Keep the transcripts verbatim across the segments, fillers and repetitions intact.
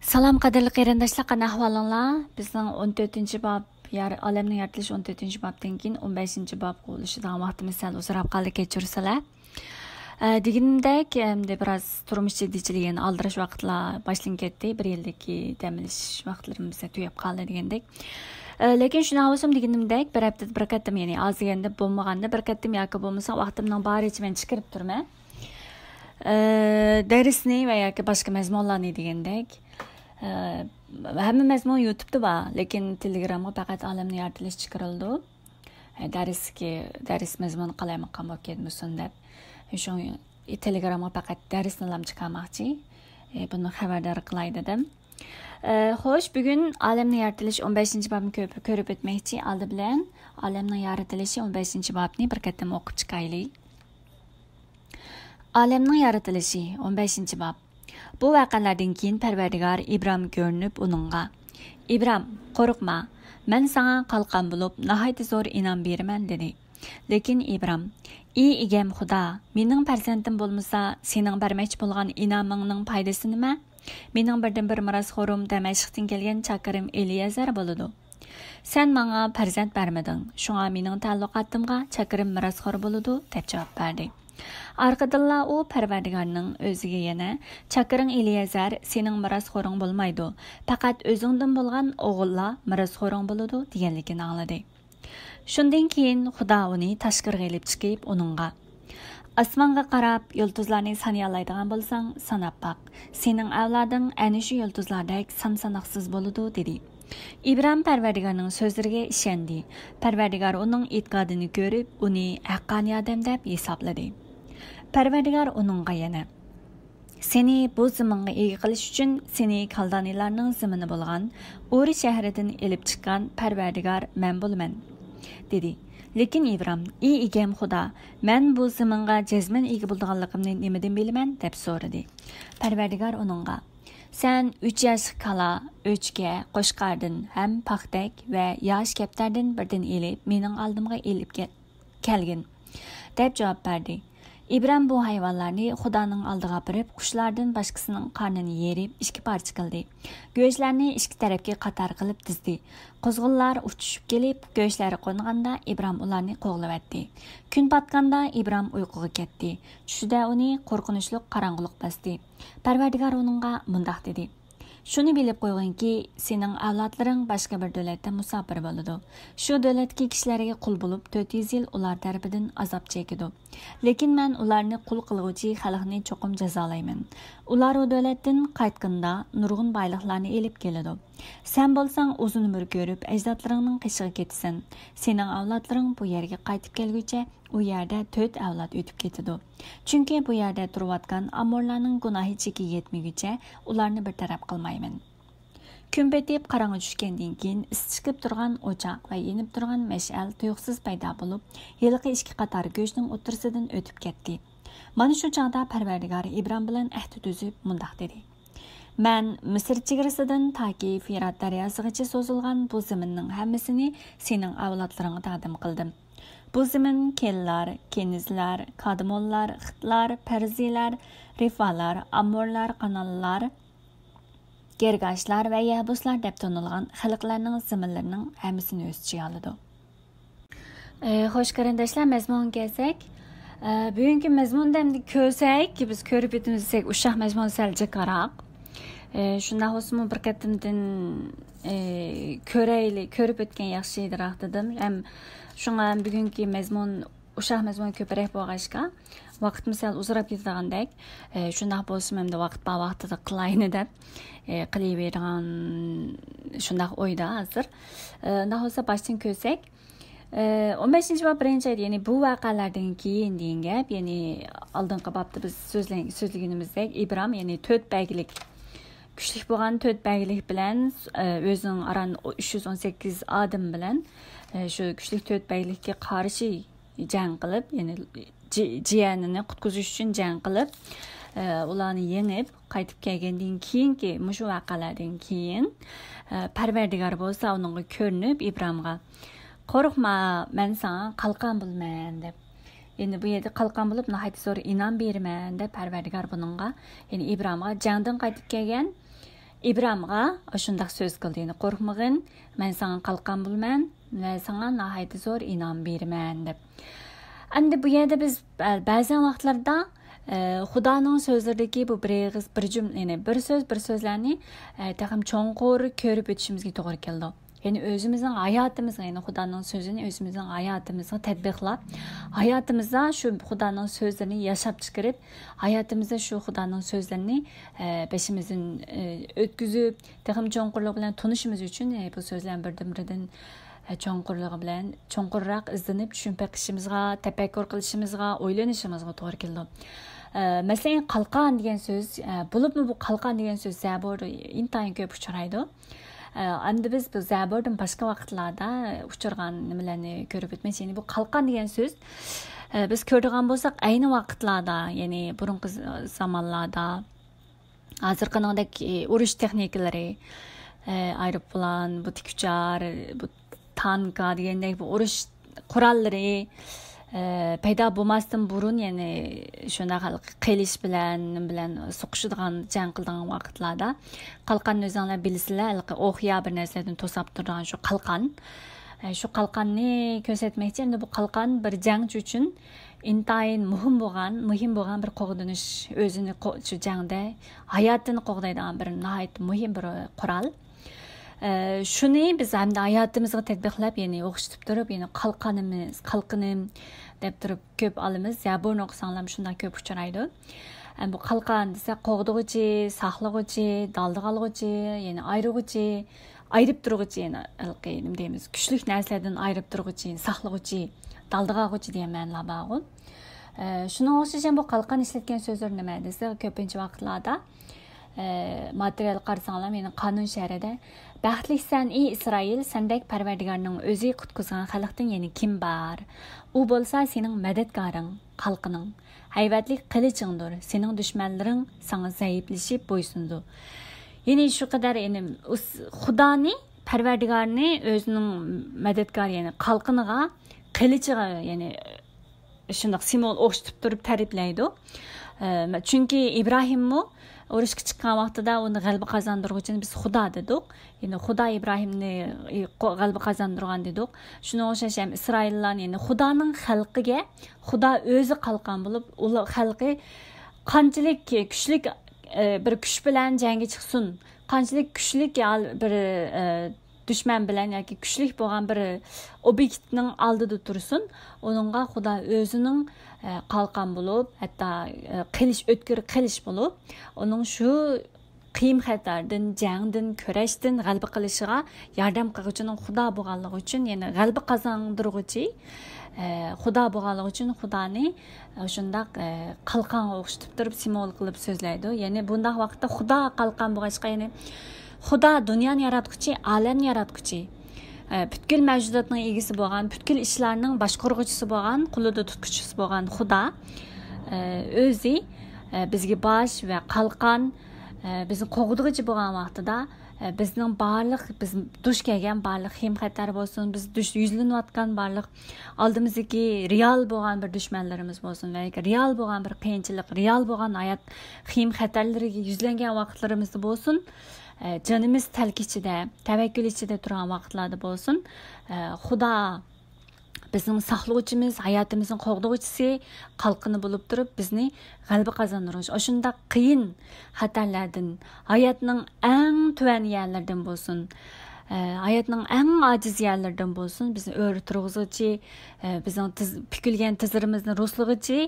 سالام قەدىرلىك قېرىنداشلار، قانداق ئەھۋالىڭلار؟ بىزنىڭ ئون تۆتىنچى باب، يار-، ئالەمنىڭ يارىتىلىشى ئون تۆتىنچى بابتىن كېيىن ئون بەشىنچى بابقا ئۇلىشىدىغان ۋاقتىمىز سەل ئۇزىراپ قالدى، كەچۈرسىلەر. ئە، دېگىنىمدەك، ئەمدى بىراز تۇرمۇش جىددىيچىلىكى، يەنە ئالدىراش ۋاقىتلار باشلىنىپ كەتتى. بىر يىلدىكى دەم ئېلىش ۋاقىتلىرىمىز تۈگەپ قالدى دېگەندەك. ئە، لېكىن شۇنداق بولسىمۇ، دېگىنىمدەك، بىر ھەپتىدە بىر قېتىم، يەنى ئاز دېگەندە بولمىغاندا بىر قېتىم ياكى بولمىسا ۋاقتىمنىڭ بارىچە مەن چىقىرىپ تۇرىمەن. ئە، دەرسنى ۋە ياكى باشقا مەزمۇنلارنى دېگەندەك. ئە، ھەممە مەزمۇن يۇتۇبتا بار، لېكىن تېلېگرامغا پەقەت ئالەمنىڭ يارىتىلىشى چىقىرىلىدۇ. ئە، دەرسكى، دەرس مەزمۇنى قالايمىقان بولۇپ كەتمىسۇن دەپ. شۇڭا تېلېگرامغا پەقەت دەرسنىلا چىقارماقچى. ئە، بۇنى خەۋەردار قىلاي دېدىم. ئە، خوش، بۈگۈن ئالەمنىڭ يارىتىلىشى ئون بەشىنچى بابنى كۆپ-، كۆرۈپ ئۆتمەكچى. ئالدى بىلەن ئالەمنىڭ يارىتىلىشى ئون بەشىنچى بابنى بىر قېتىم ئوقۇپ چىقايلى. ئالەمنىڭ يارىتىلىشى، ئون بەشىنچى باب. بۇ ۋەقەلەردىن كېيىن پەرۋەردىگار ئىبرام كۆرۈنۈپ ئۇنىڭغا، «ئىبرام، قورقما، مەن ساڭا قالقان بولۇپ ناھايىتى زور ئىنئام بېرىمەن» دېدى. لېكىن ئىبرام، «ئى ئىگەم خۇدا، مېنىڭ پەرزەنتىم بولمىسا، سېنىڭ بەرمەكچى بولغان ئىنئامىڭنىڭ پايدىسى نېمە؟ مېنىڭ بىردىنبىر مىراسخورۇم دەمەشقتىن كەلگەن چاكىرىم ئېلىئەزەر بولىدۇ. سەن ماڭا پەرزەنت بەرمىدىڭ، شۇڭا مېنىڭ تەئەللۇقاتىمغا چاكىرىم مىراسخور بولىدۇ» دەپ جاۋاب بەردى. ئارقىدىنلا ئۇ پەرۋەردىگارنىڭ ئۆزىگە يەنە، «چاكىرىڭ ئېلىئەزەر سېنىڭ مىراسخورۇڭ بولمايدۇ، پەقەت ئۆزۈڭدىن بولغان ئوغۇللا مىراسخورۇڭ بولىدۇ» دېگەنلىكىنى ئاڭلىدى. شۇندىن كېيىن خۇدا ئۇنى تاشقىرىغا ئېلىپ چىقىپ، ئۇنىڭغا، «ئاسمانغا قاراپ، يۇلتۇزلارنى سانىيالايدىغان بولساڭ، ساناپ باق. سېنىڭ ئەۋلادىڭ ئەنە شۇ يۇلتۇزلاردەك سان-ساناقسىز بولىدۇ» دېدى. ئىبرام پەرۋەردىگارنىڭ سۆزلىرىگە ئىشەندى. پەرۋەردىگار ئۇنىڭ ئېتىقادىنى كۆرۈپ، ئۇنى ھەققانىي ئادەم دەپ ھېسابلىدى. پەرۋەردىگار ئۇنىڭغا يەنە، «سېنى بۇ زېمىنغا ئىگە قىلىش ئۈچۈن سېنى كالدانىيلارنىڭ زېمىنى بولغان ئۇر شەھىرىدىن ئېلىپ چىققان پەرۋەردىگار مەن بولىمەن» دېدى. لېكىن ئىبرام، «ئى ئىگەم خۇدا، مەن بۇ زېمىنغا جەزمەن ئىگە بولىدىغانلىقىمنى نېمىدىن بىلىمەن؟» دەپ سورىدى. پەرۋەردىگار ئۇنىڭغا، «سەن ئۈچ ياشلىق كالا، ئۆچكە، قوچقاردىن ھەم پاختەك ۋە ياش كەپتەردىن بىردىن ئېلىپ، مېنىڭ ئالدىمغا ئېلىپ كەل، كەلگىن» دەپ جاۋاب بەردى. ئىبرام بۇ ھايۋانلارنى خۇدانىڭ ئالدىغا ئاپىرىپ، قۇشلاردىن باشقىسىنىڭ قارنىنى يېرىپ، ئىككى پارچە قىلدى. گۆشلەرنى ئىككى تەرەپكە قاتار قىلىپ دىزدى. قۇزغۇنلار ئۇچۇشۇپ كېلىپ، گۆشلەرگە قونغاندا، ئىبرام ئۇلارنى قوغلىۋەتتى. كۈن پاتقاندا ئىبرام ئۇيقۇغا كەتتى. چۈشىدە ئۇنى قورقۇنچلۇق قاراڭغۇلۇق باستى. پەرۋەردىگار ئۇنىڭغا مۇنداق دېدى، «شۇنى بىلىپ قويغىنكى، سېنىڭ ئەۋلادلىرىڭ باشقا بىر دۆلەتتە مۇساپىر بولىدۇ. شۇ دۆلەتتىكى كىشىلەرگە قۇل بولۇپ، تۆت يۈز يىل ئۇلار تەرىپىدىن ئازاب چېكىدۇ. لېكىن مەن ئۇلارنى قۇل قىلغۇچى خەلقنى چوقۇم جازالايمەن. ئۇلار ئۇ دۆلەتتىن قايتقىنىدا نۇرغۇن بايلىقلارنى ئېلىپ كېلىدۇ. سەن بولساڭ ئۇزۇن ئۆمۈر كۆرۈپ، ئەجدادلىرىڭنىڭ قېشىغا كېتىسەن. سېنىڭ ئەۋلادلىرىڭ بۇ يەرگە قايتىپ كەلگۈچە ئۇ يەردە تۆت ئەۋلاد ئۆتۈپ كېتىدۇ. چۈنكى بۇ يەردە تۇرۇۋاتقان ئامورلارنىڭ گۇناھى چېكىگە يەتمىگۈچە ئۇلارنى بىر تەرەپ قىلمايمەن.» كۈن پېتىپ قاراڭغۇ چۈشكەندىن كېيىن، ئىسسىپ چىقىپ تۇرغان ئوچاق ۋە يېنىپ تۇرغان مەشئەل تۇيۇقسىز پەيدا بولۇپ، ھېلىقى ئىككى قاتار گۆشنىڭ ئوتتۇرىسىدىن ئۆتۈپ كەتتى. مانا شۇ چاغدا پەرۋەردىگار ئىبرام بىلەن ئەھدى تۈزۈپ، مۇنداق دېدى، «مەن مىسىر چېگرىسىدىن تاكى فىرات دەرياسىغىچە سوزۇلغان بۇ زېمىننىڭ ھەممىسىنى سېنىڭ ئەۋلادلىرىڭغا تەقدىم قىلدىم. بۇ زېمىن كېنلار، كېنىزلار، كادمونلار، خىتلار، پەرزىلەر، رىفالار، ئامورلار، قانانلار، گىرگاشلار ۋە يەبۇسلار دەپ تونۇلغان خەلقلەرنىڭ زېمىنلىرىنىڭ ھەممىسىنى ئۆز ئىچىگە ئالىدۇ.» ئە، خوش قېرىنداشلار، مەزمۇنغا كەلسەك، ئە، بۈگۈنكى مەزمۇندا ئەمدى كۆرسەك، بىز كۆرۈپ ئۆتىمىز دېسەك، ئۇششاق مەزمۇن سەل جىقراق. ئە، شۇنداق بولسىمۇ بىر قېتىمدىن، ئە، كۆرەيلى، كۆرۈپ ئۆتكەن ياخشىراق دېدىم. ھەم شۇڭا بۈگۈنكى مەزمۇن، ئۇششاق مەزمۇن كۆپرەك بولغاچقا، ۋاقىتمۇ سەل ئۇزىراپ كېتىدىغاندەك. ئە، شۇنداق بولسىمۇ ئەمدى ۋاقىت بار ۋاقتىدا قىلايلى دەپ، ئە، قىلىۋېرىدىغان شۇنداق ئويدا ھازىر. ئە، ئۇنداق بولسا باشتىن كۆرسەك، ئە، ئون بەشىنچى باب بىرىنچى ئايەت، يەنى بۇ ۋەقەلەردىن كېيىن دېگەن گەپ، يەنى ئالدىنقى بابتا بىز سۆزلە-، سۆزلىگىنىمىزدەك ئىبرام، يەنى تۆت بەگلىك، كۈچلۈك بولغان تۆت بەگلىك بىلەن، ئە، ئۆزىنىڭ ئاران ئۈچ يۈز ئون سەككىز ئادىمى بىلەن، ئە، شۇ كۈچلۈك تۆت بەگلىككە قارشى جەڭ قىلىپ، يەنى جى-، جىيەنىنى قۇتقۇزۇش ئۈچۈن جەڭ قىلىپ، ئە، ئۇلارنى يېڭىپ، قايتىپ كەلگەندىن كېيىنكى مۇشۇ ۋەقەلەردىن كېيىن، ئە، پەرۋەردىگار بولسا ئۇنىڭغا كۆرۈنۈپ ئىبرامغا، «قورقما، مەن ساڭا قالقان بولىمەن» دەپ. يەنى بۇ يەردە قالقان بولۇپ، ناھايىتى زور ئىنئام بېرىمەن دەپ پەرۋەردىگار بۇنىڭغا، يەنى ئىبرامغا جەڭدىن قايتىپ كەلگەن ئىبرامغا ئاشۇنداق سۆز قىلدى، يەنى قورقمىغىن، مەن ساڭا قالقان بولىمەن ۋە ساڭا ناھايىتى زور ئىنئام بېرىمەن دەپ. ئەمدى بۇ يەردە بىز بە-، بەزەن ۋاقىتلاردا، ئە، خۇدانىڭ سۆزلىرىدىكى بۇ بىر ئېغىز، بىر جۈملە، يەنى بىر سۆز، بىر سۆزلەرنى، ئە، تېخىمۇ چوڭقۇر كۆرۈپ ئۆتۈشىمىزگە توغرا كېلىدۇ. يەنى ئۆزىمىزنىڭ ھاياتىمىزغا، يەنى خۇدانىڭ سۆزىنى ئۆزىمىزنىڭ ھاياتىمىزغا تەتبىقلاپ، ھاياتىمىزدا شۇ خۇدانىڭ سۆزلىرىنى ياشاپ چىقىرىپ، ھاياتىمىزدا شۇ خۇدانىڭ سۆزلىرىنى، ئە، بېشىمىزدىن، ئە، ئۆتكۈزۈپ، تېخىمۇ چوڭقۇرلۇق بىلەن تونۇشىمىز ئۈچۈن، ئە، بۇ سۆزلەرنى بىردىن-بىردىن، ئە، چوڭقۇرلۇقى بىلەن، چوڭقۇرراق ئىزدىنىپ، چۈشىنىپ بېقىشىمىزغا، تەپەككۇر قىلىشىمىزغا، ئويلىنىشىمىزغا توغرا كېلىدۇ. ئە، مەسىلەن، قالقان دېگەن سۆز، ئە، بولۇپمۇ بۇ قالقان دېگەن سۆز زەبۇردا ئىنتايىن كۆپ ئۇچرايدۇ. ئە، ئەمدى بىز بۇ زەبۇردىن باشقا ۋاقىتلاردا ئۇچرىغان نېمىلەرنى كۆرۈپ ئۆتمەكچى. يەنى بۇ قالقان دېگەن سۆز، ئە، بىز كۆرىدىغان بولساق، ئەينى ۋاقىتلاردا، يەنى بۇرۇنقى ز-، زامانلاردا، ھازىرقىنىڭدەك، ئى، ئۇرۇش تېخنىكىلىرى، ئى، ئايروپىلان، بۇ تىك ئۇچار، بۇ تانكا دېگەندەك بۇ ئۇرۇش قوراللىرى، ئى، پەيدا بولماستىن بۇرۇن، يەنى شۇنداق ھېلىقى قىلىچ بىلەن، نېمە بىلەن سوقۇشىدىغان، جەڭ قىلىدىغان ۋاقىتلاردا قالقاننى ئۆزۈڭلار بىلىسىلەر، ھېلىقى ئوق يا بىر نەرسىلەردىن توساپ تۇرىدىغان شۇ قالقان. ئە، شۇ قالقاننى كۆرسەتمەكچى. ئەمدى بۇ قالقان بىر جەڭچى ئۈچۈن ئىنتايىن مۇھىم بولغان، مۇھىم بولغان بىر قوغدىنىش، ئۆزىنى قو-، شۇ جەڭدە ھاياتىنى قوغدايدىغان بىر ناھايىتى مۇھىم بىر قورال. ئە، شۇنى بىز ھەمدە ھاياتىمىزغا تەتبىقلاپ، يەنى ئوخشىتىپ تۇرۇپ، يەنى قالقانىمىز، قالقىنىم دەپ تۇرۇپ كۆپ ئالىمىز. زەبۇرنى ئوقۇساڭلارمۇ شۇنداق كۆپ ئۇچرايدۇ. ئە، بۇ قالقان دېسە، قوغدىغۇچى، ساقلىغۇچى، دالدىغا ئالغۇچى، يەنى ئايرىغۇچى، ئايرىپ تۇرغۇچى، يەنى ھېلىقى نېمە دەيمىز، كۈچلۈك نەرسىلەردىن ئايرىپ تۇرغۇچى، ساقلىغۇچى، دالدىغا ئالغۇچى دېگەن مەنىلەر بارغۇ. ئە، شۇنىڭغا ئوخشاش بۇ قالقان ئىشلەتكەن سۆزلىرى نېمە دېسە، كۆپىنچە ۋاقىتلاردا، ئە، ماتېرىيال قارىساڭلار، يەنى قانۇن شەرىدە، بەختلىكسەن، ئى ئىسرائىل، سەندەك پەرۋەردىگارنىڭ ئۆزى قۇتقۇزغان خەلقتىن يەنە كىم بار؟ ئۇ بولسا سېنىڭ مەدەتكارىڭ، قالقىنىڭ. ھەيۋەتلىك قىلىچىڭدۇر، سېنىڭ دۈشمەنلىرىڭ ساڭا زەئىپلىشىپ بويسۇنىدۇ. يەنى شۇ قەدەر، يەنى ئۇس-، خۇدانى، پەرۋەردىگارنى ئۆزىنىڭ مەدەتكارى، يەنى قالقىنىغا، قىلىچىغا، يەنى شۇنداق سىمۋول ئوخشىتىپ تۇرۇپ تەرىپلەيدۇ. ئە، چۈنكى ئىبراھىممۇ ئۇرۇشقا چىققان ۋاقتىدا ئۇنى غەلىبە قازاندۇرغۇچىنى بىز خۇدا دېدۇق. يەنى خۇدا ئىبراھىمنى، ئى، قو-، غەلىبە قازاندۇرغان دېدۇق. شۇنىڭغا ئوخشاش ھەم ئىسرائىللارنى، يەنى خۇدانىڭ خەلقىگە خۇدا ئۆزى قالقان بولۇپ، ئۇلار خەلقى قانچىلىك كۈچلۈك، ئە، بىر كۈچ بىلەن جەڭگە چىقسۇن، قانچىلىك كۈچلۈك يا بىر، ئە، دۈشمەن بىلەن ياكى كۈچلۈك بولغان بىر ئوبيېكتنىڭ ئالدىدا تۇرسۇن، ئۇنىڭغا خۇدا ئۆزىنىڭ، ئە، قالقان بولۇپ، ھەتتا، ئە، قىلىچ، ئۆتكۈر قىلىچ بولۇپ، ئۇنىڭ شۇ قىيىن خەتەردىن، جەڭدىن، كۈرەشتىن غەلىبە قىلىشىغا ياردەم قىلغۇچىنىڭ خۇدا بولغانلىقى ئۈچۈن، يەنى غەلىبە قازاندۇرغۇچى، ئە، خۇدا بولغانلىقى ئۈچۈن خۇدانى، ئە، شۇنداق، ئە، قالقانغا ئوخشىتىپ تۇرۇپ سىمۋول قىلىپ سۆزلەيدۇ. يەنى بۇنداق ۋاقىتتا خۇدا قالقان بولغاچقا، يەنى خۇدا دۇنيانى ياراتقۇچى، ئالەمنى ياراتقۇچى، ئە، پۈتكۈل مەۋجۇداتنىڭ ئىگىسى بولغان، پۈتكۈل ئىشلارنىڭ باشقۇرغۇچىسى بولغان، قولىدا تۇتقۇچىسى بولغان خۇدا، ئە، ئۆزى، ئە، بىزگە باش ۋە قالقان، ئە، بىزنى قوغدىغۇچى بولغان ۋاقتىدا، ئە، بىزنىڭ بارلىق، بىز دۇچ كەلگەن بارلىق خىيم خەتەر بولسۇن، بىز دۇچ يۈزلىنىۋاتقان بارلىق ئالدىمىزدىكى رېئال بولغان بىر دۈشمەنلىرىمىز بولسۇن ۋە رېئال بولغان بىر قىيىنچىلىق، رېئال بولغان ھايات خىيم خەتەرلىرىگە يۈزلەنگەن ۋاقىتلىرىمىزدا بولسۇن، ئە، جېنىمىز تەلكە ئىچىدە، تەۋەككۈل ئىچىدە تۇرغان ۋاقىتلاردا بولسۇن، ئە، خۇدا بىزنىڭ ساقلىغۇچىمىز، ھاياتىمىزنىڭ قوغدىغۇچىسى، قالقىنى بولۇپ تۇرۇپ، بىزنى غەلىبە قازاندۇرغۇچى. ئاشۇنداق قىيىن خەتەرلەردىن، ھاياتنىڭ ئەڭ تۆۋەن يەرلىرىدىن بولسۇن، ئە، ھاياتنىڭ ئەڭ ئاجىز يەرلىرىدىن بولسۇن، بىزنى ئۆرە تۇرغۇزغۇچى، ئە، بىزنىڭ تىز-، پۈكۈلگەن تىزلىرىمىزنى رۇسلىغۇچى،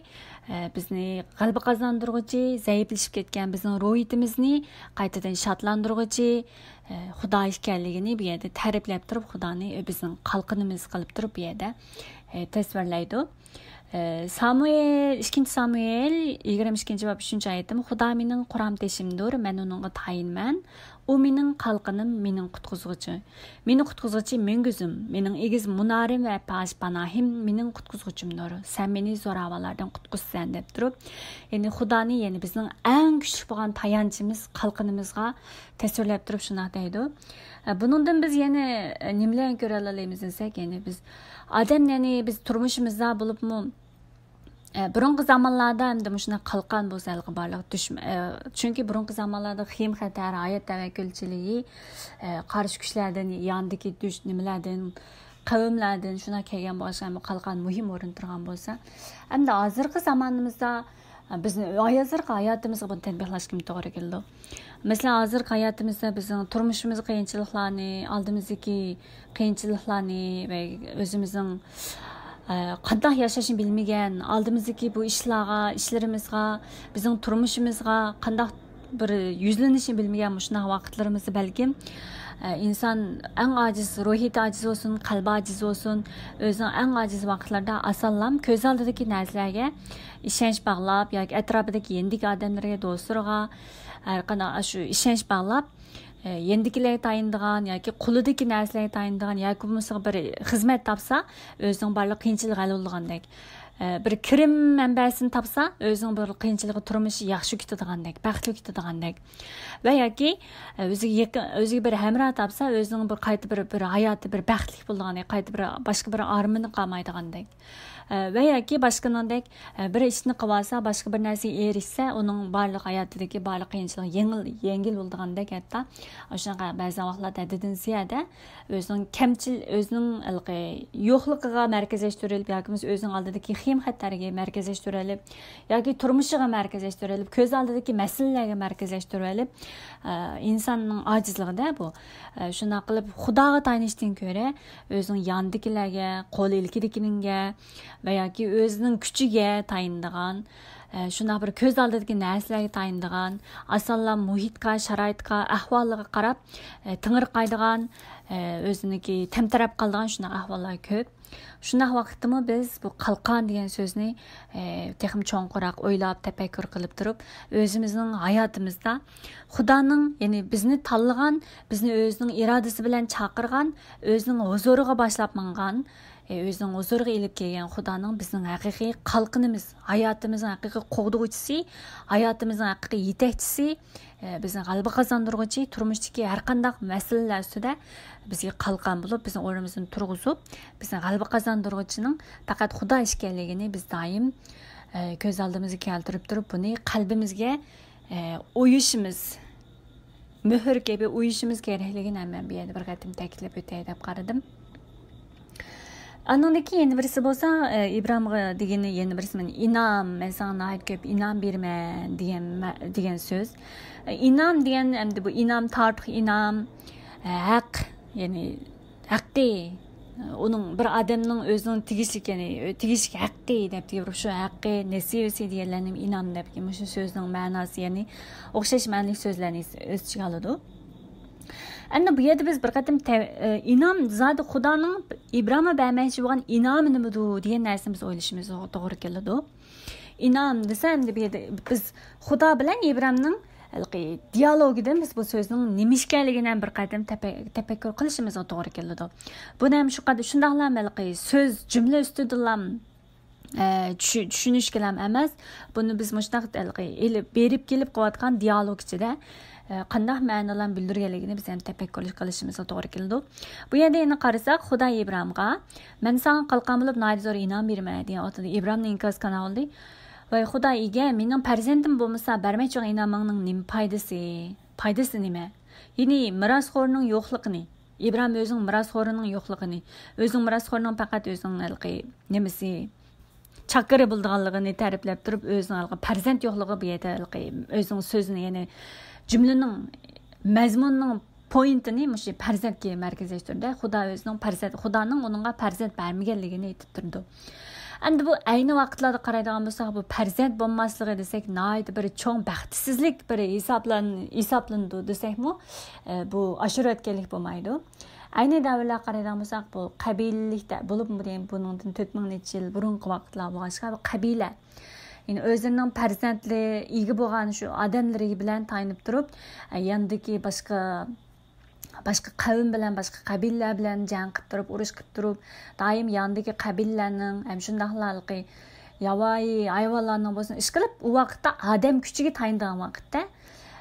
ئە، بىزنى غەلىبە قازاندۇرغۇچى، زەئىپلىشىپ كەتكەن بىزنىڭ روھىيىتىمىزنى قايتىدىن شادلاندۇرغۇچى، ئە، خۇدا ئىكەنلىكىنى بۇ يەردە تەرىپلەپ تۇرۇپ، خۇدانى بىزنىڭ قالقىنىمىز قىلىپ تۇرۇپ بۇ يەردە، ئە، تەسۋىرلەيدۇ. ئە، سامۇئېل، ئىككىنچى سامۇئېل، يىگىرمە ئىككىنچى باب، ئۈچىنچى ئايىتىم، خۇدا مېنىڭ قۇرام تېشىمدۇر، مەن ئۇنىڭغا تايىنمەن. ئۇ مېنىڭ قالقىنىم، مېنىڭ قۇتقۇزغۇچى. مېنى قۇتقۇزغۇچى مۈڭگۈزۈم، مېنىڭ ئېگىز مۇنارىم ۋە پاش پاناھىم مېنىڭ قۇتقۇزغۇچۇمدۇر. سەن مېنى زوراۋانلاردىن قۇتقۇزىسەن دەپ تۇرۇپ، يەنى خۇدانى، يەنى بىزنىڭ ئەڭ كۈچلۈك بولغان تايانچىمىز، قالقىنىمىزغا تەسۋىرلەپ تۇرۇپ شۇنداق دەيدۇ. ئە، بۇنىڭدىن بىز يەنە، ئە، نېمىلەرنى كۆرەلەيمىز دېسەك، يەنى بىز ئادەم، يەنى بىز تۇرمۇشىمىزدا بولۇپمۇ، ئە، بۇرۇنقى زامانلاردا ئەمدى مۇشۇنداق قالقان بولسا ھېلىقى بارلىق دۈشمەن، ئە، چۈنكى بۇرۇنقى زامانلاردا خېيىم خەتەر، ھايات تەۋەككۈلچىلىكى، ئە، قارشى كۈچلەردىن، ياندىكى دۈش نېمىلەردىن، قەۋملەردىن شۇنداق كەلگەن بولغاچقا، بۇ قالقان مۇھىم ئورۇن تۇرغان بولسا، ئەمدى ھازىرقى زامانىمىزدا، ئە، بىزنى ھازىرقى ھاياتىمىزغا بۇنى تەتبىقلاشقىمۇ توغرا كېلىدۇ. مەسىلەن، ھازىرقى ھاياتىمىزدا بىزنىڭ تۇرمۇشىمىزدا قىيىنچىلىقلارنى، ئالدىمىزدىكى قىيىنچىلىقلارنى ۋە ئۆزىمىزنىڭ، ئە، قانداق ياشاشنى بىلمىگەن، ئالدىمىزدىكى بۇ ئىشلارغا، ئىشلىرىمىزغا، بىزنىڭ تۇرمۇشىمىزغا قانداق بىر يۈزلىنىشنى بىلمىگەن مۇشۇنداق ۋاقىتلىرىمىزدا بەلكىم، ئە، ئىنسان ئەڭ ئاجىز، روھىيىتى ئاجىز بولسۇن، قەلبى ئاجىز بولسۇن، ئۆزىنىڭ ئەڭ ئاجىز ۋاقىتلىرىدا ئاسانلام كۆز ئالدىدىكى نەرسىلەرگە ئىشەنچ باغلاپ ياكى ئەتراپىدىكى يېنىدىكى ئادەملەرگە، دوستلىرىغا، ھەر قانداق شۇ ئىشەنچ باغلاپ، ئە، يېنىدىكىلەرگە تايىنىدىغان ياكى قولىدىكى نەرسىلەرگە تايىنىدىغان ياكى بولمىسا بىر خىزمەت تاپسا، ئۆزىنىڭ بارلىق قىيىنچىلىقى ھەل بولىدىغاندەك، ئە، بىر كىرىم مەنبەسىنى تاپسا، ئۆزىنىڭ بىر قىيىنچىلىقى، تۇرمۇشى ياخشى كېتىدىغاندەك، بەختلىك كېتىدىغاندەك ۋە ياكى، ئە، ئۆزىگە يېقىن، ئۆزىگە بىر ھەمراھ تاپسا، ئۆزىنىڭ بىر قايتا بىر، بىر ھاياتى بىر بەختلىك بولىدىغاندەك، قايتا بىر باشقا بىر ئارمىنى قالمايدىغاندەك. ئە، ۋە ياكى باشقىنىڭدەك، ئە، بىر ئىشنى قىلىۋالسا، باشقا بىر نەرسىگە ئېرىشسە، ئۇنىڭ بارلىق ھاياتىدىكى بارلىق قىيىنچىلىق يېڭىل، يەڭگىل بولىدىغاندەك ھەتتا. ئاشۇنىڭغا بەزى ۋاقىتلاردا ھەددىدىن زىيادە ئۆزىنىڭ كەمچىل-، ئۆزىنىڭ ھېلىقى يوقلۇقىغا مەركەزلەشتۈرۈلۈپ ياكى بولمىسا ئۆزىنىڭ ئالدىدىكى خېيىم خەتەرگە مەركەزلەشتۈرۈلۈپ ياكى تۇرمۇشىغا مەركەزلەشتۈرۈلۈپ، كۆز ئالدىدىكى مەسىلىلەرگە مەركەزلەشتۈرۈلۈپ، ئە، ئىنساننىڭ ئاجىزلىقىدا بۇ. ئە، شۇنداق قىلىپ خۇداغا تايىنىشتىن كۆرە ئۆزىنىڭ يانىدىكىلەرگە، قول ئىلكىدىكىنىڭگە ۋە ياكى ئۆزىنىڭ كۈچىگە تايىنىدىغان، ئە، شۇنداق بىر كۆز ئالدىدىكى نەرسىلەرگە تايىنىدىغان، ئاسانلا مۇھىتقا، شارائىتقا، ئەھۋالىغا قاراپ، ئە، تېڭىرقايدىغان، ئە، ئۆزىنىڭكى تەمتەرەپ قالىدىغان شۇنداق ئەھۋاللار كۆپ. شۇنداق ۋاقىتتىمۇ بىز بۇ قالقان دېگەن سۆزنى، ئە، تېخىمۇ چوڭقۇرراق ئويلاپ، تەپەككۇر قىلىپ تۇرۇپ، ئۆزىمىزنىڭ ھاياتىمىزدا خۇدانىڭ، يەنى بىزنى تاللىغان، بىزنى ئۆزىنىڭ ئىرادىسى بىلەن چاقىرغان، ئۆزىنىڭ ھۇزۇرىغا باشلاپ ماڭغان، ئە، ئۆزىنىڭ ھۇزۇرىغا ئېلىپ كەلگەن خۇدانىڭ بىزنىڭ ھەقىقىي قالقىنىمىز، ھاياتىمىزنىڭ ھەقىقىي قوغدىغۇچىسى، ھاياتىمىزنىڭ ھەقىقىي يېتەكچىسى، ئە، بىزنى غەلىبە قازاندۇرغۇچى، تۇرمۇشتىكى ھەر قانداق مەسىلىلەر ئۈستىدە بىزگە قالقان بولۇپ، بىزنىڭ ئورنىمىزدىن تۇرغۇزۇپ، بىزنى غەلىبە قازاندۇرغۇچىنىڭ پەقەت خۇدا ئىكەنلىكىنى بىز دائىم، ئە، كۆز ئالدىمىزغا كەلتۈرۈپ تۇرۇپ، بۇنى قەلبىمىزگە، ئە، ئويۇشىمىز، مۆھۈر كەبى ئويۇشىمىز كېرەكلىكىنى ھەم مەن بۇ يەردە بىر قېتىم تەكىتلەپ ئۆتەي دەپ قارىدىم. ئانىڭدىن كېيىن يەنە بىرسى بولسا، ئە، ئىبراھىمغا دېگىنى يەنە بىرسى، مەن ئىنام، مەن ساڭا ناھايىتى كۆپ ئىنام بېرىمەن دېگەن مە-، دېگەن سۆز. ئە، ئىنام دېگەن ئەمدى بۇ ئىنام، تارتۇق ئىنام، ئە، ھەق، يەنى ھەققى، ئۇنىڭ بىر ئادەمنىڭ ئۆزىنىڭ تېگىشلىك، يەنى تېگىشلىك ھەققى دەپ تېگىپ، شۇ ھەققى، نېسىۋىسى دېگەنلەرنى ئىنام دەپ، مۇشۇ سۆزنىڭ مەناسى، يەنى ئوخشاش مەنىلىك سۆزلەرنى ئۆز ئىچىگە ئالىدۇ. ئەمدى بۇ يەردە بىز بىر قېتىم تە-، ئە، ئىنام زادى خۇدانىڭ ئىبراھىمغا بەرمەكچى بولغان ئىنامى نېمىدۇ دېگەن نەرسىنى بىز ئويلىشىمىز توغرا كېلىدۇ. ئىنام دېسە، ئەمدى بۇ يەردە بىز خۇدا بىلەن ئىبراھىمنىڭ ھېلىقى دىيالوگىدىن بىز بۇ سۆزنىڭ نېمە ئىكەنلىكىنى ھەم بىر قېتىم تەپە-، تەپەككۇر قىلىشىمىزغا توغرا كېلىدۇ. بۇنى ھەم شۇ قەدەر، شۇنداقلا ھېلىقى سۆز، جۈملە ئۈستىدىلا ئە، چۈ-، چۈشىنىشكىلا ئەمەس، بۇنى بىز مۇشۇنداق ھېلىقى ئېلىپ، بېرىپ كېلىپ قىلىۋاتقان دىيالوگ ئىچىدە، ئە، قانداق مەنىلەرنى بىلدۈرگەنلىكىنى بىز ھەم تەپەككۇر قىلىشىمىزغا توغرا كېلىدۇ. بۇ يەردە يەنە قارىساق، خۇدا ئىبراھىمغا، مەن ساڭا قالقان بولۇپ ناھايىتى زور ئىنام بېرىمەن دېگەن ۋاقتىدا ئىبراھىم ئىنكاس قىلغان بولدى. ۋاي خۇدا ئىگە، مېنىڭ پەرزەنتىم بولمىسا، بەرمەكچى بولغان ئىنامىڭنىڭ نېمە پايدىسى؟ پايدىسى نېمە؟ يەنى مىراسخورنىڭ يوقلۇقىنى، ئىبراھىم ئۆزىنىڭ مىراسخورىنىڭ يوقلۇقىنى، ئۆزىنىڭ مىراسخورىنىڭ پەقەت ئۆزىنىڭ ھېلىقى نېمىسى، چاكىرى بولىدىغانلىقىنى تەرىپلەپ تۇرۇپ، ئۆزىنىڭ ھېلىقى پەرزەنت يوقلۇقى بۇ يەردە ھېلىقى ئۆزىنىڭ سۆزىنى، يەنى جۈملىنىڭ مەزمۇنىنىڭ پوينتىنى مۇشۇ پەرزەنتكە مەركەزلەشتۈردى. خۇدا ئۆزىنىڭ پەرزەنت، خۇدانىڭ ئۇنىڭغا پەرزەنت بەرمىگەنلىكىنى ئېيتىپ تۇرىدۇ. ئەمدى بۇ ئەينى ۋاقىتلاردا قارايدىغان بولساق، بۇ پەرزەنت بولماسلىقى دېسەك، ناھايىتى بىر چوڭ بەختسىزلىك بىر ھېسابلان-، ھېسابلىنىدۇ دېسەكمۇ، ئە، بۇ ئاشۇرۇۋەتكەنلىك بولمايدۇ. ئەينى دەۋرلەرگە قارايدىغان بولساق، بۇ قەبىلىلىكتە بولۇپ، بۇنىڭدىن تۆت مىڭ نەچچە يىل بۇرۇنقى ۋاقىتلار بولغاچقا، بۇ قەبىلە، يەنى ئۆزلىرىنىڭ پەرزەنتلىرى، ئىگە بولغان شۇ ئادەملىرى بىلەن تايىنىپ تۇرۇپ، ئە، ياندىكى باشقا باشقا قەۋم بىلەن، باشقا قەبىلىلەر بىلەن جەڭ قىلىپ تۇرۇپ، ئۇرۇش قىلىپ تۇرۇپ، دائىم ياندىكى قەبىلىلەرنىڭ، ھەم شۇنداقلا ھېلىقى ياۋايى ھايۋانلارنىڭ بولسۇن، ئىشقىلىپ، ئۇ ۋاقىتتا ئادەم كۈچىگە تايىنىدىغان ۋاقىتتا،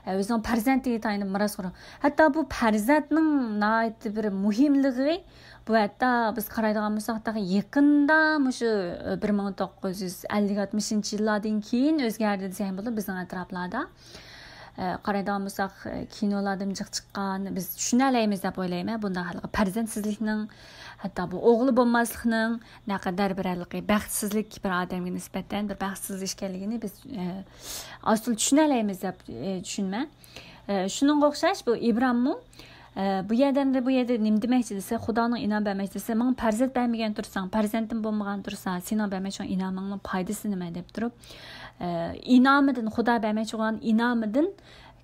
ئۆزىنىڭ پەرزەنتىگە تايىنىپ مىراس قۇرۇڭ. ھەتتا بۇ پەرزەنتنىڭ ناھايىتى بىر مۇھىملىقى، بۇ ھەتتا بىز قارايدىغان بولساق، يېقىندا مۇشۇ بىر مىڭ توققۇز يۈز ئەللىك ئاتمىشىنچى يىللاردىن كېيىن ئۆزگەردى دېسەك بولىدۇ بىزنىڭ ئەتراپلاردا. قارايدىغان بولساق، كىنولاردىن جىق چىققان، بىز چۈشىنەلەيمىز دەپ ئويلايمەن بۇنداق ھالقا پەرزەنتسىزلىكنىڭ، ھەتتا بۇ ئوغلى بولماسلىقنىڭ نەقەدەر بىر ھالقا بەختسىزلىك، بىر ئادەمگە نىسبەتەن بىر بەختسىز ئىش ئىكەنلىكىنى بىز ئاسىل چۈشىنەلەيمىز دەپ چۈشىنىمەن. شۇنىڭغا ئوخشاش بۇ ئىبراممۇ بۇ يەردە، بۇ يەردە نېمە دېمەكچى دېسە، خۇدانىڭ ئىنام بەرمەكچى دېسە، ماڭا پەرزەنت بەرمىگەن تۇرساڭ، پەرزەنتىم بولمىغان تۇرسا، سېنىڭ بەرمەكچىڭ ئىنامىڭنىڭ پايدىسى نېمە دەپ تۇرۇپ، ئىنامىدىن، خۇدا بەرمەكچى بولغان ئىنامىدىن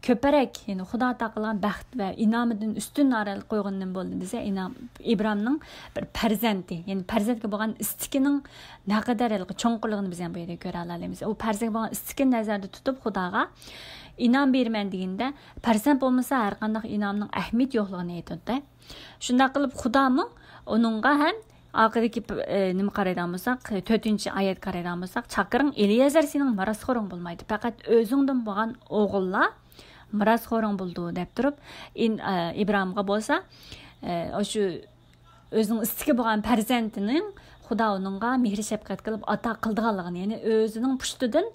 كۆپرەك، يەنى خۇدا ئاتا قىلغان بەخت ۋە ئىنامىدىن ئۈستۈن نارەلىك قويغىنى نېمە بولدى دېسە، ئىنام، ئىبرامنىڭ بىر پەرزەنتى، يەنى پەرزەنتكە بولغان ئىستىكىنىڭ نەقەدەر ھېلىقى چوڭقۇرلۇقىنى بىز يەنە بۇ يەردە كۆرەلەيمىز. ئۇ پەرزەنتكە بولغان ئىستىكىنى نەزەردە تۇتۇپ خۇداغا ئىنام بېرىمەن دېگىنىدە، پەرزەنت بولمىسا ھەر قانداق ئىنامنىڭ ئەھمىيىتى يوقلۇقىنى ئېيتىدۇ. شۇنداق قىلىپ خۇدامۇ ئۇنىڭغا ھەم ئاخىرىدىكى، ئە، نېمە قارايدىغان بولساق، تۆتىنچى ئايەتكە قارايدىغان بولساق، چاقىرىڭ ئېلىئەزەر سېنىڭ مىراسخورۇڭ بولمايدۇ، پەقەت ئۆزۈڭدىن بولغان ئوغۇللار مىراسخورۇڭ بولىدۇ دەپ تۇرۇپ، ئىن-، ئە، ئىبراھىمغا بولسا، ئە، شۇ ئۆزىنىڭ ئىستىكى بولغان پەرزەنتىنىڭ خۇدا ئۇنىڭغا مېھرى شەپقەت قىلىپ ئاتا قىلىدىغانلىقىنى، يەنى ئۆزىنىڭ پۇشتىدىن،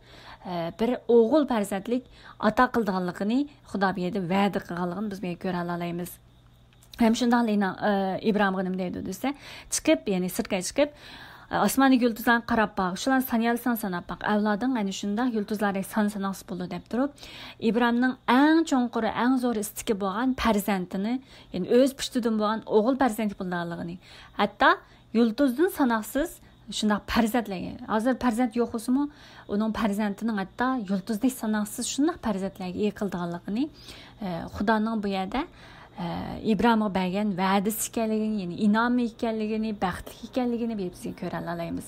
ئە، بىر ئوغۇل پەرزەنتلىك ئاتا قىلىدىغانلىقىنى خۇدا بۇ يەردە ۋەدە قىلغانلىقىنى بىز بۇ يەردە كۆرەلەيمىز. ھەم شۇنداقلا ئىنا-، ئە، ئىبراھىمغا نېمە دەيدۇ دېسە، چىقىپ، يەنى سىرتقا چىقىپ، ئە، ئاسماندىكى يۇلتۇزلارغا قاراپ باق، شۇلارنى سانىيالىساڭ ساناپ باق، ئەۋلادىڭ ئەنە شۇنداق يۇلتۇزلاردەك سان ساناقسىز بولىدۇ دەپ تۇرۇپ، ئىبراھىمنىڭ ئەڭ چوڭقۇرى، ئەڭ زور ئىستىكى بولغان پەرزەنتىنى، يەنى ئۆز پۇشتىدىن بولغان ئوغۇل پەرزەنتلىك بولىدىغانلىقىنى، ھەتتا يۇلتۇزدىن ساناقسىز شۇنداق پەرزەنتلەرگە، ھازىر پەرزەنت يوق بولسىمۇ، ئۇنىڭ پەرزەنتىنىڭ ھەتتا يۇلتۇزدەك ساناقسىز شۇنداق پەرزەنتلەرگە ئىگە قىلىدىغانلىقىنى، ئە، خۇدانىڭ بۇ يەردە، ئە، ئىبراھىمغا بەرگەن ۋەدىسى ئىكەنلىكىنى، يەنى ئىنامى ئىكەنلىكىنى، بەختلىك ئىكەنلىكىنى بىز كۆرەلەيمىز.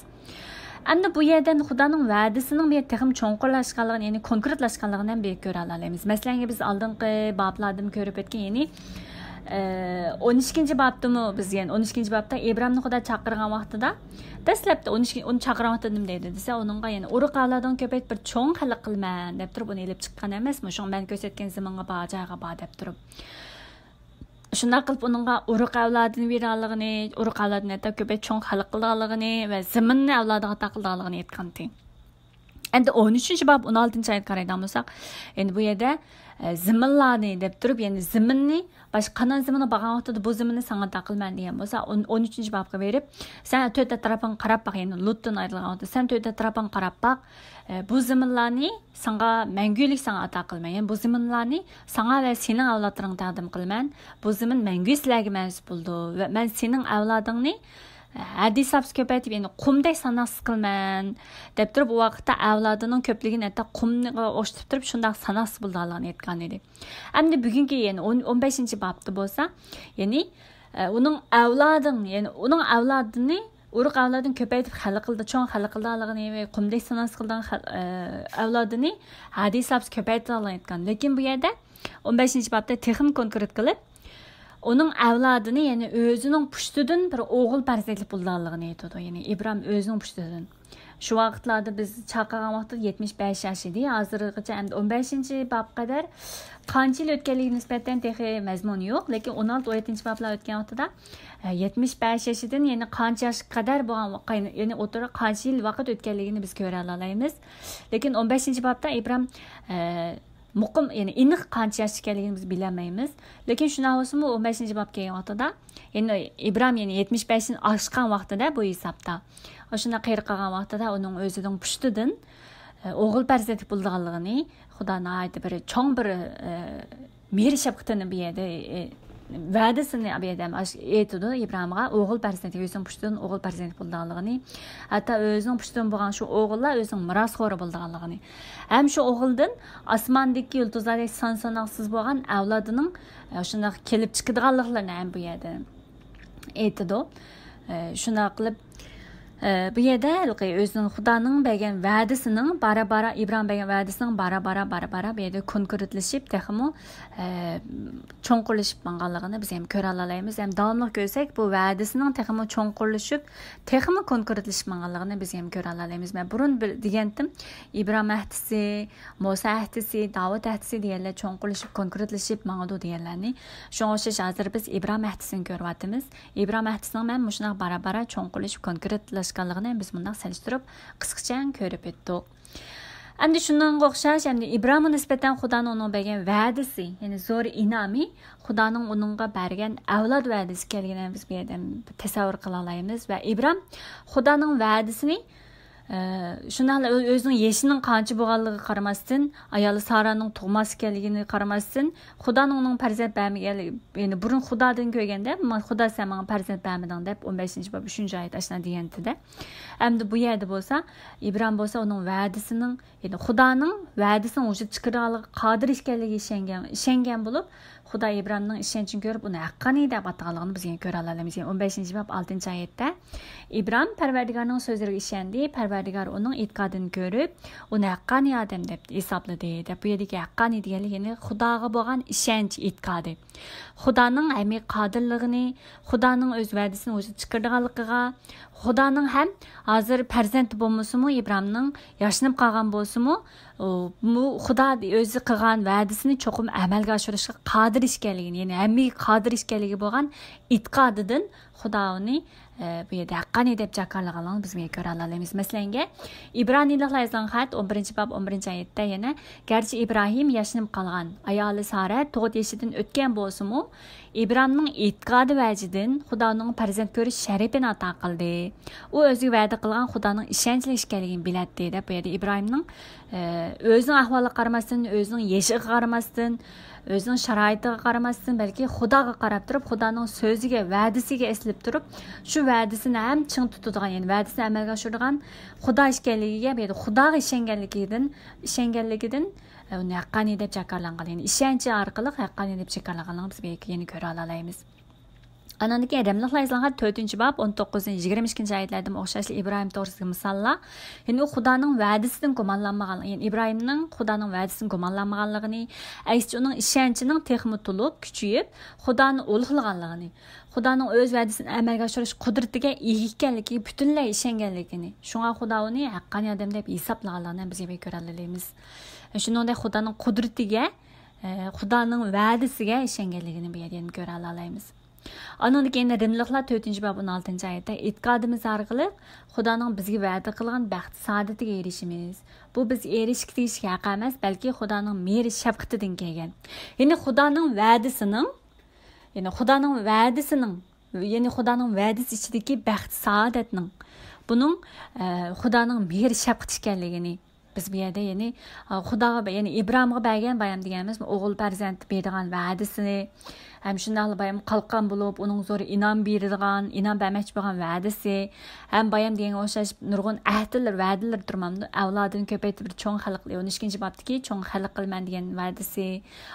ئەمدى بۇ يەردە خۇدانىڭ ۋەدىسىنىڭ بىر تېخىمۇ چوڭقۇرلاشقانلىقىنى، يەنى كونكرېتلاشقانلىقىنى ھەم بىر كۆرەلەيمىز. مەسىلەن، بىز ئالدىنقى بابلاردىمۇ كۆرۈپ ئۆتكەن، يەنى ئون ئىككىنچى بابتىمۇ بىز، يەنى ئون ئىككىنچى بابتا ئىبراھىمنى خۇدا چاقىرغان ۋاقتىدا، دەسلەپتە ئون ئىككى، ئۇنى چاقىرغان ۋاقتىدا نېمە دەيدۇ دېسە، ئۇنىڭغا يەنى ئۇرۇق ئەۋلادىڭنى كۆپەيتىپ بىر چوڭ خەلق قىلىمەن دەپ تۇرۇپ ئۇنى ئېلىپ چىققان ئەمەسمۇ؟ شۇڭا مەن كۆرسەتكەن زېمىنغا بار، جايغا بار دەپ تۇرۇپ. شۇنداق قىلىپ ئۇنىڭغا ئۇرۇق ئەۋلادىنى بېرىدىغانلىقىنى، ئۇرۇق ئەۋلادىنى ھەتتا كۆپەيتىپ چوڭ خەلق قىلىدىغانلىقىنى ۋە زېمىننى ئەۋلادىغا ئاتا قىلىدىغانلىقىنى ئېيتقانتى. ئەمدى ئون ئۈچىنچى باب، ئون ئالتىنچى ئايەتكە قارايدىغان بولساق، يەنى بۇ يەردە، ئە، زېمىنلارنى دەپ تۇرۇپ، يەنى زېمىننى، باشقا قانان زېمىنىغا بارغان ۋاقتىدا بۇ زېمىننى ساڭا ئاتا قىلىمەن دېگەن بولسا، ئون، ئون ئۈچىنچى بابقا بېرىپ، سەن تۆت ئەتراپىڭغا قاراپ باق، يەنى لۇتتىن ئايرىلغان ۋاقتىدا، سەن تۆت ئەتراپىڭغا قاراپ باق، ئە، بۇ زېمىنلارنى ساڭا مەڭگۈلۈك ساڭا ئاتا قىلىمەن، يەنى بۇ زېمىنلارنى ساڭا ۋە سېنىڭ ئەۋلادلىرىڭغا تەقدىم قىلىمەن، بۇ زېمىن مەڭگۈ سىلەرگە مەنسۇپ بولىدۇ ۋە مەن سېنىڭ ئەۋلادىڭنى ھەددى ھېسابسىز كۆپەيتىپ، يەنى قۇمدەك ساناقسىز قىلىمەن، دەپ تۇرۇپ، ئۇ ۋاقىتتا ئەۋلادىنىڭ كۆپلۈكىنى ھەتتا قۇمغا ئوخشىتىپ تۇرۇپ، شۇنداق ساناقسىز بولىدىغانلىقىنى ئېيتقان ئىدى. ئەمدى بۈگۈنكى، يەنى ئون، ئون بەشىنچى بابتا بولسا، يەنى، ئە، ئۇنىڭ ئەۋلادىڭ، يەنى ئۇنىڭ ئەۋلادىنى، ئۇرۇق ئەۋلادىنى كۆپەيتىپ خەلق قىلدى، چوڭ خەلق قىلىدىغانلىقىنى ۋە قۇمدەك ساناقسىز قىلىدىغان خەل-، ئە، ئەۋلادىنى ھەددى ھېسابسىز كۆپەيتىدىغانلىقىنى ئېيتقان. لېكىن بۇ يەردە ئون بەشىنچى بابتا تېخىمۇ كونكرېت قىلىپ، ئۇنىڭ ئەۋلادىنى، يەنى ئۆزىنىڭ پۇشتىدىن بىر ئوغۇل پەرزەنتلىك بولىدىغانلىقىنى ئېيتىدۇ. يەنى ئىبراھىم ئۆزىنىڭ پۇشتىدىن. شۇ ۋاقىتلاردا بىز چاقىرغان ۋاقتىدا يەتمىش بەش ياش ئىدى. ھازىرغىچە ئەمدى ئون بەشىنچى بابقا قەدەر قانچە يىل ئۆتكەنلىكىگە نىسبەتەن تېخى مەزمۇن يوق. لېكىن ئون ئالتە، ئون يەتتىنچى بابلار ئۆتكەن ۋاقتىدا، ئە، يەتمىش بەش ياشىدىن يەنى قانچە ياشقا قەدەر بولغان ۋاق-، يەنى ئوتتۇرىدا قانچە يىل ۋاقىت ئۆتكەنلىكىنى بىز كۆرەلەيمىز. لېكىن ئون بەشىنچى بابتا ئىبراھىم، ئە، مۇقىم، يەنى ئېنىق قانچە ياشتا ئىكەنلىكىنى بىز بىلەلمەيمىز. لېكىن شۇنداق بولسىمۇ، ئون بەشىنچى باب كەلگەن ۋاقتىدا، يەنى ئىبراھىم يەنى يەتمىش بەشتىن ئاشقان ۋاقتىدا بۇ ھېسابتا، ئاشۇنداق قېرىپ قالغان ۋاقتىدا ئۇنىڭ ئۆزىنىڭ پۇشتىدىن، ئە، ئوغۇل پەرزەنتلىك بولىدىغانلىقىنى خۇدا ناھايىتى بىر چوڭ بىر، ئە، مېھرى شەپقىتىنى بۇ يەردە، ئە، ۋەدىسىنى بۇ يەردە ئاش-، ئېيتىدۇ ئىبراھىمغا، ئوغۇل پەرزەنت، ئۆزىنىڭ پۇشتىدىن ئوغۇل پەرزەنت بولىدىغانلىقىنى، ھەتتا ئۆزىنىڭ پۇشتىدىن بولغان شۇ ئوغۇللار ئۆزىنىڭ مىراسخورى بولىدىغانلىقىنى، ھەم شۇ ئوغۇلدىن ئاسماندىكى يۇلتۇزلاردەك سان ساناقسىز بولغان ئەۋلادىنىڭ، ئە، شۇنداق كېلىپ چىقىدىغانلىقلىرىنى ھەم بۇ يەردە ئېيتىدۇ. ئە، شۇنداق قىلىپ، ئە، بۇ يەردە ھېلىقى ئۆزىنىڭ خۇدانىڭ بەرگەن ۋەدىسىنىڭ بارا-بارا، ئىبراھىم بەرگەن ۋەدىسىنىڭ بارا-بارا، بارا-بارا بۇ يەردە كونكرېتلىشىپ، تېخىمۇ، ئە، چوڭقۇرلىشىپ ماڭغانلىقىنى بىز ھەم كۆرەلالايمىز. ھەم داۋاملىق كۆرسەك، بۇ ۋەدىسىنىڭ تېخىمۇ چوڭقۇرلىشىپ، تېخىمۇ كونكرېتلىشىپ ماڭغانلىقىنى بىز ھەم كۆرەلالايمىز. مەن بۇرۇن بىر دېگەنتىم، ئىبراھىم ئەھدىسى، مۇسا ئەھدىسى، داۋۇت ئەھدىسى دېگەنلەر چوڭقۇرلىشىپ، كونكرېتلىشىپ ماڭىدۇ دېگەنلەرنى. شۇڭا ئوخشاش ھازىر بىز ئىبراھىم ئەھدىسىنى كۆرۈۋاتىمىز. ئىبراھىم ئەھدىسىنىڭ مەن مۇشۇنداق بارا-بارا چوڭقۇرلىشىپ كونكرېتلاشقانلىقىنى بىز مۇنداق سېلىشتۇرۇپ قىسقىچە كۆرۈپ ئۆتتۇق. ئەمدى شۇنىڭغا ئوخشاش، ئەمدى ئىبراھىمغا نىسبەتەن خۇدانىڭ ئۇنىڭغا بەرگەن ۋەدىسى، يەنى زور ئىنامى، خۇدانىڭ ئۇنىڭغا بەرگەن ئەۋلاد ۋەدىسى ئىكەنلىكىنى بىز بۇ يەردىن تەسەۋۋۇر قىلالايمىز. ۋە ئىبراھىم خۇدانىڭ ۋەدىسىنى، ئە، شۇنداقلا ئۆ-، ئۆزىنىڭ يېشىنىڭ قانچە بولغانلىقىغا قارىماستىن، ئايالى سارانىڭ تۇغماس ئىكەنلىكىنى قارىماستىن، خۇدانىڭ ئۇنىڭغا پەرزەنت بەرمىگەنلىكى، يەنى بۇرۇن خۇدادىن كۆرگەندە، ما-، خۇدا سەن ماڭا پەرزەنت بەرمىدىڭ دەپ، ئون بەشىنچى باب ئۈچىنچى ئايەت ئاشۇنداق دېگەنتىدە. ئەمدى بۇ يەردە بولسا، ئىبراھىم بولسا ئۇنىڭ ۋەدىسىنىڭ، يەنى خۇدانىڭ ۋەدىسىنىڭ ۋۇجۇدقا چىقىرىدىغانلىقىغا قادىر ئىكەنلىكىگە ئىشەنگەن، ئىشەنگەن بولۇپ، خۇدا ئىبراھىمنىڭ ئىشەنچىنى كۆرۈپ، ئۇنى ھەققانىي دەپ ئاتىغانلىقىنى بىز يەنە كۆرەلەيمىز. يەنى ئون بەشىنچى باب ئالتىنچى ئايەتتە، ئىبراھىم پەرۋەردىگارنىڭ سۆزلىرىگە ئىشەندى، پەرۋەردىگار ئۇنىڭ ئېتىقادىنى كۆرۈپ، ئۇنى ھەققانىي ئادەم دەپ ھېسابلىدى، دەپ. بۇ يەردىكى ھەققانىي دېگەنلىك، يەنى خۇداغا بولغان ئىشەنچ ئېتىقادى. خۇدانىڭ ھەممىگە قادىرلىقىنى، خۇدانىڭ ئۆز ۋەدىسىنى ۋۇجۇدقا چىقىرىدىغانلىقىغا، خۇدانىڭ ھەم ھازىر پەرزەنتى بولمىسىمۇ، ئىبراھىمنىڭ ياشىنىپ قالغان بولسىمۇ، ئۇ، بۇ خۇدا ئۆزى قىلغان ۋەدىسىنى چوقۇم ئەمەلگە ئاشۇرۇشقا قادىر ئىكەنلىكىنى، يەنى ھەممىگە قادىر ئىكەنلىكىگە بولغان ئېتىقادىدىن خۇدا ئۇنى، ئە، بۇ يەردە ھەققانىي دەپ جاكارلىغانلىقىنى بىز بۇ يەردە كۆرەلەيمىز. مەسىلەنگە، ئىبرانىيلىقلار يېزىلغان خەت ئون بىرىنچى باب ئون بىرىنچى ئايەتتە يەنە، گەرچە ئىبراھىم ياشىنىپ قالغان، ئايالى سارە تۇغۇت يېشىدىن ئۆتكەن بولسىمۇ، ئىبراھىمنىڭ ئېتىقادى ۋەجىدىن خۇدا ئۇنىڭغا پەرزەنت كۆرۈش شەرىپىنى ئاتا قىلدى. ئۇ ئۆزىگە ۋەدە قىلغان خۇدانىڭ ئىشەنچلىك ئىكەنلىكىنى بىلەتتى، دەپ بۇ يەردە ئىبراھىمنىڭ، ئە، ئۆزىنىڭ ئەھۋالىغا قارىماستىن، ئۆزىنىڭ يېشىغا قارىماستىن، ئۆزىنىڭ شارائىتىغا قارىماستىن، بەلكى خۇداغا قاراپ تۇرۇپ، خۇدانىڭ سۆزىگە، ۋەدىسىگە ئېسىلىپ تۇرۇپ، شۇ ۋەدىسىنى ھەم چىڭ تۇتىدىغان، يەنى ۋەدىسىنى ئەمەلگە ئاشۇرىدىغان خۇدا ئىكەنلىكىگە، بۇ يەردە خۇداغا ئىشەنگەنلىكىدىن، ئىشەنگەنلىكىدىن، ئە، ئۇنى ھەققانىي دەپ جاكارلانغان، يەنى ئىشەنچ ئارقىلىق ھەققانىي دەپ جاكارلانغانلىقىنى بىز بۇ يەردە يەنە كۆرەلەيمىز. ئانان كېيىن رىملىقلار يېزىلغان تۆتىنچى باب ئون توققۇزىنچى، يىگىرمە ئىككىنچى ئايەتلەردىمۇ ئوخشاشلا ئىبراھىم توغرىسىدىكى مىساللار. يەنى ئۇ خۇدانىڭ ۋەدىسىدىن گۇمانلانمىغان، يەنى ئىبراھىمنىڭ خۇدانىڭ ۋەدىسىدىن گۇمانلانمىغانلىقىنى، ئەكسىچە ئۇنىڭ ئىشەنچىنىڭ تېخىمۇ تولۇپ، كۈچىيىپ، خۇدانى ئۇلۇغلىغانلىقىنى، خۇدانىڭ ئۆز ۋەدىسىنى ئەمەلگە ئاشۇرۇش قۇدرىتىگە ئىگە ئىكەنلىكىگە پۈتۈنلەي ئىشەنگەنلىكىنى، شۇڭا خۇدا ئۇنى ھەققانىي ئادەم دەپ ھېسابلىغانلىقىنى بىز بۇ يەردە كۆرەلەيمىز. شۇنىڭدەك خۇدانىڭ قۇدرىتىگە، ئە، خۇدانىڭ ۋەدىسىگە ئىشەنگەنلىكىنى بۇ يەردىن كۆرەلەيمىز. ئانىڭدىن كېيىن رىملىقلار تۆتىنچى باب ئون ئالتىنچى ئايەتتە، ئېتىقادىمىز ئارقىلىق خۇدانىڭ بىزگە ۋەدە قىلغان بەخت سائادىتىگە ئېرىشىمىز. بۇ بىز ئېرىشىشكە تېگىشلىك ھەق ئەمەس، بەلكى خۇدانىڭ مېھرى شەپقىتىدىن كەلگەن. يەنى خۇدانىڭ ۋەدىسىنىڭ، يەنى خۇدانىڭ ۋەدىسىنىڭ، يەنى خۇدانىڭ ۋەدىسى ئىچىدىكى بەخت سائادەتنىڭ، بۇنىڭ، ئە، خۇدانىڭ مېھرى شەپقىتى ئىكەنلىكىنى، بىز بۇ يەردە، يەنى، ئا، خۇداغا، يەنى ئىبراھىمغا بەرگەن بايام دېگەنىمىز ئوغۇل پەرزەنت بېرىدىغان ۋەدىسىنى، ھەم شۇنداقلا بايام قالقان بولۇپ، ئۇنىڭ زور ئىنام بېرىدىغان، ئىنام بەرمەكچى بولغان ۋەدىسى، ھەم بايام دېگەنگە ئوخشاش نۇرغۇن ئەھدىلەر، ۋەدىلەر تۇرمامدۇ؟ ئەۋلادىنى كۆپەيتىپ بىر چوڭ خەلق، ئون ئىككىنچى بابتىكى چوڭ خەلق قىلىمەن دېگەن ۋەدىسى،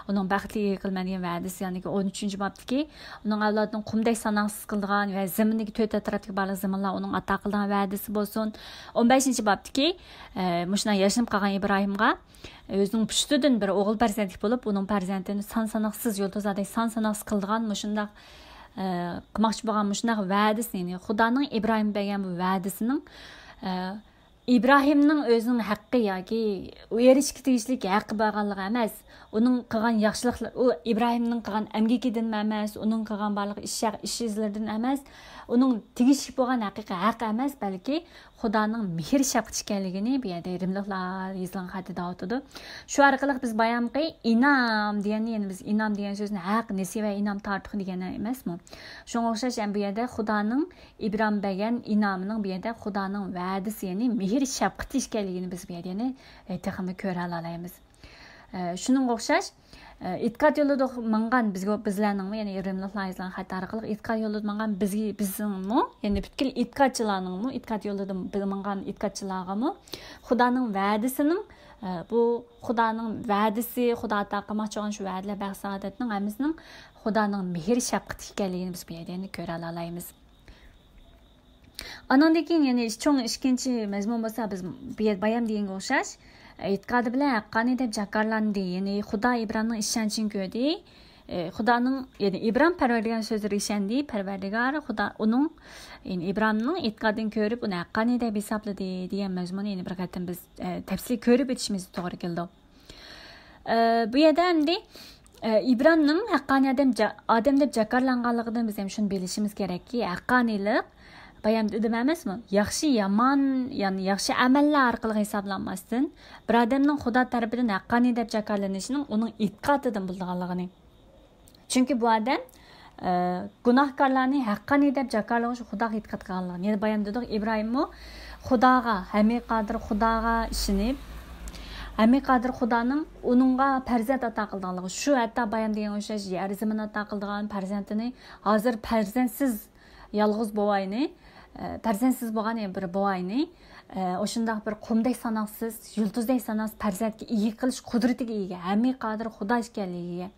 ئۇنىڭ بەختلىك ئىگە قىلىمەن دېگەن ۋەدىسى، يەنى ئون ئۈچىنچى بابتىكى ئۇنىڭ ئەۋلادىنى قۇمدەك ساناقسىز قىلىدىغان ۋە زېمىندىكى تۆت ئەتراپتىكى بارلىق زېمىنلار ئۇنىڭ ئاتا قىلىدىغان ۋەدىسى بولسۇن. ئون بەشىنچى بابتىكى، ئە، مۇشۇنداق ياشىنىپ قالغان ئىبراھىمغا ئۆزىنىڭ پۇشتىدىن بىر ئوغۇل پەرزەنتلىك بولۇپ، ئۇنىڭ پەرزەنتىنى سان ساناقسىز يۇلتۇزلاردەك سان ساناقسىز قىلىدىغان مۇشۇنداق، ئە، قىلماقچى بولغان مۇشۇنداق ۋەدىسىنى، يەنى خۇدانىڭ ئىبراھىمغا بەرگەن بۇ ۋەدىسىنىڭ، ئە، ئىبراھىمنىڭ ئۆزىنىڭ ھەققى ياكى ئۇ ئېرىشىشكە تېگىشلىك ھەققى بارغانلىقى ئەمەس، ئۇنىڭ قىلغان ياخشىلىقلىرى، ئۇ ئىبراھىمنىڭ قىلغان ئەمگىكىدىنمۇ ئەمەس، ئۇنىڭ قىلغان بارلىق ئىش، ئىش ئىزلىرىدىن ئەمەس، ئۇنىڭ تېگىشلىك بولغان ھەقىقىي ھەق ئەمەس، بەلكى خۇدانىڭ مېھىر شەپقىتى ئىكەنلىكىنى بۇ يەردە رىملىقلار يېزىلغان خەتتە دەۋاتىدۇ. شۇ ئارقىلىق بىز بايامقى ئىنام دېگەننى، يەنى بىز ئىنام دېگەن سۆزنى ھەق، نېسىۋە، ئىنام، تارتۇق دېگەن ئەمەسمۇ؟ شۇڭا ئوخشاش، يەنى بۇ يەردە خۇدانىڭ ئىبراھىم بەرگەن ئىنامىنىڭ بۇ يەردە خۇدانىڭ ۋەدىسى، يەنى مېھىر شەپقىتى ئىكەنلىكىنى بىز بۇ يەردە يەنە، ئە، تېخىمۇ كۆرەلەيمىز. ئە، شۇنىڭغا ئوخشاش، ئە، ئېتىقاد يولىدا ماڭغان بىزگە، بىزلەرنىڭمۇ، يەنى رىملىقلار يېزىلغان خەت ئارقىلىق ئېتىقاد يولىدا ماڭغان بىزگە، بىزنىڭمۇ، يەنى پۈتكۈل ئېتىقادچىلارنىڭمۇ، ئېتىقاد يولىدا ماڭغان ئېتىقادچىلارغىمۇ خۇدانىڭ ۋەدىسىنىڭ، ئە، بۇ خۇدانىڭ ۋەدىسى، خۇدا ئاتا قىلماقچى بولغان شۇ ۋەدىلەر، بەخت سائادەتنىڭ ھەممىسىنىڭ خۇدانىڭ مېھىر شەپقىتى ئىكەنلىكىنى بىز بۇ يەردە يەنە كۆرەلەيمىز. ئانىڭدىن كېيىن يەنە چوڭ ئىككىنچى مەزمۇن بولسا، بىز بۇ يەردە بايام دېگەنگە ئوخشاش، ئېتىقادى بىلەن ھەققانىي دەپ جاكارلاندى. يەنى خۇدا ئىبراھىمنىڭ ئىشەنچىنى كۆردى. ئى، خۇدانىڭ، يەنى ئىبراھىم پەرۋەردىگار سۆزلىرىگە ئىشەندى. پەرۋەردىگار خۇدا ئۇنىڭ، يەنى ئىبراھىمنىڭ ئېتىقادىنى كۆرۈپ، ئۇنى ھەققانىي دەپ ھېسابلىدى دېگەن مەزمۇننى يەنە بىر قېتىم بىز، ئى، تەپسىلىي كۆرۈپ ئۆتۈشىمىز توغرا كېلىدۇ. ئى، بۇ يەردە ئەمدى، ئى، ئىبراھىمنىڭ ھەققانىي ئادەم جا-، ئادەم دەپ جاكارلانغانلىقىدىن بىز ھەم شۇنى بىلىشىمىز كېرەككى، ھەققانىيلىق، بايام دېدىم ئەمەسمۇ؟ ياخشى، يامان، يەنى ياخشى ئەمەللەر ئارقىلىق ھېسابلانماستىن، بىر ئادەمنىڭ خۇدا تەرىپىدىن ھەققانىي دەپ جاكارلىنىشىنىڭ ئۇنىڭ ئېتىقادىدىن بولىدىغانلىقىنى. چۈنكى بۇ ئادەم، ئە، گۇناھكارلارنى ھەققانىي دەپ جاكارلىغۇچى خۇداغا ئېتىقاد قىلغانلىقىنى. يەنە بايام دېدۇق، ئىبراھىممۇ خۇداغا، ھەمىي قادىر خۇداغا ئىشىنىپ، ھەمىي قادىر خۇدانىڭ ئۇنىڭغا پەرزەنت ئاتا قىلىدىغانلىقى. شۇ ھەتتا بايام دېگەن ئوخشاش يەر زېمىن ئاتا قىلىدىغان پەرزەنتىنى ھازىر پەرزەنتسىز يالغۇز بوۋاينى، ئە، پەرزەنتسىز بولغان يەنە بىر بوۋاينى، ئە، ئاشۇنداق بىر قۇمدەك ساناقسىز، يۇلتۇزدەك ساناقسىز پەرزەنتكە ئىگە قىلىش قۇدرىتىگە ئىگە، ھەممىگە قادىر خۇدا ئىكەنلىكىگە،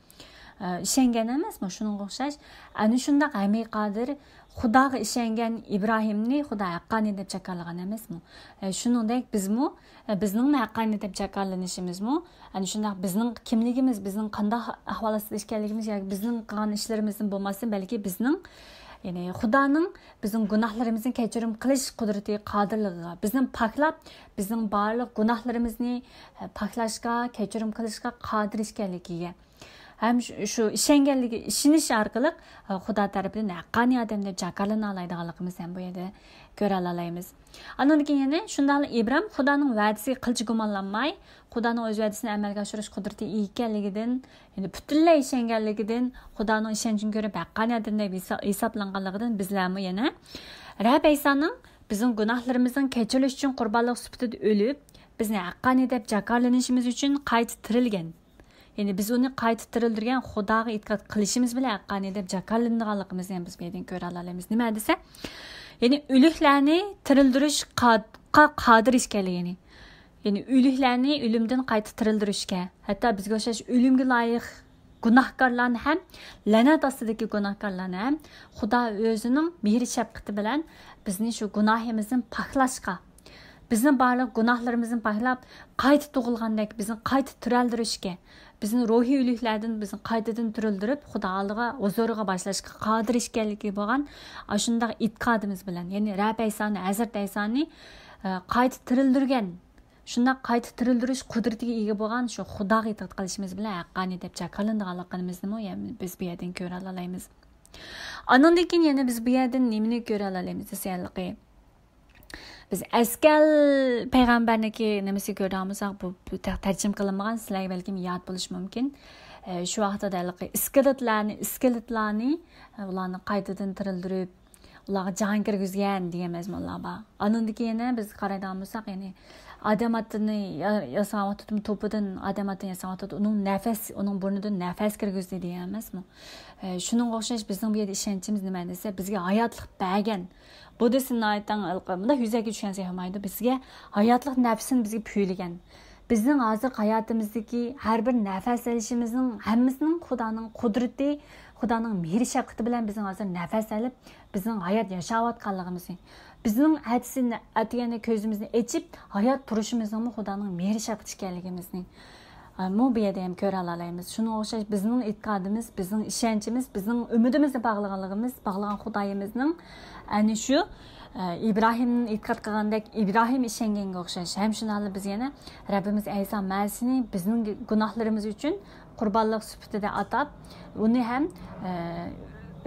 ئە، ئىشەنگەن ئەمەسمۇ؟ شۇنىڭغا ئوخشاش، ئەنە شۇنداق ھەممىگە قادىر خۇداغا ئىشەنگەن ئىبراھىمنى خۇدا ھەققانىي دەپ جاكارلىغان ئەمەسمۇ؟ ئە، شۇنىڭدەك بىزمۇ، ئە، بىزنىڭمۇ ھەققانىي دەپ جاكارلىنىشىمىزمۇ، ئەنە شۇنداق بىزنىڭ كىملىكىمىز، بىزنىڭ قانداق ئەھۋال ئاستىدا ئىكەنلىكىمىز ياكى بىزنىڭ قىلغان ئىشلىرىمىزدىن بولماستىن، بەلكى بىزنىڭ، يەنى خۇدانىڭ بىزنىڭ گۇناھلىرىمىزنى كەچۈرۈم قىلىش قۇدرىتى، قادىرلىقىغا، بىزنى پاكلاپ، بىزنىڭ بارلىق گۇناھلىرىمىزنى، ئە، پاكلاشقا، كەچۈرۈم قىلىشقا قادىر ئىكەنلىكىگە ھەم شۇ، شۇ ئىشەنگەنلىكى، ئىشىنىش ئارقىلىق، ئە، خۇدا تەرىپىدىن ھەققانىي ئادەم دەپ جاكارلىنالايدىغانلىقىمىزنى ھەم بۇ يەردە كۆرەلەيمىز. ئاندىن كېيىن يەنە شۇنداقلا ئىبراھىم خۇدانىڭ ۋەدىسىگە قىلچە گۇمانلانماي، خۇدانىڭ ئۆز ۋەدىسىنى ئەمەلگە ئاشۇرۇش قۇدرىتى ئىگە ئىكەنلىكىدىن، يەنى پۈتۈنلەي ئىشەنگەنلىكىدىن، خۇدانىڭ ئىشەنچىنى كۆرۈپ ھەققانىي ئادەم دەپ ھېسا-، ھېسابلانغانلىقىدىن بىزلەرمۇ يەنە رەب ئەيسانىڭ بىزنىڭ گۇناھلىرىمىزنىڭ كەچۈرۈلۈشى ئۈچۈن قۇربانلىق سۈپىتىدە ئۆلۈپ، بىزنى ھەققانىي دەپ جاكارلىنىشىمىز ئۈچۈن قايتا تىرىلگەن. يەنى بىز ئۇنى قايتا تىرىلدۈرگەن خۇداغا ئېتىقاد قىلىشىمىز بىلەن ھەققانىي دەپ جاكارلىنىدىغانلىقىمىزنى ھەم بىز بۇ يەردىن كۆرەلەيمىز. نېمە دېسە، يەنى ئۆلۈكلەرنى تىرىلدۈرۈش قا-، قا-، قادىر ئىكەنلىكىنى. يەنى ئۆلۈكلەرنى ئۆلۈمدىن قايتا تىرىلدۈرۈشكە، ھەتتا بىزگە ئوخشاش ئۆلۈمگە لايىق گۇناھكارلارنى ھەم، لەنەت ئاستىدىكى گۇناھكارلارنى ھەم خۇدا ئۆزىنىڭ مېھرى شەپقىتى بىلەن بىزنى شۇ گۇناھىمىزدىن پاكلاشقا، بىزنىڭ بارلىق گۇناھلىرىمىزنى پاكلاپ، قايتا تۇغۇلغاندەك بىزنى قايتا تىرىلدۈرۈشكە، بىزنى روھىي ئۆلۈكلەردىن بىزنى قايتىدىن تىرىلدۈرۈپ، خۇدا ئالدىغا، ھۇزۇرىغا باشلاشقا قادىر ئىكەنلىكى بولغان ئاشۇنداق ئېتىقادىمىز بىلەن، يەنى رەب ئەيسانى، ھەزرەت ئەيسانى، ئە، قايتا تىرىلدۈرگەن، شۇنداق قايتا تىرىلدۈرۈش قۇدرىتىگە ئىگە بولغان شۇ خۇداغا ئېتىقاد قىلىشىمىز بىلەن ھەققانىي دەپ جاكارلىنىدىغانلىقىمىزنىمۇ يەنە بىز بۇ يەردىن كۆرەلەيمىز. ئانىڭدىن كېيىن يەنە بىز بۇ يەردىن نېمىنى كۆرەلەيمىز دېسە، ھېلىقى بىز ئەسكەل پەيغەمبەرنىڭكى نېمىسىگە كۆرىدىغان بولساق، بۇ، بۇ تە-، تەرجىمە قىلىنمىغان، سىلەرگە بەلكىم ياد بولۇشى مۇمكىن. ئە، شۇ ۋاقىتتا ھېلىقى ئىسكىلىتلارنى، ئىسكىلىتلارنى، ئە، ئۇلارنى قايتىدىن تىرىلدۈرۈپ، ئۇلارغا جان كىرگۈزگەن دېگەن مەزمۇنلار بار. ئانىڭدىن كېيىن يەنە بىز قارايدىغان بولساق، يەنى ئادەم ئاتىنى يا-، ياسىغان ۋاقتىدىمۇ توپىدىن، ئادەم ئاتىنى ياسىغان ۋاقتىدا ئۇنىڭ نەپەس، ئۇنىڭ بۇرنىدىن نەپەس كىرگۈزدى دېگەن ئەمەسمۇ؟ ئە، شۇنىڭغا ئوخشاش بىزنىڭ بۇ يەردە ئىشەنچىمىز نېمە دېسە، بىزگە ھاياتلىق بەرگەن، بۇ دېسە ناھايىتى مۇنداق يۈزەكى چۈشەنسە ياخشىمايدۇ. بىزگە ھاياتلىق نەپسىنى بىزگە پۈۋلىگەن. بىزنىڭ ھازىرقى ھاياتىمىزدىكى ھەر بىر نەپەس ئېلىشىمىزنىڭ ھەممىسىنىڭ خۇدانىڭ قۇدرىتى، خۇدانىڭ مېھرى شەپقىتى بىلەن بىزنىڭ ھازىر نەپەس ئېلىپ، بىزنىڭ ھايات ياشاۋاتقانلىقىمىزنى، بىزنىڭ ئەتىسى ئەتىگەندە كۆزىمىزنى ئېچىپ، ھايات تۇرۇشىمىزنىڭمۇ خۇدانىڭ مېھرى شەپقىتى ئىكەنلىكىمىزنى، ئە، مۇ بۇ يەردە ھەم كۆرەلەيمىز. شۇنىڭغا ئوخشاش بىزنىڭ ئېتىقادىمىز، بىزنىڭ ئىشەنچىمىز، بىزنىڭ ئۈمىدىمىزنى باغلىغانلىقىمىز، باغلىغان خۇدايىمىزنىڭ ئەنە شۇ، ئە، ئىبراھىمنىڭ ئېتىقاد قىلغاندەك ئىبراھىم ئىشەنگەنگە ئوخشاش. ھەم شۇنداقلا بىز يەنە رەببىمىز ئەيسا مەسىھنى بىزنىڭ گۇناھلىرىمىز ئۈچۈن قۇربانلىق سۈپىتىدە ئاتاپ، ئۇنى ھەم، ئە،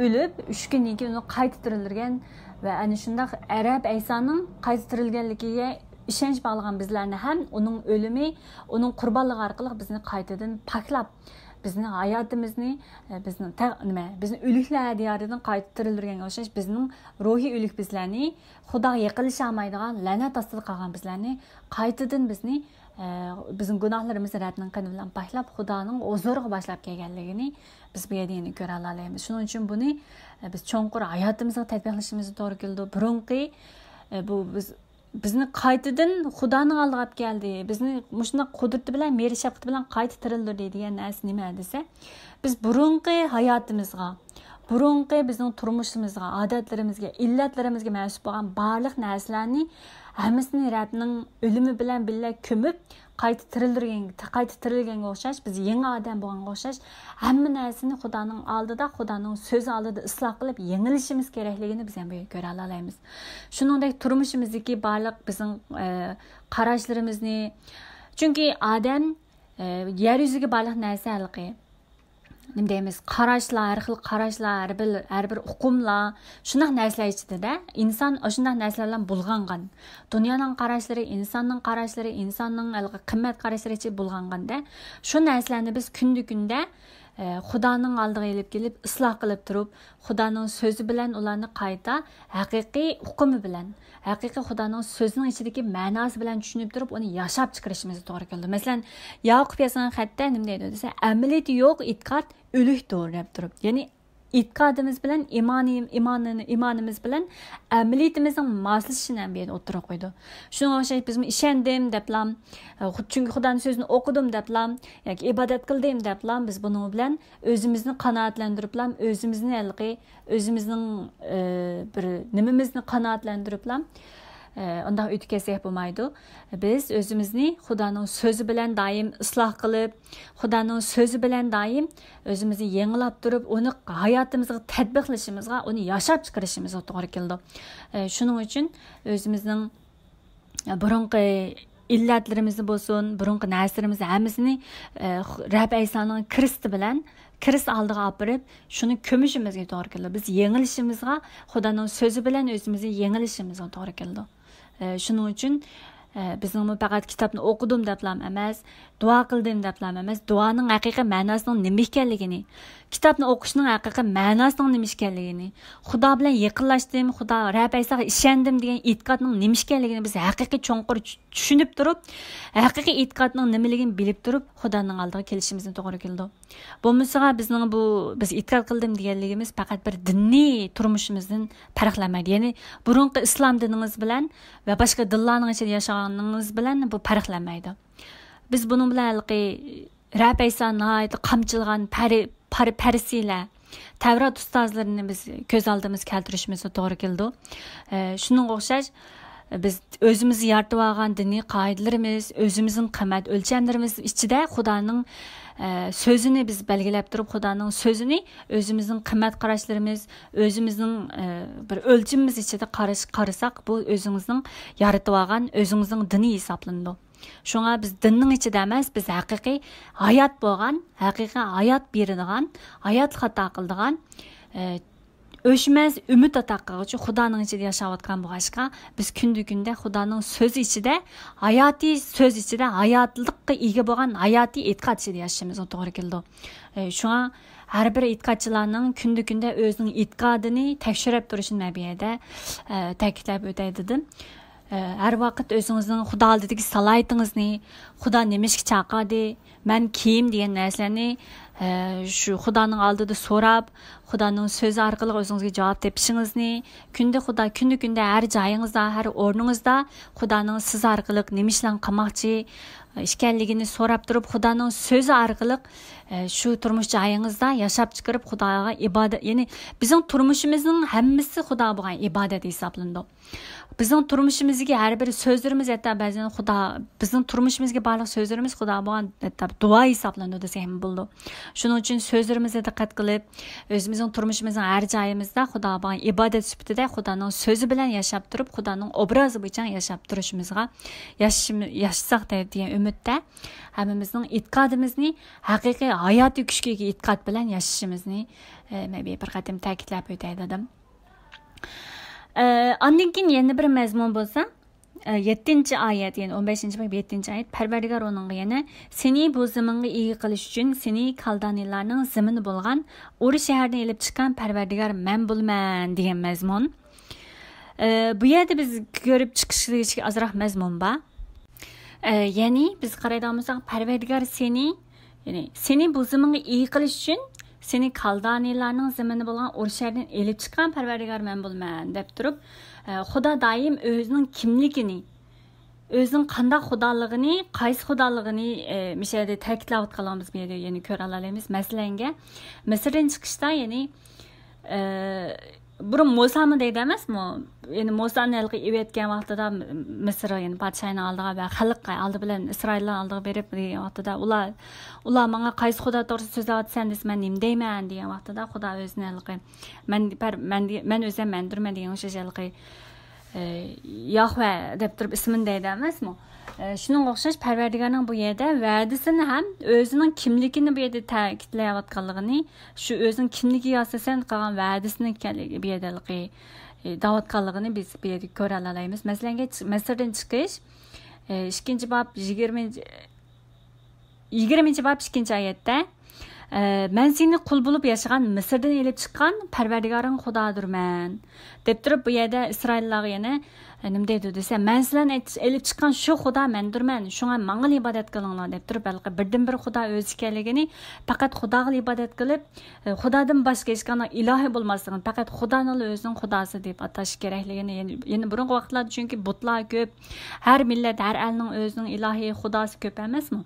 ئۆلۈپ، ئۈچ كۈندىن كېيىن ئۇنى قايتا تىرىلدۈرگەن ۋە ئەنە شۇنداق رەب ئەيسانىڭ قايتا تىرىلگەنلىكىگە ئىشەنچ باغلىغان بىزلەرنى ھەم ئۇنىڭ ئۆلۈمى، ئۇنىڭ قۇربانلىقى ئارقىلىق بىزنى قايتىدىن پاكلاپ، بىزنىڭ ھاياتىمىزنى، ئە، بىزنىڭ تە-، نېمە، بىزنى ئۆلۈكلەر دىيارىدىن قايتا تىرىلدۈرگەنگە ئوخشاش، بىزنىڭ روھىي ئۆلۈك بىزلەرنى خۇداغا يېقىنلىشالمايدىغان، لەنەت ئاستىدا قالغان بىزلەرنى قايتىدىن بىزنى، ئە، بىزنىڭ گۇناھلىرىمىزنى رەبنىڭ قېنى بىلەن پاكلاپ، خۇدانىڭ ھۇزۇرىغا باشلاپ كەلگەنلىكىنى بىز بۇ يەردە يەنە كۆرەلەيمىز. شۇنىڭ ئۈچۈن بۇنى، ئە، بىز چوڭقۇر ھاياتىمىزغا تەتبىقلىشىمىز توغرا كېلىدۇ. بۇرۇنقى، ئە، بۇ بىز، بىزنى قايتىدىن خۇدانىڭ ئالدىغا ئەپ كەلدى. بىزنى مۇشۇنداق قۇدرىتى بىلەن، مېھرى شەپقىتى بىلەن قايتا تىرىلدۈردى دېگەن نەرسە نېمە دېسە، بىز بۇرۇنقى ھاياتىمىزغا، بۇرۇنقى بىزنىڭ تۇرمۇشىمىزغا، ئادەتلىرىمىزگە، ئىللەتلىرىمىزگە مەنسۇپ بولغان بارلىق نەرسىلەرنى ھەممىسىنى رەبنىڭ ئۆلۈمى بىلەن بىللە كۆمۈپ، قايتا تىرىلدۈرگەن، قايتا تىرىلگەنگە ئوخشاش، بىز يېڭى ئادەم بولغانغا ئوخشاش، ھەممە نەرسىنى خۇدانىڭ ئالدىدا، خۇدانىڭ سۆزى ئالدىدا ئىسلاھ قىلىپ، يېڭىلىشىمىز كېرەكلىكىنى بىز ھەم بۇ يەردە كۆرەلالايمىز. شۇنىڭدەك تۇرمۇشىمىزدىكى بارلىق بىزنىڭ، ئە، قاراشلىرىمىزنى، چۈنكى ئادەم، ئە، يەر يۈزىگە بارلىق نەرسە ھېلىقى، نېمە دەيمىز، قاراشلار، ھەر خىل قاراشلار، ھەر بىر، ھەر بىر ئۇقۇملار، شۇنداق نەرسىلەر ئىچىدە-دە، ئىنسان ئاشۇنداق نەرسىلەر بىلەن بۇلغانغان. دۇنيانىڭ قاراشلىرى، ئىنساننىڭ قاراشلىرى، ئىنساننىڭ ھېلىقى قىممەت قاراشلىرى ئىچىدە بۇلغانغان-دە. شۇ نەرسىلەرنى بىز كۈندە-كۈندە، ئە، خۇدانىڭ ئالدىغا ئېلىپ كېلىپ، ئىسلاھ قىلىپ تۇرۇپ، خۇدانىڭ سۆزى بىلەن ئۇلارنى قايتا ھەقىقىي ئۇقۇمى بىلەن، ھەقىقىي خۇدانىڭ سۆزىنىڭ ئىچىدىكى مەناسى بىلەن چۈشىنىپ تۇرۇپ، ئۇنى ياشاپ چىقىرىشىمىز توغرا كېلىدۇ. مەسىلەن، ياقۇپ يازغان خەتتە نېمە دەيدۇ دېسە، «ئەمەلىيىتى يوق ئېتىقاد ئۆلۈكتۇر» دەپ تۇرۇپ. يەنى ئېتىقادىمىز بىلەن ئىمانى-، ئىمانىنى-، ئىمانىمىز بىلەن ئەمەلىيىتىمىزنىڭ ماسلىشىشىنى ھەم بۇ يەردە ئوتتۇرىغا قويىدۇ. شۇنىڭغا ئوخشاش بىزمۇ ئىشەندىم دەپلا، خۇد-، چۈنكى خۇدانىڭ سۆزىنى ئوقۇدۇم دەپلا ياكى ئىبادەت قىلدىم دەپلا بىز بۇنىڭ بىلەن ئۆزىمىزنى قانائەتلەندۈرۈپلا، ئۆزىمىزنى ھېلىقى، ئۆزىمىزنىڭ، ئە، بىر نېمىمىزنى قانائەتلەندۈرۈپلا، ئە، ئۇنداق ئۆتۈپ كەتسەك بولمايدۇ. بىز ئۆزىمىزنى خۇدانىڭ سۆزى بىلەن دائىم ئىسلاھ قىلىپ، خۇدانىڭ سۆزى بىلەن دائىم ئۆزىمىزنى يېڭىلاپ تۇرۇپ، ئۇنى ھاياتىمىزغا تەتبىقلىشىمىزغا، ئۇنى ياشاپ چىقىرىشىمىزغا توغرا كېلىدۇ. ئە، شۇنىڭ ئۈچۈن ئۆزىمىزنىڭ بۇرۇنقى ئىللەتلىرىمىزنى بولسۇن، بۇرۇنقى نەرسىلىرىمىزنى ھەممىسىنى، ئە، رەب ئەيسانىڭ كرېستى بىلەن، كرېست ئالدىغا ئاپىرىپ، شۇنى كۆمۈشىمىزگە توغرا كېلىدۇ. بىز يېڭىلىشىمىزغا، خۇدانىڭ سۆزى بىلەن ئۆزىمىزنى يېڭىلىشىمىزغا توغرا كېلىدۇ. ئە، شۇنىڭ ئۈچۈن، ئە، بىزنىڭمۇ پەقەت كىتابنى ئوقۇدۇم دەپلا ئەمەس، دۇئا قىلدىم دەپلا ئەمەس، دۇئانىڭ ھەقىقىي مەناسىنىڭ نېمە ئىكەنلىكىنى، كىتابنى ئوقۇشنىڭ ھەقىقىي مەناسىنىڭ نېمە ئىكەنلىكىنى، خۇدا بىلەن يېقىنلاشتىم، خۇدا، رەب ئەيساغا ئىشەندىم دېگەن ئېتىقادنىڭ نېمە ئىكەنلىكىنى بىز ھەقىقىي چوڭقۇر چۈ-، چۈشىنىپ تۇرۇپ، ھەقىقىي ئېتىقادنىڭ نېمىلىكىنى بىلىپ تۇرۇپ، خۇدانىڭ ئالدىغا كېلىشىمىزنى توغرا كېلىدۇ. بولمىسىغا بىزنىڭ بۇ، بىز ئېتىقاد قىلدىم دېگەنلىكىمىز پەقەت بىر دىنىي تۇرمۇشىمىزدىن پەرقلەنمەيدۇ. يەنى بۇرۇنقى ئىسلام دىنىڭىز بىلەن ۋە باشقا دىنلارنىڭ ئىچىدە ياشىغانىڭىز بىلەن بۇ پەرقلەنمەيدۇ. بىز بۇنىڭ بىلەن ھېلىقى رەب ئەيسا ناھايىتى قامچىلىغان پەرى-، پار-، پەرىسىيلەر، تەۋرات ئۇستازلىرىنى بىز كۆز ئالدىمىزغا كەلتۈرۈشىمىزگە توغرا كېلىدۇ. ئە، شۇنىڭغا ئوخشاش، بىز ئۆزىمىز يارىتىۋالغان دىنىي قائىدىلىرىمىز، ئۆزىمىزنىڭ قىممەت ئۆلچەملىرىمىز ئىچىدە خۇدانىڭ، ئە، سۆزىنى بىز بەلگىلەپ تۇرۇپ، خۇدانىڭ سۆزىنى ئۆزىمىزنىڭ قىممەت قاراشلىرىمىز، ئۆزىمىزنىڭ، ئە، بىر ئۆلچىمىمىز ئىچىدە قاراش-، قارىساق، بۇ ئۆزىڭىزنىڭ يارىتىۋالغان ئۆزىڭىزنىڭ دىنى ھېسابلىنىدۇ. شۇڭا بىز دىننىڭ ئىچىدە ئەمەس، بىز ھەقىقىي ھايات بولغان، ھەقىقىي ھايات بېرىدىغان، ھاياتلىق ئاتا قىلىدىغان، ئە، ئۆچمەس ئۈمىد ئاتا قىلغۇچى خۇدانىڭ ئىچىدە ياشاۋاتقان بولغاچقا، بىز كۈندە-كۈندە خۇدانىڭ سۆزى ئىچىدە، ھاياتىي سۆز ئىچىدە، ھاياتلىققا ئىگە بولغان ھاياتىي ئېتىقاد ئىچىدە ياشىشىمىزغا توغرا كېلىدۇ. ئە، شۇڭا ھەر بىر ئېتىقادچىلارنىڭ كۈندە-كۈندە ئۆزىنىڭ ئېتىقادىنى تەكشۈرۈپ تۇرۇشىنى مەن بۇ يەردە، ئە، تەكىتلەپ ئۆتەي دېدىم. ئە، ھەر ۋاقىت ئۆزىڭىزنىڭ خۇدا ئالدىدىكى سالاھىيىتىڭىزنى، خۇدا نېمە ئىشقا چاقىردى، مەن كىم دېگەن نەرسىلەرنى، ئە، شۇ خۇدانىڭ ئالدىدا سوراپ، خۇدانىڭ سۆزى ئارقىلىق ئۆزىڭىزگە جاۋاب تېپىشىڭىزنى، كۈندە خۇدا، كۈندە، كۈندە ھەر جايىڭىزدا، ھەر ئورنىڭىزدا خۇدانىڭ سىز ئارقىلىق نېمە ئىشلارنى قىلماقچى ئىكەنلىكىنى سوراپ تۇرۇپ، خۇدانىڭ سۆزى ئارقىلىق، ئە، شۇ تۇرمۇش جايىڭىزدا ياشاپ چىقىرىپ، خۇداغا ئىبادەت، يەنى بىزنىڭ تۇرمۇشىمىزنىڭ ھەممىسى خۇدا بولغان ئىبادەت ھېسابلىنىدۇ. بىزنىڭ تۇرمۇشىمىزدىكى ھەر بىر سۆزلىرىمىز ھەتتا بەزەن خۇدا، بىزنىڭ تۇرمۇشىمىزدىكى بارلىق سۆزلىرىمىز خۇدا بولغان ھەتتا دۇئا ھېسابلىنىدۇ دېسەك ھەم بولىدۇ. شۇنىڭ ئۈچۈن سۆزلىرىمىزگە دىققەت قىلىپ، ئۆزىمىزنىڭ تۇرمۇشىمىزنىڭ ھەر جايىمىزدا خۇدا بولغان ئىبادەت سۈپىتىدە خۇدانىڭ سۆزى بىلەن ياشاپ تۇرۇپ، خۇدانىڭ ئوبرازى بويىچە ياشاپ تۇرۇشىمىزغا، ياشىشىم-، ياشىساق دەيدىغان ئۈمىدتە ھەممىمىزنىڭ ئېتىقادىمىزنى ھەقىقىي ھاياتىي كۈچكە ئىگە ئېتىقاد بىلەن ياشىشىمىزنى، ئە، مەن بىر قېتىم تەكىتلەپ ئۆتەي دېدىم. ئە، ئاندىن كېيىن يەنە بىر مەزمۇن بولسا، ئە، يەتتىنچى ئايەت، يەنى ئون بەشىنچى باب يەتتىنچى ئايەت، پەرۋەردىگار ئۇنىڭغا يەنە، «سېنى بۇ زېمىنغا ئىگە قىلىش ئۈچۈن سېنى كالدانىيلارنىڭ زېمىنى بولغان ئۇر شەھىرىدىن ئېلىپ چىققان پەرۋەردىگار مەن بولىمەن» دېگەن مەزمۇن. ئە، بۇ يەردە بىز كۆرۈپ چىقىشىغا ئازراق مەزمۇن بار. ئە، يەنى بىز قارايدىغان بولساق، پەرۋەردىگار سېنى، يەنى سېنى بۇ زېمىنغا ئىگە قىلىش ئۈچۈن سېنى كالدانىيلارنىڭ زېمىنى بولغان ئۇر شەھىرىدىن ئېلىپ چىققان پەرۋەردىگار مەن بولىمەن دەپ تۇرۇپ، ئە، خۇدا دائىم ئۆزىنىڭ كىملىكىنى، ئۆزىنىڭ قانداق خۇدالىقىنى، قايسى خۇدالىقىنى، ئە، مۇشۇ يەردە تەكىتلەۋاتقانلىقىمىزنى بۇ يەردە يەنە كۆرەلەيمىز. مەسىلەنگە، مىسىردىن چىقىشتا، يەنى ئە، بۇرۇن مۇسامۇ دەيدۇ ئەمەسمۇ؟ يەنى مۇسانى ھېلىقى ئېۋەتكەن ۋاقتىدا مىسىر، يەنى پادىشاھنىڭ ئالدىغا ۋە خەلققە، ئالدى بىلەن ئىسرائىللار ئالدىغا بېرىپ دېگەن ۋاقتىدا، ئۇلار، ئۇلار ماڭا قايسى خۇدا توغرىسىدا سۆزلەۋاتىسەن دېسە، مەن نېمە دەيمەن دېگەن ۋاقتىدا، خۇدا ئۆزىنى ھېلىقى، مەن، مەن، مەن ئۆزۈم مەندۇرمەن دېگەن ئوخشاش ھېلىقى، ئە، ياھۋە دەپ تۇرۇپ ئىسمىنى دەيدۇ ئەمەسمۇ؟ ئە، شۇنىڭغا ئوخشاش پەرۋەردىگارنىڭ بۇ يەردە ۋەدىسىنى ھەم ئۆزىنىڭ كىملىكىنى بۇ يەردە تەكىتلەۋاتقانلىقىنى، شۇ ئۆزىنىڭ كىملىكىگە ئاساسەن قىلغان ۋەدىسىنى ئىكەنلىكى بۇ يەردە ھېلىقى، ئە، دەۋاتقانلىقىنى بىز بۇ يەردە كۆرەلەيمىز. مەسىلەن، مىسىردىن چىقىش، ئە، ئىككىنچى باب يىگىرمىنچى، يىگىرمىنچى باب ئىككىنچى ئايەتتە، ئە، مەن سېنى قۇل بولۇپ ياشىغان مىسىردىن ئېلىپ چىققان پەرۋەردىگارىڭ خۇدادۇرمەن، دەپ تۇرۇپ، بۇ يەردە ئىسرائىللارغا يەنە، ئە، نېمە دەيدۇ دېسە، مەن سىلەرنى ئېلىپ چىققان شۇ خۇدا مەندۇرمەن، شۇڭا ماڭىلا ئىبادەت قىلىڭلار، دەپ تۇرۇپ، ھېلىقى بىردىن بىر خۇدا ئۆزى ئىكەنلىكىنى، پەقەت خۇداغىلا ئىبادەت قىلىپ، ئە، خۇدادىن باشقا ھېچقانداق ئىلاھى بولماسلىقىنى، پەقەت خۇدانىلا ئۆزىنىڭ خۇداسى دەپ ئاتاش كېرەكلىكىنى، يەنى، يەنى بۇرۇنقى ۋاقىتلاردا چۈنكى بۇتلار كۆپ، ھەر مىللەت، ھەر ئەلنىڭ ئۆزىنىڭ ئىلاھى، خۇداسى كۆپ ئەمەسمۇ؟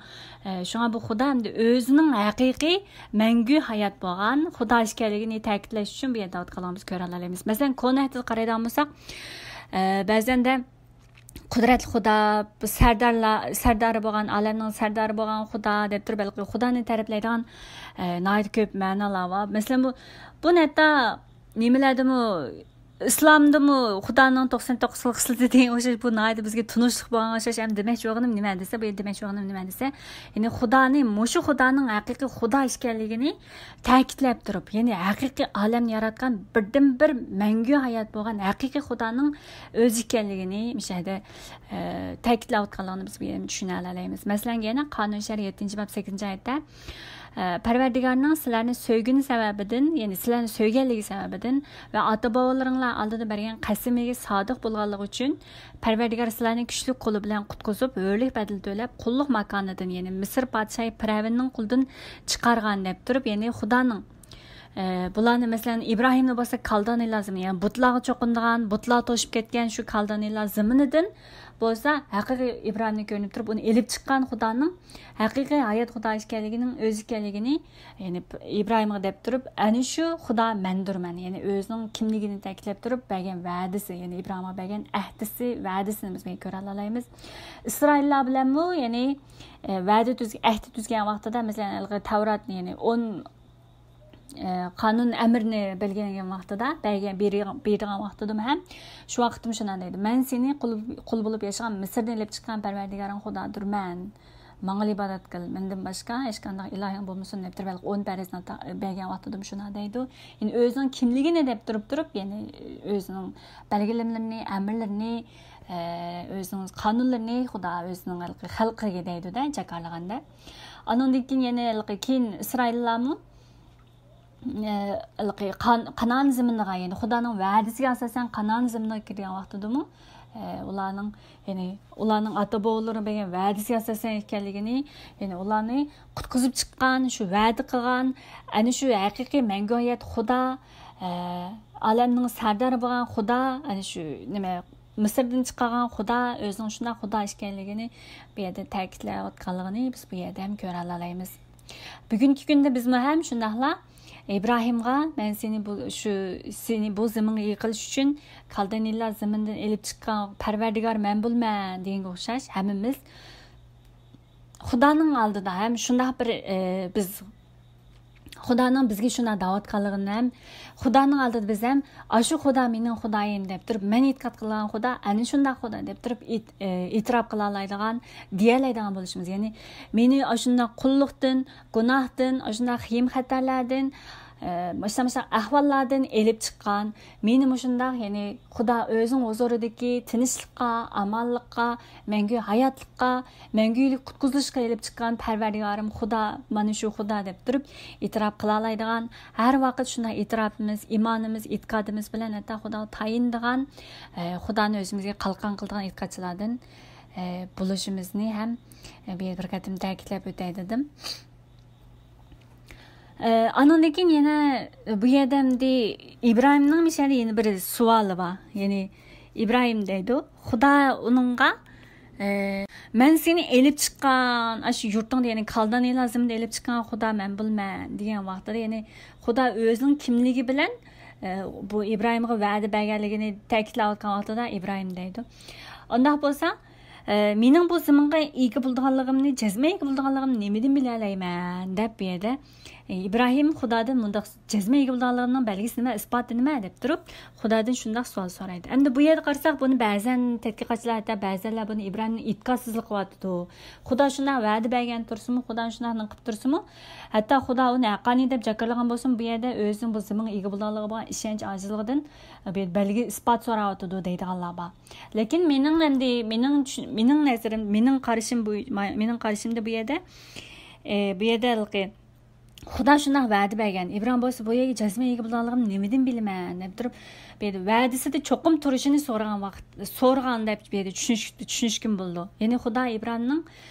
ئە، شۇڭا بۇ خۇدا ئەمدى ئۆزىنىڭ ھەقىقىي مەڭگۈ ھايات بولغان خۇدا ئىكەنلىكىنى تەكىتلەش ئۈچۈن بۇ يەردە دەۋاتقانلىقىمىزنى كۆرەلەيمىز. مەسىلەن، كونا ئەھدىگە قارايدىغان بولساق، ئە، بەزەندە قۇدرەتلىك خۇدا، بۇ سەردارلار، سەردارى بولغان، ئالەمنىڭ سەردارى بولغان خۇدا دەپ تۇرۇپ، بەلكى خۇدانى تەرىپلەيدىغان، ئە، ناھايىتى كۆپ مەنىلەر بار. مەسىلەن، بۇ، بۇنى ھەتتا نېمىلەردىمۇ، ئىسلامدىمۇ خۇدانىڭ توقسان توققۇز خىل خىسلىتى دېگەن ئوخشاش، بۇ ناھايىتى بىزگە تونۇشلۇق بولغان ئوخشاش. ئەمدى دېمەكچى بولغىنىم نېمە دېسە، بۇ يەردە دېمەكچى بولغىنىم نېمە دېسە، يەنى خۇدانى، مۇشۇ خۇدانىڭ ھەقىقىي خۇدا ئىكەنلىكىنى تەكىتلەپ تۇرۇپ، يەنى ھەقىقىي ئالەمنى ياراتقان بىردىنبىر مەڭگۈ ھايات بولغان ھەقىقىي خۇدانىڭ ئۆزى ئىكەنلىكىنى مۇشۇ يەردە، ئە، تەكىتلەۋاتقانلىقىنى بىز بۇ يەردىن چۈشىنەلەيمىز. مەسىلەن، يەنە قانۇن شەرى يەتتىنچى باب سەككىزىنچى ئايەتتە، ئە، پەرۋەردىگارنىڭ سىلەرنى سۆيگىنى سەۋەبىدىن، يەنى سىلەرنى سۆيگەنلىكى سەۋەبىدىن ۋە ئاتا-بوۋىلىرىڭلار ئالدىدا بەرگەن قەسىمىگە سادىق بولغانلىقى ئۈچۈن، پەرۋەردىگار سىلەرنى كۈچلۈك قولى بىلەن قۇتقۇزۇپ، ھۆرلۈك بەدىلى تۆلەپ، قۇللۇق ماكانىدىن، يەنى مىسىر پادىشاھى پىرئەۋننىڭ قولىدىن چىقارغان دەپ تۇرۇپ، يەنى خۇدانىڭ، ئە، بۇلارنى، مەسىلەن، ئىبراھىمنى بولسا كالدانىيلار زېمىنى، يەنى بۇتلارغا چوقۇنىدىغان، بۇتلار توشۇپ كەتكەن شۇ كالدانىيلار زېمىنىدىن بولسا ھەقىقىي ئىبراھىمنى كۆرۈنۈپ تۇرۇپ، ئۇنى ئېلىپ چىققان خۇدانىڭ ھەقىقىي ھايات خۇدا ئىكەنلىكىنىڭ ئۆزى ئىكەنلىكىنى، يەنى ئىبراھىمغا دەپ تۇرۇپ، ئەنە شۇ خۇدا مەندۇرمەن، يەنى ئۆزىنىڭ كىملىكىنى تەكىتلەپ تۇرۇپ بەرگەن ۋەدىسى، يەنى ئىبراھىمغا بەرگەن ئەھدىسى، ۋەدىسىنى بىز بۇنى كۆرەلەيمىز. ئىسرائىللار بىلەنمۇ، يەنى، ئە، ۋەدە تۈز-، ئەھدى تۈزگەن ۋاقتىدا، مەسىلەن، ھېلىقى تەۋراتنى، يەنى ئون، ئە، قانۇن ئەمرنى بەلگىلىگەن ۋاقتىدا، بەرگەن، بېرىدىغان ۋاقتىدىمۇ ھەم شۇ ۋاقىتتىمۇ شۇنداق دەيدۇ، مەن سېنى قۇل، قۇل بولۇپ ياشىغان مىسىردىن ئېلىپ چىققان پەرۋەردىگارىڭ خۇدادۇرمەن. ماڭا ئىبادەت قىل، مەندىن باشقا ھېچقانداق ئىلاھىڭ بولمىسۇن دەپ تۇرۇپ، ھېلىقى ئون پەرزنى ئاتا-، بەرگەن ۋاقتىدىمۇ شۇنداق دەيدۇ. يەنى ئۆزىنىڭ كىملىكىنى دەپ تۇرۇپ تۇرۇپ، يەنى ئۆزىنىڭ بەلگىلىمىلىرىنى، ئەمىرلىرىنى، ئە، ئۆزىنىڭ قانۇنلىرىنى خۇدا ئۆزىنىڭ ھېلىقى خەلقىگە دەيدۇ-دە، جاكارلىغاندا. ئانىڭدىن كېيىن يەنە ھېلىقى كېيىن ئىسرائىللارمۇ، ئە، ھېلىقى قان-، قانائان زېمىنىغا، يەنى خۇدانىڭ ۋەدىسىگە ئاساسەن قانائان زېمىنىغا كىرگەن ۋاقتىدىمۇ، ئە، ئۇلارنىڭ، يەنى ئۇلارنىڭ ئاتا-بوۋىلىرى بەرگەن ۋەدىسىگە ئاساسەن ئىكەنلىكىنى، يەنى ئۇلارنى قۇتقۇزۇپ چىققان، شۇ ۋەدە قىلغان، ئەنە شۇ ھەقىقىي مەڭگۈ ھايات خۇدا، ئە، ئالەمنىڭ سەردارى بولغان خۇدا، ئەنە شۇ نېمە، مىسىردىن چىقارغان خۇدا، ئۆزىنىڭ شۇنداق خۇدا ئىكەنلىكىنى بۇ يەردە تەكىتلەۋاتقانلىقىنى بىز بۇ يەردە ھەم كۆرەلەيمىز. بۈگۈنكى كۈندە بىزمۇ ھەم شۇنداقلا ئىبراھىمغا، مەن سېنى بۇ، شۇ، سېنى بۇ زېمىنغا ئىگە قىلىش ئۈچۈن كالدانىيلار زېمىنىدىن ئېلىپ چىققان پەرۋەردىگار مەن بولىمەن دېگەنگە ئوخشاش، ھەممىمىز خۇدانىڭ ئالدىدا ھەم شۇنداق بىر، ئە، بىز خۇدانىڭ بىزگە شۇنداق دەۋاتقانلىقىنى ھەم خۇدانىڭ ئالدىدا بىز ھەم، ئاشۇ خۇدا مېنىڭ خۇدايىم دەپ تۇرۇپ، مەن ئېتىقاد قىلغان خۇدا ئەنە شۇنداق خۇدا دەپ تۇرۇپ ئېت-، ئە، ئېتىراپ قىلالايدىغان، دېيەلەيدىغان بولۇشىمىز. يەنى مېنى ئاشۇنداق قۇللۇقتىن، گۇناھتىن، ئاشۇنداق خېيىم-خەتەرلەردىن، ئە، مۇشۇنداق، مۇشۇنداق ئەھۋاللاردىن ئېلىپ چىققان، مېنى مۇشۇنداق، يەنى خۇدا ئۆزىنىڭ ھۇزۇرىدىكى تىنچلىققا، ئامانلىققا، مەڭگۈ ھاياتلىققا، مەڭگۈلۈك قۇتقۇزۇلۇشقا ئېلىپ چىققان پەرۋەردىگارىم خۇدا، مانا شۇ خۇدا دەپ تۇرۇپ ئېتىراپ قىلالايدىغان، ھەر ۋاقىت شۇنداق ئېتىراپىمىز، ئىمانىمىز، ئېتىقادىمىز بىلەن ھەتتا خۇداغا تايىنىدىغان، ئە، خۇدانى ئۆزىمىزگە قالقان قىلىدىغان ئېتىقادچىلاردىن، ئە، بولۇشىمىزنى ھەم، ئە، بۇ يەردە بىر قېتىم تەكىتلەپ ئۆتەي دېدىم. ئە، ئانىڭدىن كېيىن يەنە بۇ يەردە ئەمدى ئىبراھىمنىڭ مىشەدە يەنە بىر سوئالى بار. يەنى ئىبراھىم دەيدۇ، خۇدا ئۇنىڭغا، ئە، مەن سېنى ئېلىپ چىققان، ئاشۇ يۇرتۇڭدا، يەنى كالدانىيلار زېمىنىدا ئېلىپ چىققان خۇدا مەن بولىمەن دېگەن ۋاقتىدا، يەنى خۇدا ئۆزىنىڭ كىملىكى بىلەن، ئە، بۇ ئىبراھىمغا ۋەدە بەرگەنلىكىنى تەكىتلەۋاتقان ۋاقتىدا ئىبراھىم دەيدۇ، ئۇنداق بولسا، ئە، مېنىڭ بۇ زېمىنغا ئىگە بولىدىغانلىقىمنى، جەزمە ئىگە بولىدىغانلىقىمنى نېمىدىن بىلەلەيمەن؟ دەپ بۇ يەردە، ئە، ئىبراھىم خۇدادىن مۇنداق جەزمە ئىگە بولىدىغانلىقىمنىڭ بەلگىسى نېمە، ئىسپاتى نېمە دەپ تۇرۇپ، خۇدادىن شۇنداق سوئال سورايدۇ. ئەمدى بۇ يەردە قارىساق، بۇنى بەزەن تەتقىقاتچىلار، ھەتتا بەزەنلەر بۇنى ئىبراھىمنىڭ ئېتىقادسىزلىقى قىلىۋاتىدۇ. خۇدا شۇنداق ۋەدە بەرگەن تۇرسىمۇ، خۇدا شۇنداق نېمە قىلىپ تۇرسىمۇ، ھەتتا خۇدا ئۇنى ھەققانىي دەپ جاكارلىغان بولسىمۇ، بۇ يەردە ئۆزىنىڭ بۇ زېمىنغا ئىگە بولىدىغانلىقىغا بولغان ئىشەنچ ئاجىزلىقىدىن بىر بەلگە، ئىسپات سوراۋاتىدۇ دەيدىغانلار بار. لېكىن مېنىڭ ئەمدى، مېنىڭ چۈش-، مېنىڭ نەزىرىم، مېنىڭ قارىشىم بۇ، مېنىڭ قارىشىمدا بۇ يەردە، ئى، بۇ يەردە ھېلىقى خۇدا شۇنداق ۋەدە بەرگەن. ئىبراھىم بولسا بۇ يەرگە جەزمە ئىگە بولىدىغانلىقىمنى نېمىدىن بىلىمەن دەپ تۇرۇپ، بۇ يەردە ۋەدىسىدە چوقۇم تۇرۇشىنى سورىغان ۋاقىت، سورىغان دەپ بۇ يەردە چۈشىنىش-، چۈشىنىشكىمۇ بولىدۇ. يەنى خۇدا ئىبراھىمنىڭ،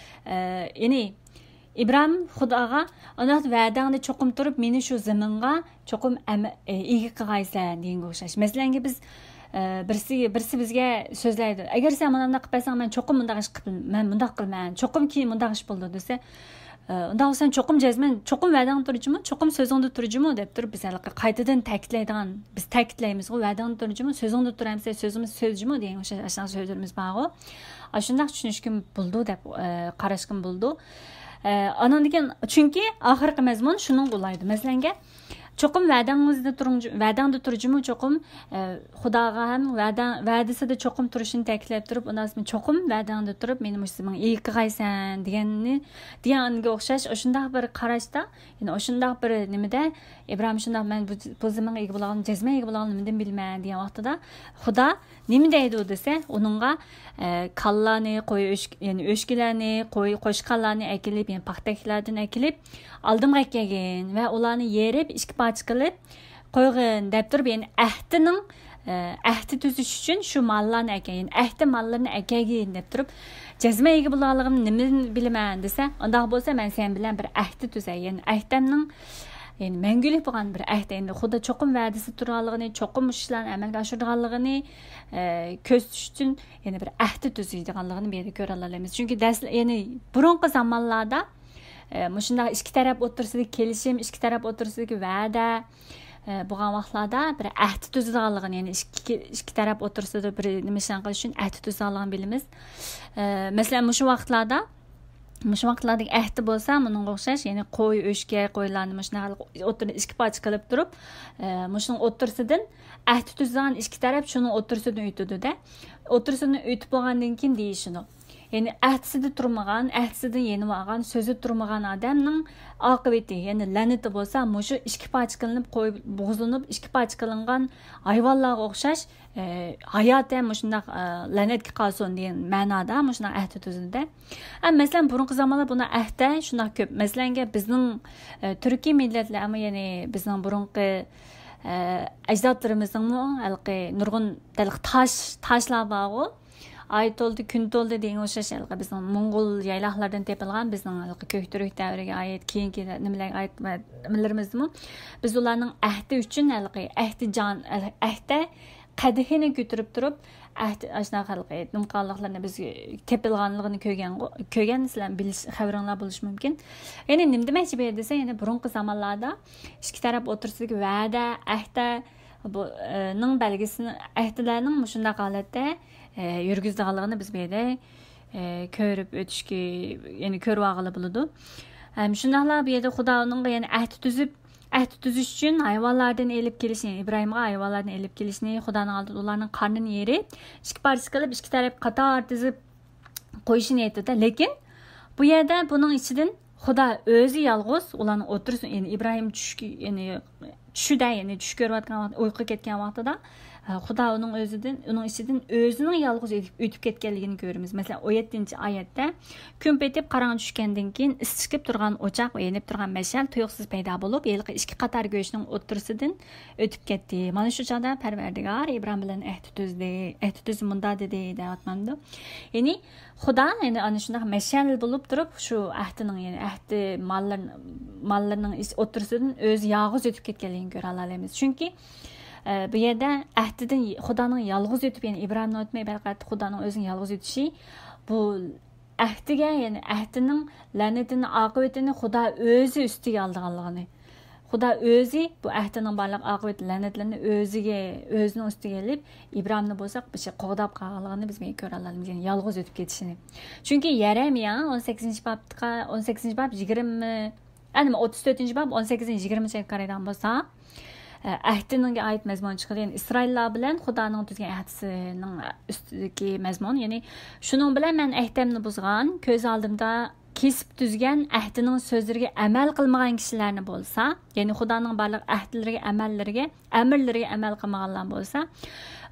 ئە، يەنى ئىبراھىم خۇداغا، ئانا ۋەدەڭدە چوقۇم تۇرۇپ، مېنى شۇ زېمىنغا چوقۇم ئەم-، ئە، ئىگە قىلغايسەن دېگەنگە ئوخشاش. مەسىلەنكى بىز، ئە، بىرسى، بىرسى بىزگە سۆزلەيدۇ، ئەگەر سەن مانا بۇنداق قىلىپ بەرسەڭ، مەن چوقۇم مۇنداق ئىش قىلىپ، مەن مۇنداق قىلىمەن، چوقۇم كېيىن مۇنداق ئىش بولىدۇ دېسە، ئە، ئۇنداق بولسا سەن چوقۇم جەزمەن، چوقۇم ۋەدەڭدە تۇر جۇمۇ، چوقۇم سۆزۈڭدە تۇر جۇمۇ دەپ تۇرۇپ، بىز ھېلىقى قايتىدىن تەكىتلەيدىغان، بىز تەكىتلەيمىزغۇ، ۋەدەڭدە تۇر جۇمۇ، سۆزۈڭدە تۇر ئەمسە سۆزىمىز سۆز جۇمۇ دېگەن ئوخشاش ئاشۇنداق سۆزلىرىمىز بارغۇ. ئاشۇنداق چۈشىنىشكىمۇ بولىدۇ دەپ، ئە، قاراشقىمۇ بولىدۇ. ئە، ئانىڭدىن كېيىن، چۈنكى ئاخىرقى مەزمۇن شۇنىڭغا ئۇلايدۇ. مەسىلەنگە، چوقۇم ۋەدەڭىزدە تۇرۇڭ، ۋەدەڭدە تۇر جۇمۇ چوقۇم، ئە، خۇداغا ھەم ۋەدە، ۋەدىسىدە چوقۇم تۇرۇشىنى تەكىتلەپ تۇرۇپ، ئۇنداق چوقۇم ۋەدەڭدە تۇرۇپ، مېنى مۇشۇ زېمىنغا ئىگە قىلغايسەن دېگەننى، دېگەنگە ئوخشاش، ئاشۇنداق بىر قاراشتا، يەنى ئاشۇنداق بىر نېمىدە، ئىبراھىم شۇنداق، مەن بۇ، بۇ زېمىنغا ئىگە بولغان، جەزمە ئىگە بولغان نېمىدىن بىلىمەن دېگەن ۋاقتىدا، خۇدا نېمە دەيدۇ دېسە، ئۇنىڭغا، ئە، كالىلارنى، قوي ئۆچ-، يەنى ئۆچكىلەرنى، قوي، قوچقارلارنى ئەكېلىپ، يەنى پاختەكلەردىن ئەكېلىپ، ئالدىمغا ئەكەلگىن ۋە ئۇلارنى يېرىپ، ئىككى پارچە قىلىپ قويغىن دەپ تۇرۇپ، يەنى ئەھدىنىڭ، ئە، ئەھدى تۈزۈش ئۈچۈن شۇ ماللارنى ئەكەلگىن، ئەھدى ماللىرىنى ئەكەلگىن دەپ تۇرۇپ، جەزمە ئىگە بولغانلىقىمنى نېمىدىن بىلىمەن دېسە، ئۇنداق بولسا مەن سەن بىلەن بىر ئەھدى تۈزەي، يەنى ئەھدەمنىڭ، يەنى مەڭگۈلۈك بولغان بىر ئەھدە، يەنى خۇدا چوقۇم ۋەدىسى تۇرىدىغانلىقىنى، چوقۇم مۇشۇ ئىشلارنى ئەمەلگە ئاشۇرىدىغانلىقىنى، ئە، كۆرسىتىش ئۈچۈن يەنە بىر ئەھدە تۈزىدىغانلىقىنى بۇ يەردە كۆرەلەيمىز. چۈنكى دەس-، يەنى بۇرۇنقى زامانلاردا، ئە، مۇشۇنداق ئىككى تەرەپ ئوتتۇرىسىدىكى كېلىشىم، ئىككى تەرەپ ئوتتۇرىسىدىكى ۋەدە، ئە، بولغان ۋاقىتلاردا بىر ئەھدە تۈزىدىغانلىقىنى، يەنى ئىككى، ئىككى تەرەپ ئوتتۇرىسىدا بىر نېمە ئىشلارنى قىلىش ئۈچۈن ئەھدە تۈزىدىغانلىقىنى بىلىمىز. ئە، مەسىلەن، مۇشۇ ۋاقىتلاردا مۇشۇ ۋاقىتلاردىكى ئەھدە بولسا مۇنىڭغا ئوخشاش، يەنى قوي، ئۆچكە، قويلارنى مۇشۇنداق ئوتتۇرىنى ئىككى پارچە قىلىپ تۇرۇپ، ئە، مۇشۇنىڭ ئوتتۇرىسىدىن ئەھدە تۈزىدىغان ئىككى تەرەپ شۇنىڭ ئوتتۇرىسىدىن ئۆتىدۇ-دە. ئوتتۇرىسىدىن ئۆتۈپ بولغاندىن كېيىن دېيىشىدۇ. يەنى ئەھدىسىدە تۇرمىغان، ئەھدىسىدىن يېنىۋالغان، سۆزىدە تۇرمىغان ئادەمنىڭ ئاقىۋىتى، يەنى لەنىتى بولسا مۇشۇ ئىككى پارچە قىلىنىپ قوي بوغۇزلىنىپ، ئىككى پارچە قىلىنغان ھايۋانلارغا ئوخشاش، ئە، ھاياتى ھەم مۇشۇنداق، ئە، لەنەتكە قالسۇن دېگەن مەنادا مۇشۇنداق ئەھدە تۈزىدۇ-دە. ئە، مەسىلەن، بۇرۇنقى زامانلار بۇنداق ئەھدە شۇنداق كۆپ. مەسىلەنگە، بىزنىڭ، ئە، تۈركىي مىللەتلەرمۇ، يەنى بىزنىڭ بۇرۇنقى، ئە، ئەجدادلىرىمىزنىڭمۇ ھېلىقى نۇرغۇن ھېلىقى تاش، تاشلار بارغۇ. ئاي تولدى، كۈن تولدى دېگەن ئوخشاش ھېلىقى بىزنىڭ موڭغۇل يايلاقلىرىدىن تېپىلغان بىزنىڭ ھېلىقى كۆكتۈرك دەۋرىگە ئائىت، كېيىنكى نېمىلەرگە ئائىت نېمىلىرىمىزدىمۇ بىز ئۇلارنىڭ ئەھدى ئۈچۈن ھېلىقى ئەھدى جان، ئەھدە قەدىھىنى كۆتۈرۈپ تۇرۇپ، ئەھدى ئاشۇنداق ھېلىقى نېمە قىلغانلىقلىرىنى بىز تېپىلغانلىقىنى كۆرگەنغۇ-، كۆرگەن سىلەر بىلىش خەۋىرىڭلار بولۇشى مۇمكىن. يەنى نېمە دېمەكچى بۇ يەردە دېسە، يەنى بۇرۇنقى زامانلاردا ئىككى تەرەپ ئوتتۇرىسىدىكى ۋەدە، ئەھدە، بۇ، ئە، نىڭ بەلگىسىنى، ئەھدىلەرنىڭ مۇشۇنداق ھالەتتە، ئە، يۈرگۈزىدىغانلىقىنى بىز بۇ يەردە، ئە، كۆرۈپ ئۆتۈشكە، يەنى كۆرۈۋالغىلى بولىدۇ. ھەم شۇنداقلا بۇ يەردە خۇدا ئۇنىڭغا يەنە ئەھدە تۈزۈپ، ئەھدە تۈزۈش ئۈچۈن ھايۋانلاردىن ئېلىپ كېلىشنى، ئىبراھىمغا ھايۋانلاردىن ئېلىپ كېلىشنى، خۇدانىڭ ئالدىدا ئۇلارنىڭ قارنىنى يېرىپ، ئىككى پارچە قىلىپ، ئىككى تەرەپ قاتار تىزىپ قويۇشىنى ئېيتىدۇ. لېكىن بۇ يەردە بۇنىڭ ئىچىدىن خۇدا ئۆزى يالغۇز ئۇلارنىڭ ئوتتۇرىسىدا، يەنى ئىبراھىم چۈشكە، يەنى چۈشىدە، يەنى چۈش كۆرۈۋاتقان ۋاقىت، ئۇيقۇغا كەتكەن ۋاقتىدا، ھە، خۇدا ئۇنىڭ ئۆزىدىن، ئۇنىڭ ئىچىدىن ئۆزىنىڭ يالغۇز ئۆتۈپ، ئۆتۈپ كەتكەنلىكىنى كۆرىمىز. مەسىلەن، ئون يەتتىنچى ئايەتتە، كۈن پېتىپ قاراڭغۇ چۈشكەندىن كېيىن، ئىس چىقىپ تۇرغان ئوچاق ۋە يېنىپ تۇرغان مەشئەل تۇيۇقسىز پەيدا بولۇپ، ھېلىقى ئىككى قاتار گۆشنىڭ ئوتتۇرىسىدىن ئۆتۈپ كەتتى. مانا شۇ چاغدا پەرۋەردىگار ئىبراھىم بىلەن ئەھدى تۈزدى. ئەھدى تۈزدى مۇنداق دېدى، دەۋاتمامدۇ؟ يەنى خۇدا، يەنى ئانا شۇنداق مەشئەل بولۇپ تۇرۇپ، شۇ ئەھدىنىڭ، يەنى ئەھدى ماللىرىنىڭ ئوتتۇرىسىدىن ئۆزى يالغۇز ئۆتۈپ كەتكەنلىكىنى كۆرەلەيمىز. چۈنكى، ئە، بۇ يەردە ئەھدىدىن خۇدانىڭ يالغۇز ئۆتۈپ، يەنى ئىبراھىمنى ئۆتمەي، پەقەت خۇدانىڭ ئۆزىنىڭ يالغۇز ئۆتۈشى، بۇ ئەھدىگە، يەنى ئەھدىنىڭ لەنىتىنى، ئاقىۋىتىنى خۇدا ئۆزى ئۈستىگە ئالىدىغانلىقىنى، خۇدا ئۆزى بۇ ئەھدىنىڭ بارلىق ئاقىۋەت لەنەتلىرىنى ئۆزىگە، ئۆزىنىڭ ئۈستىگە ئېلىپ، ئىبراھىمنى بولسا بىر شەي قوغداپ قالغانلىقىنى بىز مەن كۆرەلەيمىز، يەنى يالغۇز ئۆتۈپ كېتىشىنى. چۈنكى يەرەمىيا ئون سەككىزىنچى بابقا، ئون سەككىزىنچى باب يىگىرمە، ئەنە، ئوتتۇز تۆتىنچى باب ئون سەككىزىنچى يىگىرمىنچى ئايەتكە قارايدىغان بولسا، ئە، ئەھدىنىڭ ئايەت مەزمۇنى چىقىدۇ، يەنى ئىسرائىللار بىلەن خۇدانىڭ تۈزگەن ئەھدىسىنىڭ ئۈستىدىكى مەزمۇن، يەنى شۇنىڭ بىلەن مەن ئەھدەمنى بۇزغان، كۆز ئالدىمدا كېسىپ تۈزگەن ئەھدىنىڭ سۆزلىرىگە ئەمەل قىلمىغان كىشىلەرنى بولسا، يەنى خۇدانىڭ بارلىق ئەھدىلىرىگە، ئەمەللىرىگە، ئەمىرلىرىگە ئەمەل قىلمىغانلار بولسا،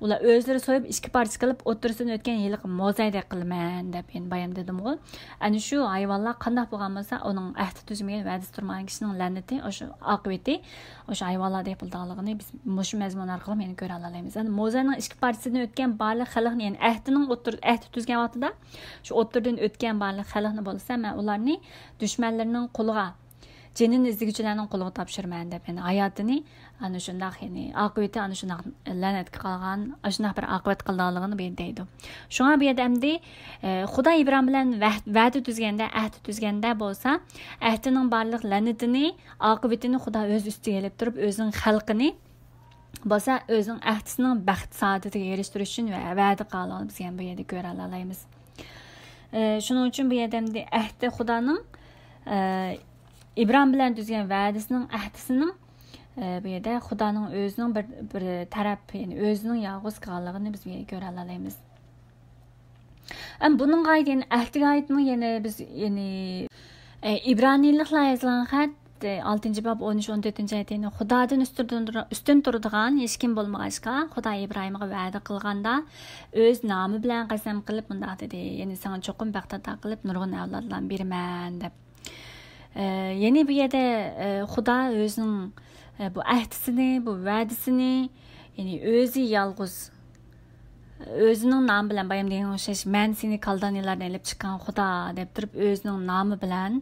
ئۇلار ئۆزلىرى سويۇپ ئىككى پارچە قىلىپ ئوتتۇرىسىدىن ئۆتكەن ھېلىقى موزايدەك قىلىمەن دەپ، يەنى بايام دېدىمغۇ. ئەنە شۇ ھايۋانلار قانداق بولغان بولسا، ئۇنىڭ ئەھدى تۈزمىگەن، ۋەدىسى تۇرمىغان كىشىنىڭ لەنىتى، ئاشۇ ئاقىۋىتى، ئاشۇ ھايۋانلاردەك بولىدىغانلىقىنى بىز مۇشۇ مەزمۇن ئارقىلىق يەنە كۆرەلەيمىز. ئەنە موزاينىڭ ئىككى پارچىسىدىن ئۆتكەن بارلىق خەلقنى، يەنى ئەھدىنىڭ ئوتتۇر-، ئەھدى تۈزگەن ۋاقتىدا شۇ ئوتتۇرىدىن ئۆتكەن بارلىق خەلقنى بولسا، مەن ئۇلارنى دۈشمەنلىرىنىڭ قولىغا، جېنىنى ئىزدىگۈچىلەرنىڭ قولىغا تاپشۇرىمەن دەپ، يەنى ھاياتىنى ئانا شۇنداق، يەنى ئاقىۋىتى ئانا شۇنداق لەنەتكە قالغان، ئاشۇنداق بىر ئاقىۋەت قىلىدىغانلىقىنى بۇ يەردە دەيدۇ. شۇڭا بۇ يەردە ئەمدى، ئە، خۇدا ئىبراھىم بىلەن ۋەھ-، ۋەدە تۈزگەندە، ئەھدى تۈزگەندە بولسا، ئەھدىنىڭ بارلىق لەنىتىنى، ئاقىۋىتىنى خۇدا ئۆز ئۈستىگە ئېلىپ تۇرۇپ، ئۆزىنىڭ خەلقىنى بولسا ئۆزىنىڭ ئەھدىسىنىڭ بەخت سائادىتىگە ئېرىشتۈرۈش ئۈچۈن ۋە-، ۋەدە قىلغانلىقىنى بىز يەنە بۇ يەردە كۆرەلەيمىز. ئە، شۇنىڭ ئۈچۈن بۇ يەردە ئەمدى ئەھدى خۇدانىڭ، ئە، ئىبراھىم بىلەن تۈزگەن ۋەدىسىنىڭ، ئەھدىسىنىڭ، ئە، بۇ يەردە خۇدانىڭ ئۆزىنىڭ بىر، بىر تەرەپ، يەنى ئۆزىنىڭ يالغۇز قىلغانلىقىنى بىز بۇ يەردە كۆرەلەيمىز. ئەم، بۇنىڭغا ئائىت، يەنى ئەھدىگە ئائىتمۇ يەنە بىز، يەنى، ئە، ئىبرانىيلىقلار يازغان خەت، ئالتىنچى باب ئون ئۈچ، ئون تۆتىنچى ئايەت، يەنى خۇدادىن ئۈستۈن تۇر-، ئۈستۈن تۇرىدىغان ھېچكىم بولمىغاچقا، خۇدا ئىبراھىمغا ۋەدە قىلغاندا، ئۆز نامى بىلەن قەسەم قىلىپ مۇنداق دېدى، يەنى ساڭا چوقۇم بەخت ئاتا قىلىپ، نۇرغۇن ئەۋلادلارنى بېرىمەن، دەپ. ئە، يەنى بۇ يەردە، ئە، خۇدا ئۆزىنىڭ، ئە، بۇ ئەھدىسىنى، بۇ ۋەدىسىنى، يەنى ئۆزى يالغۇز، ئۆزىنىڭ نامى بىلەن، بايام دېگەنگە ئوخشاش، مەن سېنى كالدانىيلاردىن ئېلىپ چىققان خۇدا دەپ تۇرۇپ، ئۆزىنىڭ نامى بىلەن،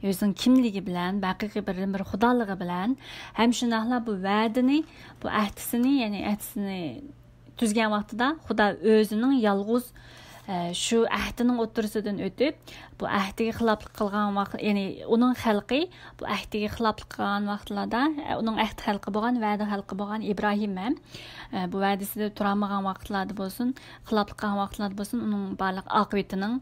ئۆزىنىڭ كىملىكى بىلەن، ھەقىقىي بىردىنبىر خۇدالىقى بىلەن، ھەم شۇنداقلا بۇ ۋەدىنى، بۇ ئەھدىسىنى، يەنى ئەھدىسىنى تۈزگەن ۋاقتىدا خۇدا ئۆزىنىڭ يالغۇز، ئە، شۇ ئەھدىنىڭ ئوتتۇرىسىدىن ئۆتۈپ، بۇ ئەھدىگە خىلاپلىق قىلغان ۋاقىت، يەنى ئۇنىڭ خەلقى بۇ ئەھدىگە خىلاپلىق قىلغان ۋاقىتلاردا، ئە، ئۇنىڭ ئەھدى خەلقى بولغان، ۋەدە خەلقى بولغان ئىبراھىم ھەم، ئە، بۇ ۋەدىسىدە تۇرالمىغان ۋاقىتلاردا بولسۇن، خىلاپلىق قىلغان ۋاقىتلاردا بولسۇن، ئۇنىڭ بارلىق ئاقىۋىتىنىڭ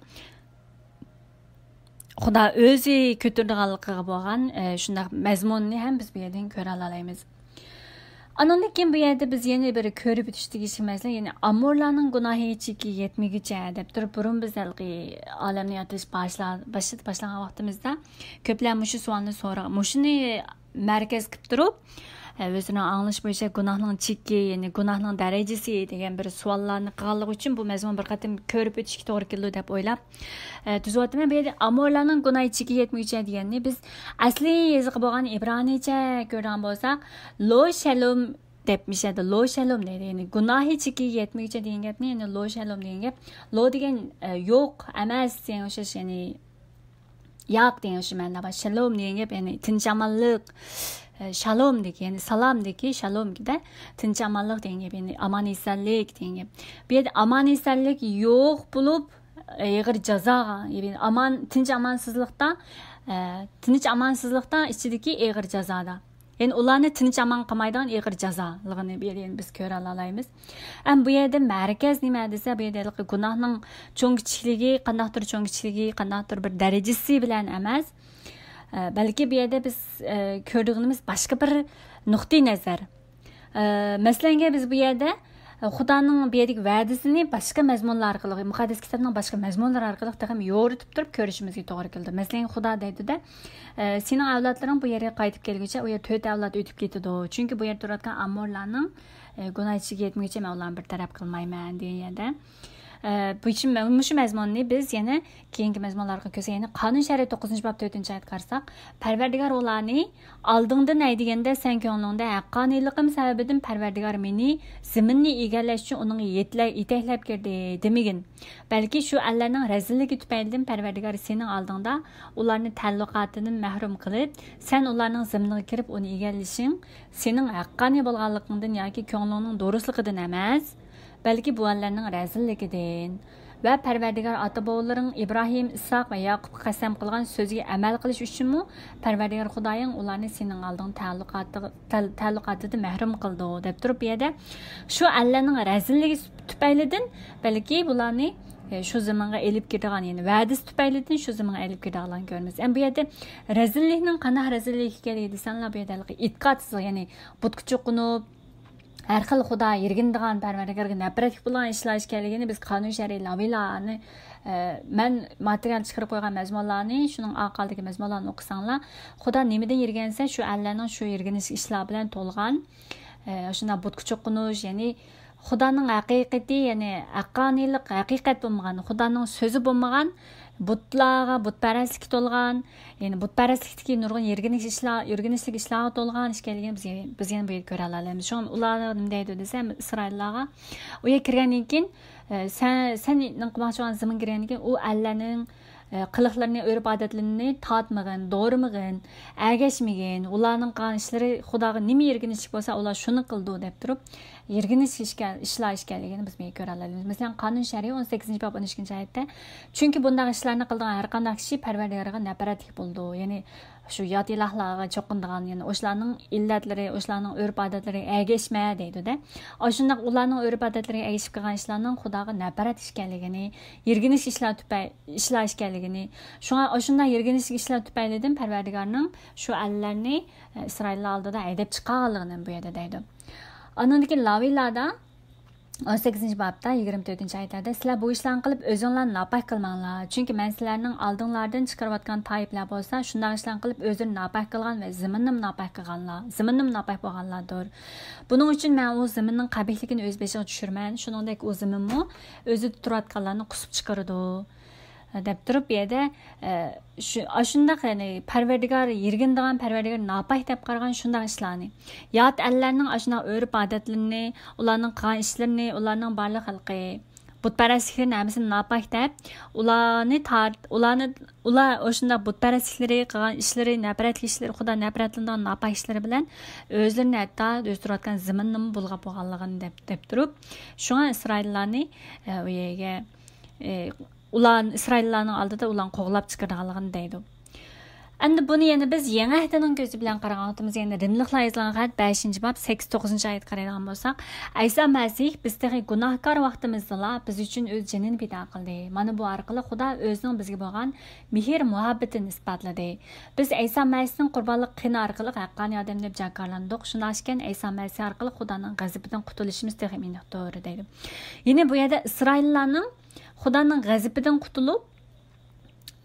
خۇدا ئۆزى كۆتۈرىدىغانلىقىغا بولغان، ئە، شۇنداق مەزمۇننى ھەم بىز بۇ يەردىن كۆرەلەيمىز. ئانىڭدىن كېيىن بۇ يەردە بىز يەنە بىر كۆرۈپ ئۆتۈش تېگىشلىك مەسىلە، يەنى ئامورلارنىڭ گۇناھى چېكى يەتمىگۈچە دەپ تۇرۇپ، بۇرۇن بىز ھېلىقى ئالەمنى يارىتىش باشلا-، باشلىدى، باشلىغان ۋاقتىمىزدا كۆپلەر مۇشۇ سوئالنى سورىغان. مۇشۇنى مەركەز قىلىپ تۇرۇپ، ئۆزىنىڭ ئاڭلىشى بويىچە گۇناھنىڭ چېكى، يەنى گۇناھنىڭ دەرىجىسى دېگەن بىر سوئاللارنى قىلغانلىقى ئۈچۈن بۇ مەزمۇن بىر قېتىم كۆرۈپ ئۆتۈشكە توغرا كېلىدۇ دەپ ئويلاپ، ئە، تۈزۈۋاتىمەن. بۇ يەردە ئامورلارنىڭ گۇناھى چېكى يەتمىگۈچە دېگەننى بىز ئەسلىي يېزىقى بولغان ئىبرانىيچە كۆرىدىغان بولساق، لو شەلوم دەپ مىشەدە، لو شەلوم دەيدۇ. يەنى گۇناھى چېكى يەتمىگۈچە دېگەن گەپنى، يەنى لو شەلوم دېگەن گەپ، لو دېگەن، ئە، يوق، ئەمەس دېگەن ئوخشاش، يەنى ياق دېگەن شۇ مەنىدە بار. شالوم دېگەن گەپ، يەنى تىنچ-ئامانلىق. ئە، شالومدىكى، يەنى سالامدىكى، شالومكىدە تىنچ-ئامانلىق دېگەن گەپ، يەنى ئامان-ئېسەنلىك دېگەن گەپ. بۇ يەردە ئامان-ئېسەنلىك يوق بولۇپ، ئېغىر جازاغا، يەنى ئامان، تىنچ-ئامانسىزلىقتا، ئە، تىنچ-ئامانسىزلىقتا ئىچىدىكى ئېغىر جازادا. يەنى ئۇلارنى تىنچ-ئامان قىلمايدىغان ئېغىر جازالىقىنى بۇ يەردە يەنە بىز كۆرەلەيمىز. ئەم، بۇ يەردە مەركەز نېمە دېسە، بۇ يەردە ھېلىقى گۇناھنىڭ چوڭ-كىچىكلىكى، قانداقتۇر چوڭ-كىچىكلىكى، قانداقتۇر بىر دەرىجىسى بىلەن ئەمەس. ئە، بەلكى بۇ يەردە بىز، ئە، كۆرىدىغىنىمىز باشقا بىر نۇقتىئى نەزەر. ئە، مەسىلەنگە، بىز بۇ يەردە، ئە، خۇدانىڭ بۇ يەردىكى ۋەدىسىنى باشقا مەزمۇنلار ئارقىلىق، مۇقەددەس كىتابنىڭ باشقا مەزمۇنلىرى ئارقىلىق تېخىمۇ يورۇتۇپ تۇرۇپ كۆرۈشىمىزگە توغرا كېلىدۇ. مەسىلەن، خۇدا دەيدۇ-دە، ئە، سېنىڭ ئەۋلادلىرىڭ بۇ يەرگە قايتىپ كەلگۈچە، ئۇ يەردە تۆت ئەۋلاد ئۆتۈپ كېتىدۇ. چۈنكى بۇ يەردە تۇرۇۋاتقان ئامورلارنىڭ، ئە، گۇناھ ئىچىگە يەتمىگۈچە مەن ئۇلارنى بىر تەرەپ قىلمايمەن دېگەن يەردە. ئە، بۇ ئۈچۈن مە-، مۇشۇ مەزمۇننى بىز يەنە كېيىنكى مەزمۇنلارغا كۆرسە، يەنى قانۇن شەرىئەت توققۇزىنچى باب تۆتىنچى ئايەتكە قارىساق، پەرۋەردىگار ئۇلارنى ئالدىڭدىن ھەيدىگەندە، سەن كۆڭلۈڭدە ھەققانىيلىقىم سەۋەبىدىن پەرۋەردىگار مېنى زېمىننى ئىگىلەش ئۈچۈن ئۇنىڭغا يېتىلە-، يېتەكلەپ كىردى دېمىگىن. بەلكى شۇ ئەللەرنىڭ رەزىللىكى تۈپەيلىدىن پەرۋەردىگار سېنىڭ ئالدىڭدا ئۇلارنى تەئەللۇقاتىدىن مەھرۇم قىلىپ، سەن ئۇلارنىڭ زېمىنىغا كىرىپ ئۇنى ئىگىلىشىڭ سېنىڭ ھەققانىي بولغانلىقىڭدىن ياكى كۆڭلۈڭنىڭ دۇرۇسلۇقىدىن ئەمەس، بەلكى بۇ ئەللەرنىڭ رەزىللىكىدىن. ۋە پەرۋەردىگار ئاتا-بوۋىلىرىڭ ئىبراھىم، ئىسھاق ۋە ياقۇپقا قەسەم قىلغان سۆزىگە ئەمەل قىلىش ئۈچۈنمۇ پەرۋەردىگار خۇدايىڭ ئۇلارنى سېنىڭ ئالدىڭ تەئەللۇقاتىغا-، تەل-، تەئەللۇقاتىدىن مەھرۇم قىلىدۇ، دەپ تۇرۇپ، بۇ يەردە شۇ ئەللەرنىڭ رەزىللىكى تۈپەيلىدىن بەلكى بۇلارنى، ئە، شۇ زېمىنغا ئېلىپ كىرىدىغان، يەنى ۋەدىسى تۈپەيلىدىن شۇ زېمىنغا ئېلىپ كىرىدىغانلارنى كۆرىمىز. ئەمما بۇ يەردە رەزىللىكنىڭ قانداق رەزىللىك ئىكەنلىكى دېسەڭلار، بۇ يەردە ھېلىقى ئېتىقادسىز، يەنى بۇتقا چوقۇنۇپ، ھەر خىل خۇدا يىرگىنىدىغان، پەرۋەردىگارغا نەپرەتلىك بولغان ئىشلار ئىكەنلىكىنى بىز قانۇن شەرئىي لاۋىلارنى، ئە، مەن ماتېرىيال چىقىرىپ قويغان مەزمۇنلارنى، شۇنىڭ ئارقىلىقتىكى مەزمۇنلارنى ئوقۇساڭلار، خۇدا نېمىدىن يىرگەنسە، شۇ ئەللەرنىڭ شۇ يىرگىنىش ئىشلار بىلەن تولغان، ئە، شۇنداق بۇتقا چوقۇنۇش، يەنى خۇدانىڭ ھەقىقىتى، يەنى ھەققانىيلىق، ھەقىقەت بولمىغان، خۇدانىڭ سۆزى بولمىغان، بۇتلارغا، بۇتپەرەسلىككە تولغان، يەنى بۇتپەرەسلىكتىكى نۇرغۇن يىرگىنىش ئىشلار، يىرگىنىشلىك ئىشلارغا تولغان ئىكەنلىكىنى بىز، بىز يەنە بۇ يەردە كۆرەلەيمىز. شۇڭا ئۇلار نېمە دەيدۇ دېسە، ئىسرائىللارغا، ئۇ يەرگە كىرگەندىن كېيىن، ئە، سەن، سەن نېمە قىلماقچى بولغان زېمىنغا كىرگەندىن كېيىن ئۇ ئەللەرنىڭ، ئە، قىلىقلىرىنى، ئۆرپ-ئادەتلىرىنى تارتمىغىن، دورىمىغىن، ئەگەشمىگىن. ئۇلارنىڭ قىلغان ئىشلىرى خۇداغا نېمە يىرگىنچلىك بولسا، ئۇلار شۇنى قىلىدۇ، دەپ تۇرۇپ، يىرگىنىش ئىشكەن-، ئىشلار ئىكەنلىكىنى بىز بۇ يەردە كۆرەلەيمىز. مەسىلەن، قانۇن شەرئى ئون سەككىزىنچى باب ئون ئىككىنچى ئايەتتە، چۈنكى بۇنداق ئىشلارنى قىلىدىغان ھەر قانداق كىشى پەرۋەردىگارغا نەپرەتلىك بولىدۇ. يەنى شۇ يات ئىلاھلارغا چوقۇنىدىغان، يەنى ئوشۇلارنىڭ ئىللەتلىرى، ئوشۇلارنىڭ ئۆرپ-ئادەتلىرىگە ئەگەشمە دەيدۇ-دە. ئاشۇنداق ئۇلارنىڭ ئۆرپ-ئادەتلىرىگە ئەگىشىپ قىلغان ئىشلارنىڭ خۇداغا نەپرەت ئىكەنلىكىنى، يىرگىنىش ئىشلار تۈپەي-، ئىشلار ئىكەنلىكىنى، شۇڭا ئاشۇنداق يىرگىنىش ئىشلار تۈپەيلىدىن پەرۋەردىگارنىڭ شۇ ئەللەرنى، ئە، ئىسرائىللار ئالدىدا ھەيدەپ چىقارغانلىقىنى بۇ يەردە دەيدۇ. ئاندىن كېيىن لاۋىلاردا ئون سەككىزىنچى بابتا يىگىرمە تۆتىنچى ئايەتلەردە، سىلەر بۇ ئىشلارنى قىلىپ ئۆزۈڭلارنى ناپاك قىلماڭلار. چۈنكى مەن سىلەرنىڭ ئالدىڭلاردىن چىقىرىۋاتقان تائىپىلەر بولسا شۇنداق ئىشلارنى قىلىپ ئۆزىنى ناپاك قىلغان ۋە زېمىننىمۇ ناپاك قىلغانلار، زېمىننىمۇ ناپاك بولغانلاردۇر. بۇنىڭ ئۈچۈن مەن ئۇ زېمىننىڭ قەبىھلىكىنى ئۆز بېشىغا چۈشۈرىمەن، شۇنىڭدەك ئۇ زېمىنمۇ ئۆزىدە تۇرۇۋاتقانلارنى قۇسۇپ چىقىرىدۇ. دەپ تۇرۇپ، بۇ يەردە، ئە، شۇ، ئاشۇنداق، يەنى پەرۋەردىگار يىرگىنىدىغان، پەرۋەردىگار ناپاك دەپ قارىغان شۇنداق ئىشلارنى، يات ئەللەرنىڭ ئاشۇنداق ئۆرپ-ئادەتلىرىنى، ئۇلارنىڭ قىلغان ئىشلىرىنى، ئۇلارنىڭ بارلىق خەلقى بۇتپەرەسلىكلىرىنى ھەممىسىنى ناپاك دەپ، ئۇلارنى تارت-، ئۇلارنى، ئۇلار ئاشۇنداق بۇتپەرەسلىكلىرى، قىلغان ئىشلىرى، نەپرەتلىك ئىشلىرى، خۇدا نەپرەتلىنىدىغان ناپاك ئىشلىرى بىلەن ئۆزلىرىنى ھەتتا ئۆزى تۇرۇۋاتقان زېمىننىمۇ بۇلغاپ بولغانلىقىنى دەپ، دەپ تۇرۇپ، شۇڭا ئىسرائىللارنى، ئە، ئۇ يەرگە، ئە، ئۇلار ئىسرائىللارنىڭ ئالدىدا ئۇلارنى قوغلاپ چىقىرىدىغانلىقىنى دەيدۇ. ئەمدى بۇنى يەنە بىز يېڭى ئەھدىنىڭ كۆزى بىلەن قارىغان ۋاقتىمىزدا، يەنە رىملىقلار يېزىلغان خەت بەشىنچى باب سەككىز توققۇزىنچى ئايەتكە قارايدىغان بولساق، ئەيسا مەسىھ بىز تېخى گۇناھكار ۋاقتىمىزدىلا بىز ئۈچۈن ئۆز جېنىنى پىدا قىلدى. مانا بۇ ئارقىلىق خۇدا ئۆزىنىڭ بىزگە بولغان مېھىر مۇھەببىتىنى ئىسپاتلىدى. بىز ئەيسا مەسىھنىڭ قۇربانلىق قېنى ئارقىلىق ھەققانىي ئادەم دەپ جاكارلاندۇق. شۇنداق ئىكەن، ئەيسا مەسىھ ئارقىلىق خۇدانىڭ غەزىپىدىن قۇتۇلۇشىمىز تېخىمۇ ئېنىقتۇر، دەيدۇ. يەنى بۇ يەردە ئىسرائىللارنىڭ خۇدانىڭ غەزىپىدىن قۇتۇلۇپ،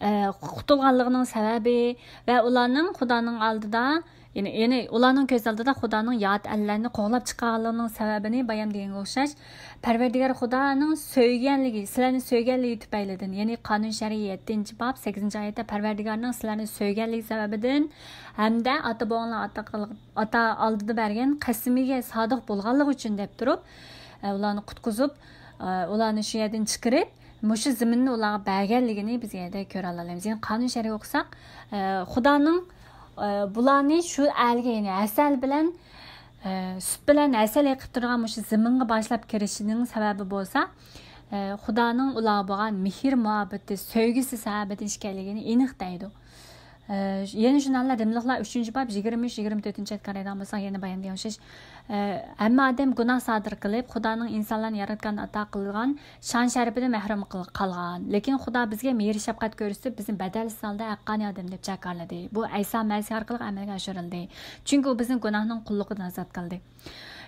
ئە، قۇتۇلغانلىقىنىڭ سەۋەبى ۋە ئۇلارنىڭ خۇدانىڭ ئالدىدا، يەنى، يەنى ئۇلارنىڭ كۆز ئالدىدا خۇدانىڭ يات ئەللەرنى قوغلاپ چىقارغانلىقىنىڭ سەۋەبىنى بايام دېگەنگە ئوخشاش، پەرۋەردىگار خۇدانىڭ سۆيگەنلىكى، سىلەرنى سۆيگەنلىكى تۈپەيلىدىن، يەنى قانۇن شەرئى يەتتىنچى باب سەككىزىنچى ئايەتتە پەرۋەردىگارنىڭ سىلەرنى سۆيگەنلىكى سەۋەبىدىن ھەمدە ئاتا بوۋاڭلار ئاتا قىل-، ئاتا ئالدىدا بەرگەن قەسىمىگە سادىق بولغانلىقى ئۈچۈن دەپ تۇرۇپ، ئە، ئۇلارنى قۇتقۇزۇپ، ئە، ئۇلارنى شۇ يەردىن چىقىرىپ، مۇشۇ زېمىننى ئۇلارغا بەرگەنلىكىنى بىز يەردە كۆرەلەيمىز. يەنى قانۇن شەرئىي ئوقۇساق، ئە، خۇدانىڭ، ئە، بۇلارنى شۇ ئەلگە، يەنى ھەسەل بىلەن، ئە، سۈت بىلەن ھەسەل ئېقىپ تۇرغان مۇشۇ زېمىنغا باشلاپ كىرىشىنىڭ سەۋەبى بولسا، ئە، خۇدانىڭ ئۇلارغا بولغان مېھىر مۇھەببىتى، سۆيگۈسى سەۋەبىدىن ئىكەنلىكىنى ئېنىق دەيدۇ. ئە، يەنە شۇنداقلا رىملىقلار ئۈچىنچى باب يىگىرمە ئۈچ، يىگىرمە تۆتىنچى ئايەتكە قارايدىغان بولساق، يەنە بايام دېگەن ئوخشاش، ئە، ھەممە ئادەم گۇناھ سادىر قىلىپ، خۇدانىڭ ئىنسانلارنى ياراتقاندا ئاتا قىلغان شان شەرىپىدىن مەھرۇم قىل-، قالغان. لېكىن خۇدا بىزگە مېھىر شەپقەت كۆرسىتىپ، بىزنى بەدەلسىز ھالدا ھەققانىي ئادەم دەپ جاكارلىدى. بۇ ئەيسا مەسىھ ئارقىلىق ئەمەلگە ئاشۇرۇلدى. چۈنكى ئۇ بىزنى گۇناھنىڭ قۇللۇقىدىن ئازاد قىلدى.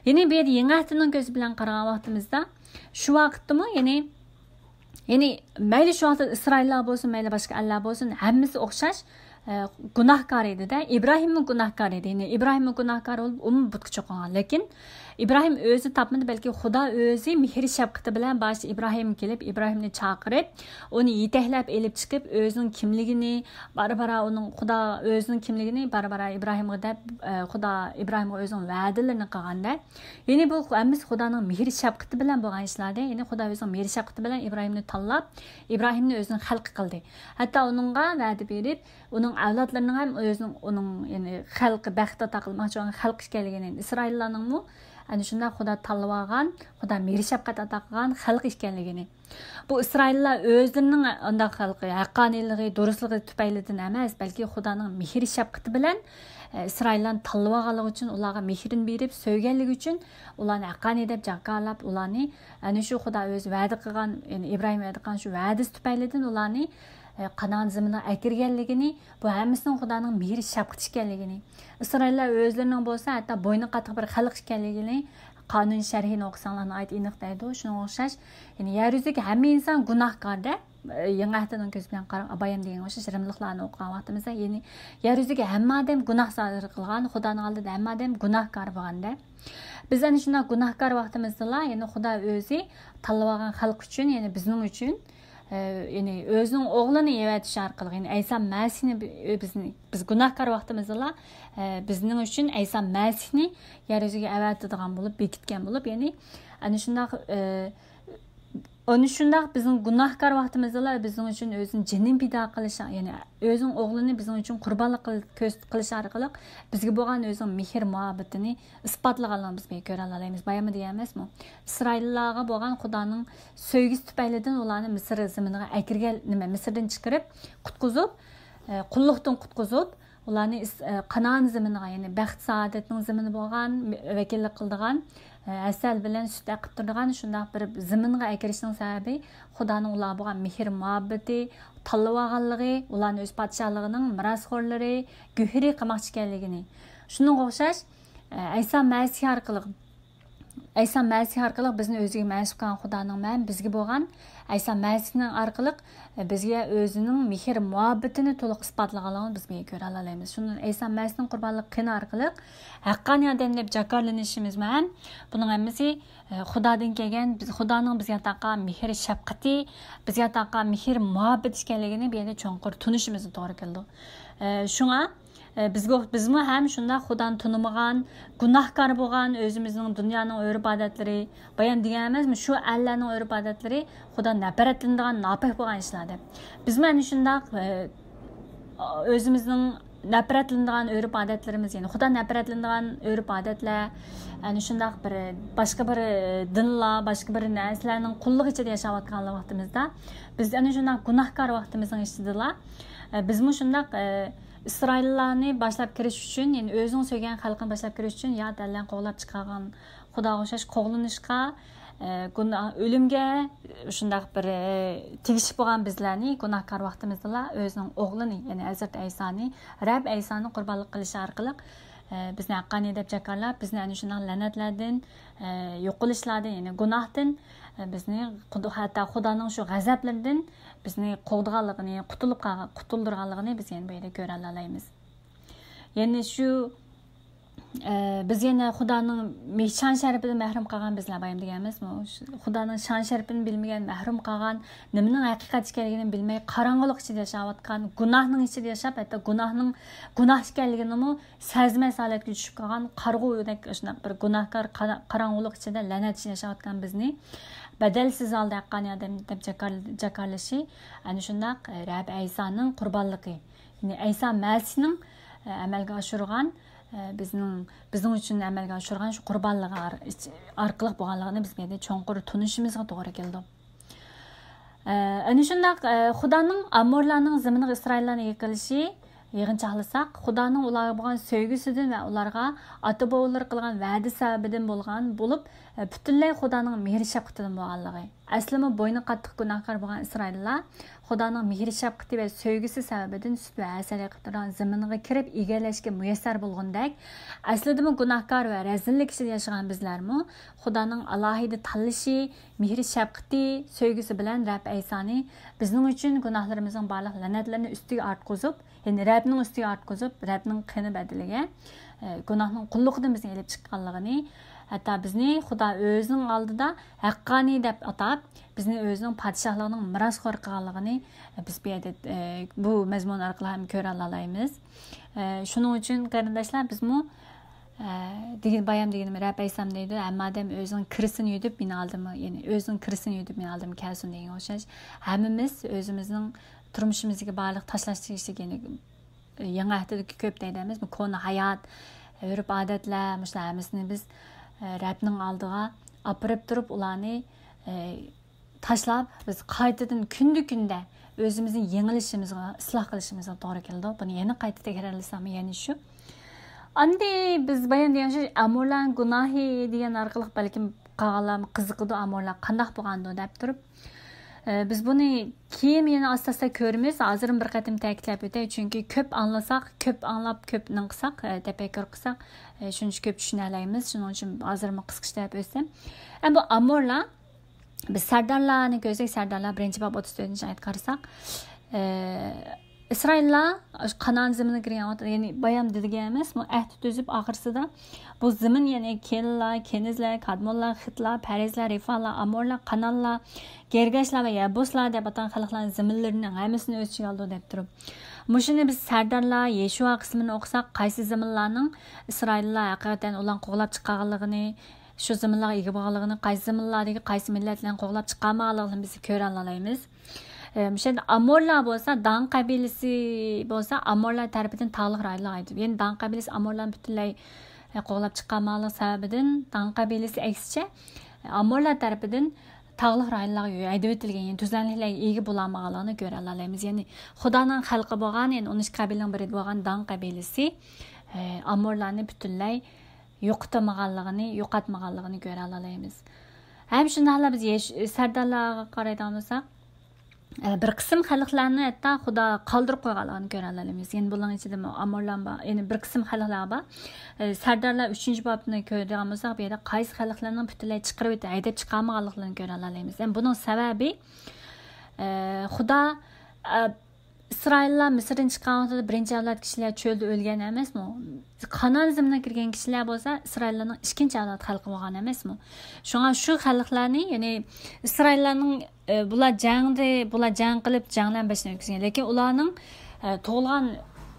يەنى بۇ يەردە يېڭى ئەھدىنىڭ كۆزى بىلەن قارىغان ۋاقتىمىزدا، شۇ ۋاقىتتىمۇ، يەنى، يەنى مەيلى شۇ ۋاقىتتا ئىسرائىللار بولسۇن، مەيلى باشقا ئەللەر بولسۇن، ھەممىسى ئوخشاش، ئە، گۇناھكار ئىدى-دە. ئىبراھىممۇ گۇناھكار ئىدى. يەنى ئىبراھىممۇ گۇناھكار بولۇپ، ئۇمۇ بۇتقا چوقۇنغان. لېكىن ئىبراھىم ئۆزى تاپمىدى، بەلكى خۇدا ئۆزى مېھرى شەپقىتى بىلەن باشتا ئىبراھىمغا كېلىپ، ئىبراھىمنى چاقىرىپ، ئۇنى يېتەكلەپ ئېلىپ چىقىپ، ئۆزىنىڭ كىملىكىنى بارا-بارا ئۇنىڭ خۇدا ئۆزىنىڭ كىملىكىنى بارا-بارا ئىبراھىمغا دەپ، ئە، خۇدا ئىبراھىمغا ئۆزىنىڭ ۋەدىلىرىنى قىلغاندا، يەنى بۇ ھەممىسى خۇدانىڭ مېھرى شەپقىتى بىلەن بولغان ئىشلاردى. يەنى خۇدا ئۆزىنىڭ مېھرى شەپقىتى بىلەن ئىبراھىمنى تاللاپ، ئىبراھىمنى ئۆزىنىڭ خەلقى قىلدى. ھەتتا ئۇنىڭغا ۋەدە بېرىپ، ئۇنىڭ ئەۋلادلىرىنىڭ ھەم ئۆزىنىڭ، ئۇنىڭ، يەنى خەلقى، بەخت ئاتا قىلماقچى بولغان خەلقى ئىكەنلىكىنى، ئىسرائىللارنىڭمۇ، ئەنە شۇنداق خۇدا تاللىۋالغان، خۇدا مېھرى شەپقەت ئاتا قىلغان خەلق ئىكەنلىكىنى. بۇ ئىسرائىللار ئۆزلىرىنىڭ ئانداق خەلقى، ھەققانىيلىقى، دۇرۇسلۇقى تۈپەيلىدىن ئەمەس، بەلكى خۇدانىڭ مېھرى شەپقىتى بىلەن، ئە، ئىسرائىللارنى تاللىۋالغانلىقى ئۈچۈن، ئۇلارغا مېھرىنى بېرىپ، سۆيگەنلىكى ئۈچۈن ئۇلارنى ھەققانىي دەپ جاكارلاپ، ئۇلارنى ئەنە شۇ خۇدا ئۆزى ۋەدە قىلغان، يەنى ئىبراھىم ۋەدە قىلغان شۇ ۋەدىسى تۈپەيلىدىن ئۇلارنى، ئە، قانائان زېمىنىغا ئەكىرگەنلىكىنى، بۇ ھەممىسىنىڭ خۇدانىڭ مېھرى شەپقىتى ئىكەنلىكىنى، ئىسرائىللار ئۆزلىرىنىڭ بولسا ھەتتا بوينى قاتتىق بىر خەلق ئىكەنلىكىنى قانۇن شەرھىنى ئوقۇساڭلار ناھايىتى ئېنىق دەيدۇ. شۇنىڭغا ئوخشاش، يەنى يەر يۈزىدىكى ھەممە ئىنسان گۇناھكار دە، يېڭى ئەھدىنىڭ كۆزى بىلەن قاراپ، بايام دېگەنگە ئوخشاش رىملىقلارنى ئوقۇغان ۋاقتىمىزدا، يەنى يەر يۈزىدىكى ھەممە ئادەم گۇناھ سادىر قىلغان، خۇدانىڭ ئالدىدا ھەممە ئادەم گۇناھكار بولغاندا. بىز ئەنە شۇنداق گۇناھكار ۋاقتىمىزدىلا، يەنى خۇدا ئۆزى تاللىۋالغان خەلق ئۈچۈن، يەنى بىزنىڭ ئۈچۈن، ئە، يەنى ئۆزىنىڭ ئوغلىنى ئەۋەتىش ئارقىلىق، يەنى ئەيسا مەسىھنى بى-، بىزنى، بىز گۇناھكار ۋاقتىمىزدىلا، ئە، بىزنىڭ ئۈچۈن ئەيسا مەسىھنى يەر يۈزىگە ئەۋەتىدىغان بولۇپ، بېكىتكەن بولۇپ، يەنى ئەنە شۇنداق، ئە، ئەنە شۇنداق بىزنىڭ گۇناھكار ۋاقتىمىزدىلا بىزنىڭ ئۈچۈن ئۆزىنىڭ جېنىنى پىدا قىلىش، يەنى ئۆزىنىڭ ئوغلىنى بىزنىڭ ئۈچۈن قۇربانلىق قىل-، كۆرس-، قىلىش ئارقىلىق بىزگە بولغان ئۆزىنىڭ مېھىر مۇھەببىتىنى ئىسپاتلىغانلىقىنى بىز بۇ يەردە كۆرەلەيمىز. بايام دېگەن ئەمەسمۇ؟ ئىسرائىللارغا بولغان خۇدانىڭ سۆيگۈسى تۈپەيلىدىن ئۇلارنى مىسىر زېمىنىغا ئەكىرگەن، نېمە، مىسىردىن چىقىرىپ، قۇتقۇزۇپ، ئە، قۇللۇقتىن قۇتقۇزۇپ، ئۇلارنى ئىس-، ئە، قانائان زېمىنىغا، يەنى بەخت سائادەتنىڭ زېمىنى بولغان، ۋەكىللىك قىلىدىغان، ئە، ھەسەل بىلەن سۈت ئېقىپ تۇرىدىغان شۇنداق بىر زېمىنغا ئەكىرىشنىڭ سەۋەبى خۇدانىڭ ئۇلارغا بولغان مېھىر مۇھەببىتى، تاللىۋالغانلىقى، ئۇلارنى ئۆز پادىشاھلىقىنىڭ مىراسخورلىرى، گۆھىرى قىلماقچى ئىكەنلىكىنى. شۇنىڭغا ئوخشاش، ئە، ئەيسا مەسىھ ئارقىلىق، ئەيسا مەسىھ ئارقىلىق بىزنى ئۆزىگە مەنسۇپ قىلغان خۇدانىڭ مەن بىزگە بولغان ئەيسا مەسىھنىڭ ئارقىلىق، ئە، بىزگە ئۆزىنىڭ مېھىر مۇھەببىتىنى تولۇق ئىسپاتلىغانلىقىنى بىز بۇ يەردە كۆرەلەيمىز. شۇندىن ئەيسا مەسىھنىڭ قۇربانلىق قېنى ئارقىلىق ھەققانىي ئادەم دەپ جاكارلىنىشىمىز مەن بۇنىڭ ھەممىسى، ئە، خۇدادىن كەلگەن، بىز، خۇدانىڭ بىزگە ئاتا قىلغان مېھىر شەپقىتى، بىزگە ئاتا قىلغان مېھىر مۇھەببىتى ئىكەنلىكىنى بۇ يەردە چوڭقۇر تونۇشىمىزغا توغرا كېلىدۇ. ئە، شۇڭا، ئە، بىزگە، بىزمۇ ھەم شۇنداق خۇدانى تونۇمىغان، گۇناھكار بولغان، ئۆزىمىزنىڭ دۇنيانىڭ ئۆرپ-ئادەتلىرى، بايام دېگەن ئەمەسمۇ، شۇ ئەللەرنىڭ ئۆرپ-ئادەتلىرى خۇدا نەپرەتلىنىدىغان، ناپاك بولغان ئىشلار دەپ. بىزمۇ ئەنە شۇنداق، ئە، ئۆزىمىزنىڭ نەپرەتلىنىدىغان ئۆرپ-ئادەتلىرىمىز، يەنى خۇدا نەپرەتلىنىدىغان ئۆرپ-ئادەتلەر، ئەنە شۇنداق بىر باشقا بىر دىنلار، باشقا بىر نەرسىلەرنىڭ قۇللۇقى ئىچىدە ياشاۋاتقان ۋاقتىمىزدا، بىز ئەنە شۇنداق گۇناھكار ۋاقتىمىزنىڭ ئىچىدىلا، ئە، بىزمۇ شۇنداق، ئە، ئىسرائىللارنى باشلاپ كىرىش ئۈچۈن، يەنى ئۆزىنىڭ سۆيگەن خەلقىنى باشلاپ كىرىش ئۈچۈن يات ئەللەرنى قوغلاپ چىقارغان خۇداغا ئوخشاش قوغلىنىشقا، ئە، گۇناھ، ئۆلۈمگە شۇنداق بىر، ئە، تېگىشلىك بولغان بىزلەرنى گۇناھكار ۋاقتىمىزدىلا ئۆزىنىڭ ئوغلىنى، يەنى ھەزرىتى ئەيسانى، رەب ئەيسانى قۇربانلىق قىلىش ئارقىلىق، ئە، بىزنى ھەققانىي دەپ جاكارلاپ، بىزنى ئەنە شۇنداق لەنەتلەردىن، ئە، يوقىلىشلاردىن، يەنى گۇناھتىن، ئە، بىزنى خۇد-، ھەتتا خۇدانىڭ شۇ غەزەپلىرىدىن بىزنى قوغدىغانلىقىنى، قۇتۇلۇپ قالغان، قۇتۇلدۇرغانلىقىنى بىز يەنە بۇ يەردە كۆرەلەيمىز. يەنى شۇ، ئە، بىز يەنە خۇدانىڭ مې-، شان شەرىپىدىن مەھرۇم قالغان بىزلەر بايام دېگەن ئەمەسمۇ؟ شۇ خۇدانىڭ شان شەرىپىنى بىلمىگەن، مەھرۇم قالغان، نېمىنىڭ ھەقىقەت ئىكەنلىكىنى بىلمەي، قاراڭغۇلۇق ئىچىدە ياشاۋاتقان، گۇناھنىڭ ئىچىدە ياشاپ، ھەتتا گۇناھنىڭ گۇناھ ئىكەنلىكىنىمۇ سەزمەس ھالەتكە چۈشۈپ قالغان قارىغۇدەك شۇنداق بىر گۇناھكار، قارا-، قاراڭغۇلۇق ئىچىدە لەنەت ئىچىدە ياشاۋاتقان بىزنى بەدەلسىز ھالدا ھەققانىي ئادەم دەپ جاكار-، جاكارلىشى، ئەنە شۇنداق، ئە، رەب ئەيسانىڭ قۇربانلىقى. يەنى ئەيسا مەسىھنىڭ، ئە، ئەمەلگە ئاشۇرغان، ئە، بىزنىڭ، بىزنىڭ ئۈچۈن ئەمەلگە ئاشۇرغان شۇ قۇربانلىقى ئار-، ئارقىلىق بولغانلىقىنى بىز بۇ يەردە چوڭقۇر تونۇشىمىزغا توغرا كېلىدۇ. ئە، ئەنە شۇنداق، ئە، خۇدانىڭ ئامورلارنىڭ زېمىنىغا ئىسرائىللارنى ئىگە قىلىشى، يىغىنچاقلىساق، خۇدانىڭ ئۇلارغا بولغان سۆيگۈسىدىن ۋە ئۇلارغا ئاتا-بوۋىلىرى قىلغان ۋەدە سەۋەبىدىن بولغان بولۇپ، ئە، پۈتۈنلەي خۇدانىڭ مېھرى-شەپقىتىدىن بولغانلىقى. ئەسلىمۇ بوينى قاتتىق گۇناھكار بولغان ئىسرائىللار خۇدانىڭ مېھرى-شەپقىتى ۋە سۆيگۈسى سەۋەبىدىن سۈت ۋە ھەسەل ئېقىپ تۇرىدىغان زېمىنغا كىرىپ ئىگىلەشكە مۇيەسسەر بولغىنىدەك، ئەسلىدىمۇ گۇناھكار ۋە رەزىللىك ئىچىدە ياشىغان بىزلەرمۇ خۇدانىڭ ئالاھىدە تاللىشى، مېھرى-شەپقىتى، سۆيگۈسى بىلەن رەب ئەيسانى بىزنىڭ ئۈچۈن گۇناھلىرىمىزنىڭ بارلىق لەنەتلىرىنى ئۈستىگە ئارتقۇزۇپ، يەنى رەبنىڭ ئۈستىگە ئارتقۇزۇپ، رەبنىڭ قېنى بەدىلىگە، ئە، گۇناھنىڭ قۇللۇقىدىن بىزنى ئېلىپ چىققانلىقىنى، ھەتتا بىزنى خۇدا ئۆزىنىڭ ئالدىدا ھەققانىي دەپ ئاتاپ، بىزنى ئۆزىنىڭ پادىشاھلىقىنىڭ مىراسخورى قىلغانلىقىنى، ئە، بىز بۇ يەردە، ئە، بۇ مەزمۇن ئارقىلىق ھەم كۆرەلالايمىز. ئە، شۇنىڭ ئۈچۈن قېرىنداشلار، بىزمۇ، ئە، دېگەن، بايام دېگىنىم، رەب ئەيسام دەيدۇ، ھەممە ئادەم ئۆزىنىڭ كىرىسىنى يۇيۇپ مېنىڭ ئالدىمغا، يەنى ئۆزىنىڭ كىرىسىنى يۇيۇپ مېنىڭ ئالدىمغا كەلسۇن دېگەنگە ئوخشاش. ھەممىمىز ئۆزىمىزنىڭ تۇرمۇشىمىزدىكى بارلىق تاشلاش تېگىشلىك، يەنى يېڭى ئەھدىدىكى كۆپ دەيدۇ ئەمەسمۇ، كونا ھايات، ئۆرپ-ئادەتلەر، مۇشۇلار ھەممىسىنى بىز ئە، رەبنىڭ ئالدىغا ئاپىرىپ تۇرۇپ، ئۇلارنى، ئە، تاشلاپ، بىز قايتىدىن كۈندە-كۈندە ئۆزىمىزنى يېڭىلىشىمىزغا، ئىسلاھ قىلىشىمىزغا توغرا كېلىدۇ. بۇنى يەنە قايتا تەكرارلىسام يەنە شۇ. ئەمدى بىز بايام دېگەن شۇ ئامورلارنىڭ گۇناھى دېگەن ئارقىلىق بەلكىم قالغانلارمۇ قىزىقىدۇ، ئامورلار قانداق بولغاندۇ دەپ تۇرۇپ. ئە، بىز بۇنى كېيىن يەنە ئاستا-ئاستا كۆرىمىز. ھازىرمۇ بىر قېتىم تەكىتلەپ ئۆتەي، چۈنكى كۆپ ئاڭلىساق، كۆپ ئاڭلاپ، كۆپ نېمە قىلساق، ئە، تەپەككۇر قىلساق، ئە، شۇنچە كۆپ چۈشىنەلەيمىز. شۇنىڭ ئۈچۈن ھازىرمۇ قىسقىچە دەپ ئۆتسەم. ئە، بۇ ئامورلار، بىز سەردارلارنى كۆرسەك، سەردارلار بىرىنچى باب ئوتتۇز تۆتىنچى ئايەتكە قارىساق، ئە، ئىسرائىللار شۇ قانائان زېمىنىغا كىرگەن ۋاقىتتا، يەنى بايام دېگەن ئەمەسمۇ، ئەھدى تۈزۈپ، ئاخىرسىدا بۇ زېمىن، يەنى كېنىللار، كېنىزلەر، كادمونلار، خىتلار، پەرىزلەر، رېفالار، ئامورلار، قانانلار، گىرگاشلار ۋە يەبۇسلار دەپ ئاتالغان خەلقلەرنىڭ زېمىنلىرىنىڭ ھەممىسىنى ئۆز ئىچىگە ئالىدۇ دەپ تۇرۇپ. مۇشۇنى بىز سەردارلار، يېشۇا قىسمىنى ئوقۇساق، قايسى زېمىنلارنىڭ ئىسرائىللار ھەقىقەتەن ئۇلارنى قوغلاپ چىقارغانلىقىنى، شۇ زېمىنلارغا ئىگە بولغانلىقىنى، قايسى زېمىنلاردىكى قايسى مىللەتلەرنى قوغلاپ چىقارمىغانلىقىنى بىز كۆرەلەيمىز. ئە، مۇشۇ يەردە ئامورلار بولسا، دان قەبىلىسى بولسا، ئامورلار تەرىپىدىن تاغلىق رايونلارغا ھەيدىلىدى. يەنى دان قەبىلىسى ئامورلارنى پۈتۈنلەي، ئە، قوغلاپ چىقالمىغانلىقى سەۋەبىدىن، دان قەبىلىسى ئەكسىچە، ئە، ئامورلار تەرىپىدىن تاغلىق رايونلارغا ھەيدىۋېتىلگەن، يەنى تۈزلەنمىگەنلىكلەرگە ئىگە بولالمىغانلىقىنى كۆرەلەيمىز. يەنى خۇدانىڭ خەلقى بولغان، يەنى ئون ئىككى قەبىلىنىڭ بىرى بولغان دان قەبىلىسى، ئە، ئامورلارنى پۈتۈنلەي يوقىتالمىغانلىقىنى، يوقاتمىغانلىقىنى كۆرەلەيمىز. ھەم شۇنداقلا بىز يەش-، سەردارلارغا قارايدىغان بولساق، ئە، بىر قىسىم خەلقلەرنى ھەتتا خۇدا قالدۇرۇپ قويغانلىقىنى كۆرەلەيمىز. يەنى بۇنىڭ ئىچىدىمۇ ئامورلار بار، يەنى بىر قىسىم خەلقلەر بار. ئە، سەردارلار ئۈچىنچى بابنى كۆرىدىغان بولساق، بۇ يەردە قايسى خەلقلەرنىڭ پۈتۈنلەي چىقىرىۋېتىپ، ھەيدەپ چىقارمىغانلىقلىرىنى كۆرەلەيمىز. يەنى بۇنىڭ سەۋەبى، ئە، خۇدا، ئە، ئىسرائىللار مىسىردىن چىققان ۋاقتىدا بىرىنچى ئەۋلاد كىشىلەر چۆلدە ئۆلگەن ئەمەسمۇ؟ قانائان زېمىنىغا كىرگەن كىشىلەر بولسا ئىسرائىللارنىڭ ئىككىنچى ئەۋلاد خەلقى بولغان ئەمەسمۇ؟ شۇڭا شۇ خەلقلەرنى، يەنى ئىسرائىللارنىڭ، ئە، بۇلار جەڭدە، بۇلار جەڭ قىلىپ، جەڭلەر بېشىنى ئۆتكۈزگەن. لېكىن ئۇلارنىڭ، ئە، تۇغۇلغان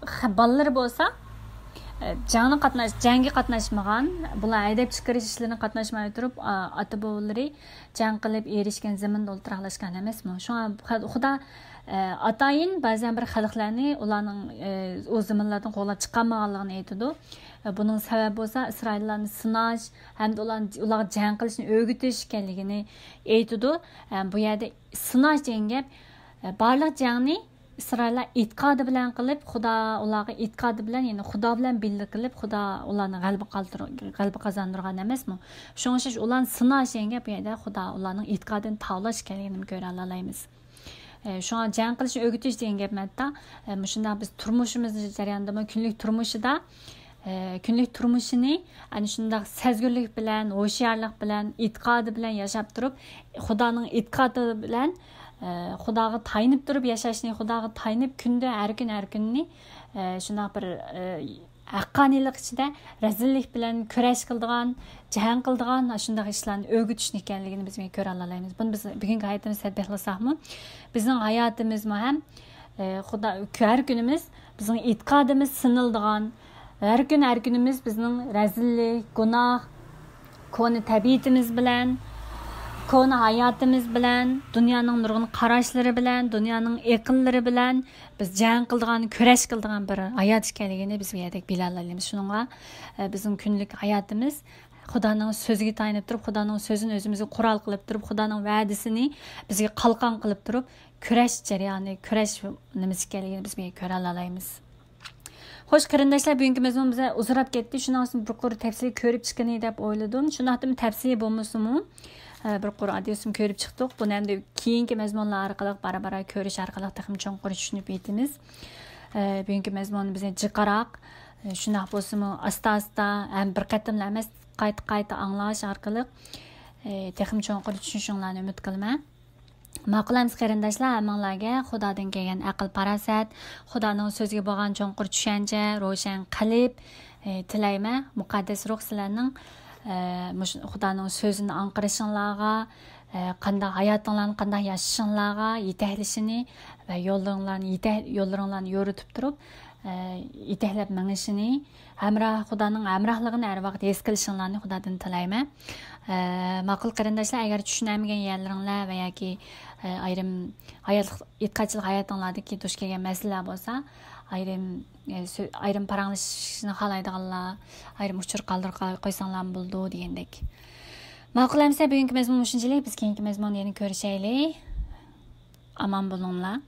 خە-، بالىلىرى بولسا، ئە، جەڭنى قاتناش-، جەڭگە قاتناشمىغان، بۇلار ھەيدەپ چىقىرىش ئىشلىرىنى قاتناشماي تۇرۇپ، ئا-، ئاتا-بوۋىلىرى جەڭ قىلىپ ئېرىشكەن زېمىندا ئولتۇراقلاشقان ئەمەسمۇ؟ شۇڭا خۇ-، خۇدا، ئە، ئاتايىن بەزەن بىر خەلقلەرنى ئۇلارنىڭ، ئە، ئۇ زېمىنلاردىن قوغلاپ چىقالمىغانلىقىنى ئېيتىدۇ. ئە، بۇنىڭ سەۋەبى بولسا ئىسرائىللارنى سىناش ھەمدە ئۇلارنى، ئۇلارغا جەڭ قىلىشنى ئۆگىتىش ئىكەنلىكىنى ئېيتىدۇ. ئە، بۇ يەردە سىناش دېگەن گەپ، ئە، بارلىق جەڭنى ئىسرائىللار ئېتىقادى بىلەن قىلىپ، خۇدا ئۇلارغا ئېتىقادى بىلەن، يەنى خۇدا بىلەن بىللە قىلىپ، خۇدا ئۇلارنى غەلىبە قالدۇر-، غەلىبە قازاندۇرغان ئەمەسمۇ؟ شۇڭا ئۇلارنى سىناش دېگەن گەپ، بۇ يەردە خۇدا ئۇلارنىڭ ئېتىقادىنى تاۋلاش ئىكەنلىكىنى كۆرەلەيمىز. ئە، شۇڭا جەڭ قىلىشنى ئۆگىتىش دېگەن گەپ ھەتتا، ئە، مۇشۇنداق بىز تۇرمۇشىمىز جەريانىدىمۇ، كۈنلۈك تۇرمۇشىدا، ئە، كۈنلۈك تۇرمۇشىنى ئەنە شۇنداق سەزگۈرلۈك بىلەن، ھوشيارلىق بىلەن، ئېتىقادى بىلەن ياشاپ تۇرۇپ، خۇدانىڭ ئېتىقادى بىلەن، ئە، خۇداغا تايىنىپ تۇرۇپ ياشاشنى، خۇداغا تايىنىپ كۈندە ھەر كۈن، ھەر كۈننى، ئە، شۇنداق بىر، ئە، ھەققانىيلىق ئىچىدە رەزىللىك بىلەن كۈرەش قىلىدىغان، جەڭ قىلىدىغان شۇنداق ئىشلارنى ئۆگىتىشنى ئىكەنلىكىنى بىز كۆرەلەيمىز. بۇنى بىز بۈگۈنكى ھاياتىمىزدا تەتبىقلىساقمۇ، بىزنىڭ ھاياتىمىزمۇ ھەم، ئە، خۇدا، ھەر كۈنىمىز بىزنىڭ ئېتىقادىمىز سىنىلىدىغان، ھەر كۈن، ھەر كۈنىمىز بىزنىڭ رەزىللىك، گۇناھ، كونا تەبىئىتىمىز بىلەن، كونا ھاياتىمىز بىلەن، دۇنيانىڭ نۇرغۇن قاراشلىرى بىلەن، دۇنيانىڭ ئېقىملىرى بىلەن بىز جەڭ قىلىدىغان، كۈرەش قىلىدىغان بىر ھايات ئىكەنلىكىنى بىز بۇ يەردە بىلەلەيمىز. شۇنىڭغا، ئە، بىزنىڭ كۈنلۈك ھاياتىمىز خۇدانىڭ سۆزىگە تايىنىپ تۇرۇپ، خۇدانىڭ سۆزىنى ئۆزىمىزگە قورال قىلىپ تۇرۇپ، خۇدانىڭ ۋەدىسىنى بىزگە قالقان قىلىپ تۇرۇپ، كۈرەش جەريانى، كۈرەش نېمىسى ئىكەنلىكىنى بىز بۇ يەردە كۆرەلەيمىز. خوش، قېرىنداشلار، بۈگۈنكى مەزمۇن بىزدە ئۇزىراپ كەتتى. شۇنىڭ ئۈچۈن بىر قۇر تەپسىلىي كۆرۈپ چىقىنى دەپ ئويلىدىم. شۇنداقتىمۇ تەپسىلىي بولمىسىمۇ، ئە، بىر قۇر ئاددىيسىمۇ كۆرۈپ چىقتۇق. بۇنى ئەمدى كېيىنكى مەزمۇنلار ئارقىلىق، بارا-بارا كۆرۈش ئارقىلىق تېخىمۇ چوڭقۇر چۈشىنىپ يېتىمىز. ئە، بۈگۈنكى مەزمۇنىمىز جىقراق. ئە، شۇنداق بولسىمۇ، ئاستا-ئاستا ھەم بىر قېتىملا ئەمەس، قايتا-قايتا ئاڭلاش ئارقىلىق، ئە، تېخىمۇ چوڭقۇر چۈشىنىشىڭلارنى ئۈمىد قىلىمەن. ماقۇل ئەمىسە قېرىنداشلار، ھەممىڭلارگە خۇدادىن كەلگەن ئەقىل-پاراسەت، خۇدانىڭ سۆزىگە بولغان چوڭقۇر چۈشەنچە، روشەن قەلب، ئى، تىلەيمەن. مۇقەددەس روھ سىلەرنىڭ، ئە، مۇشۇ خۇدانىڭ سۆزىنى ئاڭقىرىشىڭلارغا، ئە، قانداق ھاياتىڭلارنى، قانداق ياشىشىڭلارغا يېتەكلىشىنى ۋە يوللىرىڭلارنى يېتە-، يوللىرىڭلارنى يورۇتۇپ تۇرۇپ، ئە، يېتەكلەپ مېڭىشىنى، ھەمراھ، خۇدانىڭ ھەمراھلىقىنى ھەر ۋاقىت ھېس قىلىشىڭلارنى خۇدادىن تىلەيمەن. ئە، ماقۇل قېرىنداشلار، ئەگەر چۈشىنەلمىگەن يەرلىرىڭلار ۋە ياكى، ئە، ئايرىم ھاياتلىق، ئېتىقادچىلىق ھاياتىڭلاردىكى دۇچ كەلگەن مەسىلىلەر بولسا، ئايرىم ئايرىم پاراڭلىشىشنى خالايدىغانلار ئايرىم ئۇچۇر قالدۇرۇپ قويساڭلارمۇ بولىدۇ دېگەندەك. ماقۇل ئەمسە، بۈگۈنكى مەزمۇن مۇشۇنچىلىك. بىز كېيىنكى مەزمۇندا يەنە كۆرۈشەيلى. ئامان بولۇڭلار.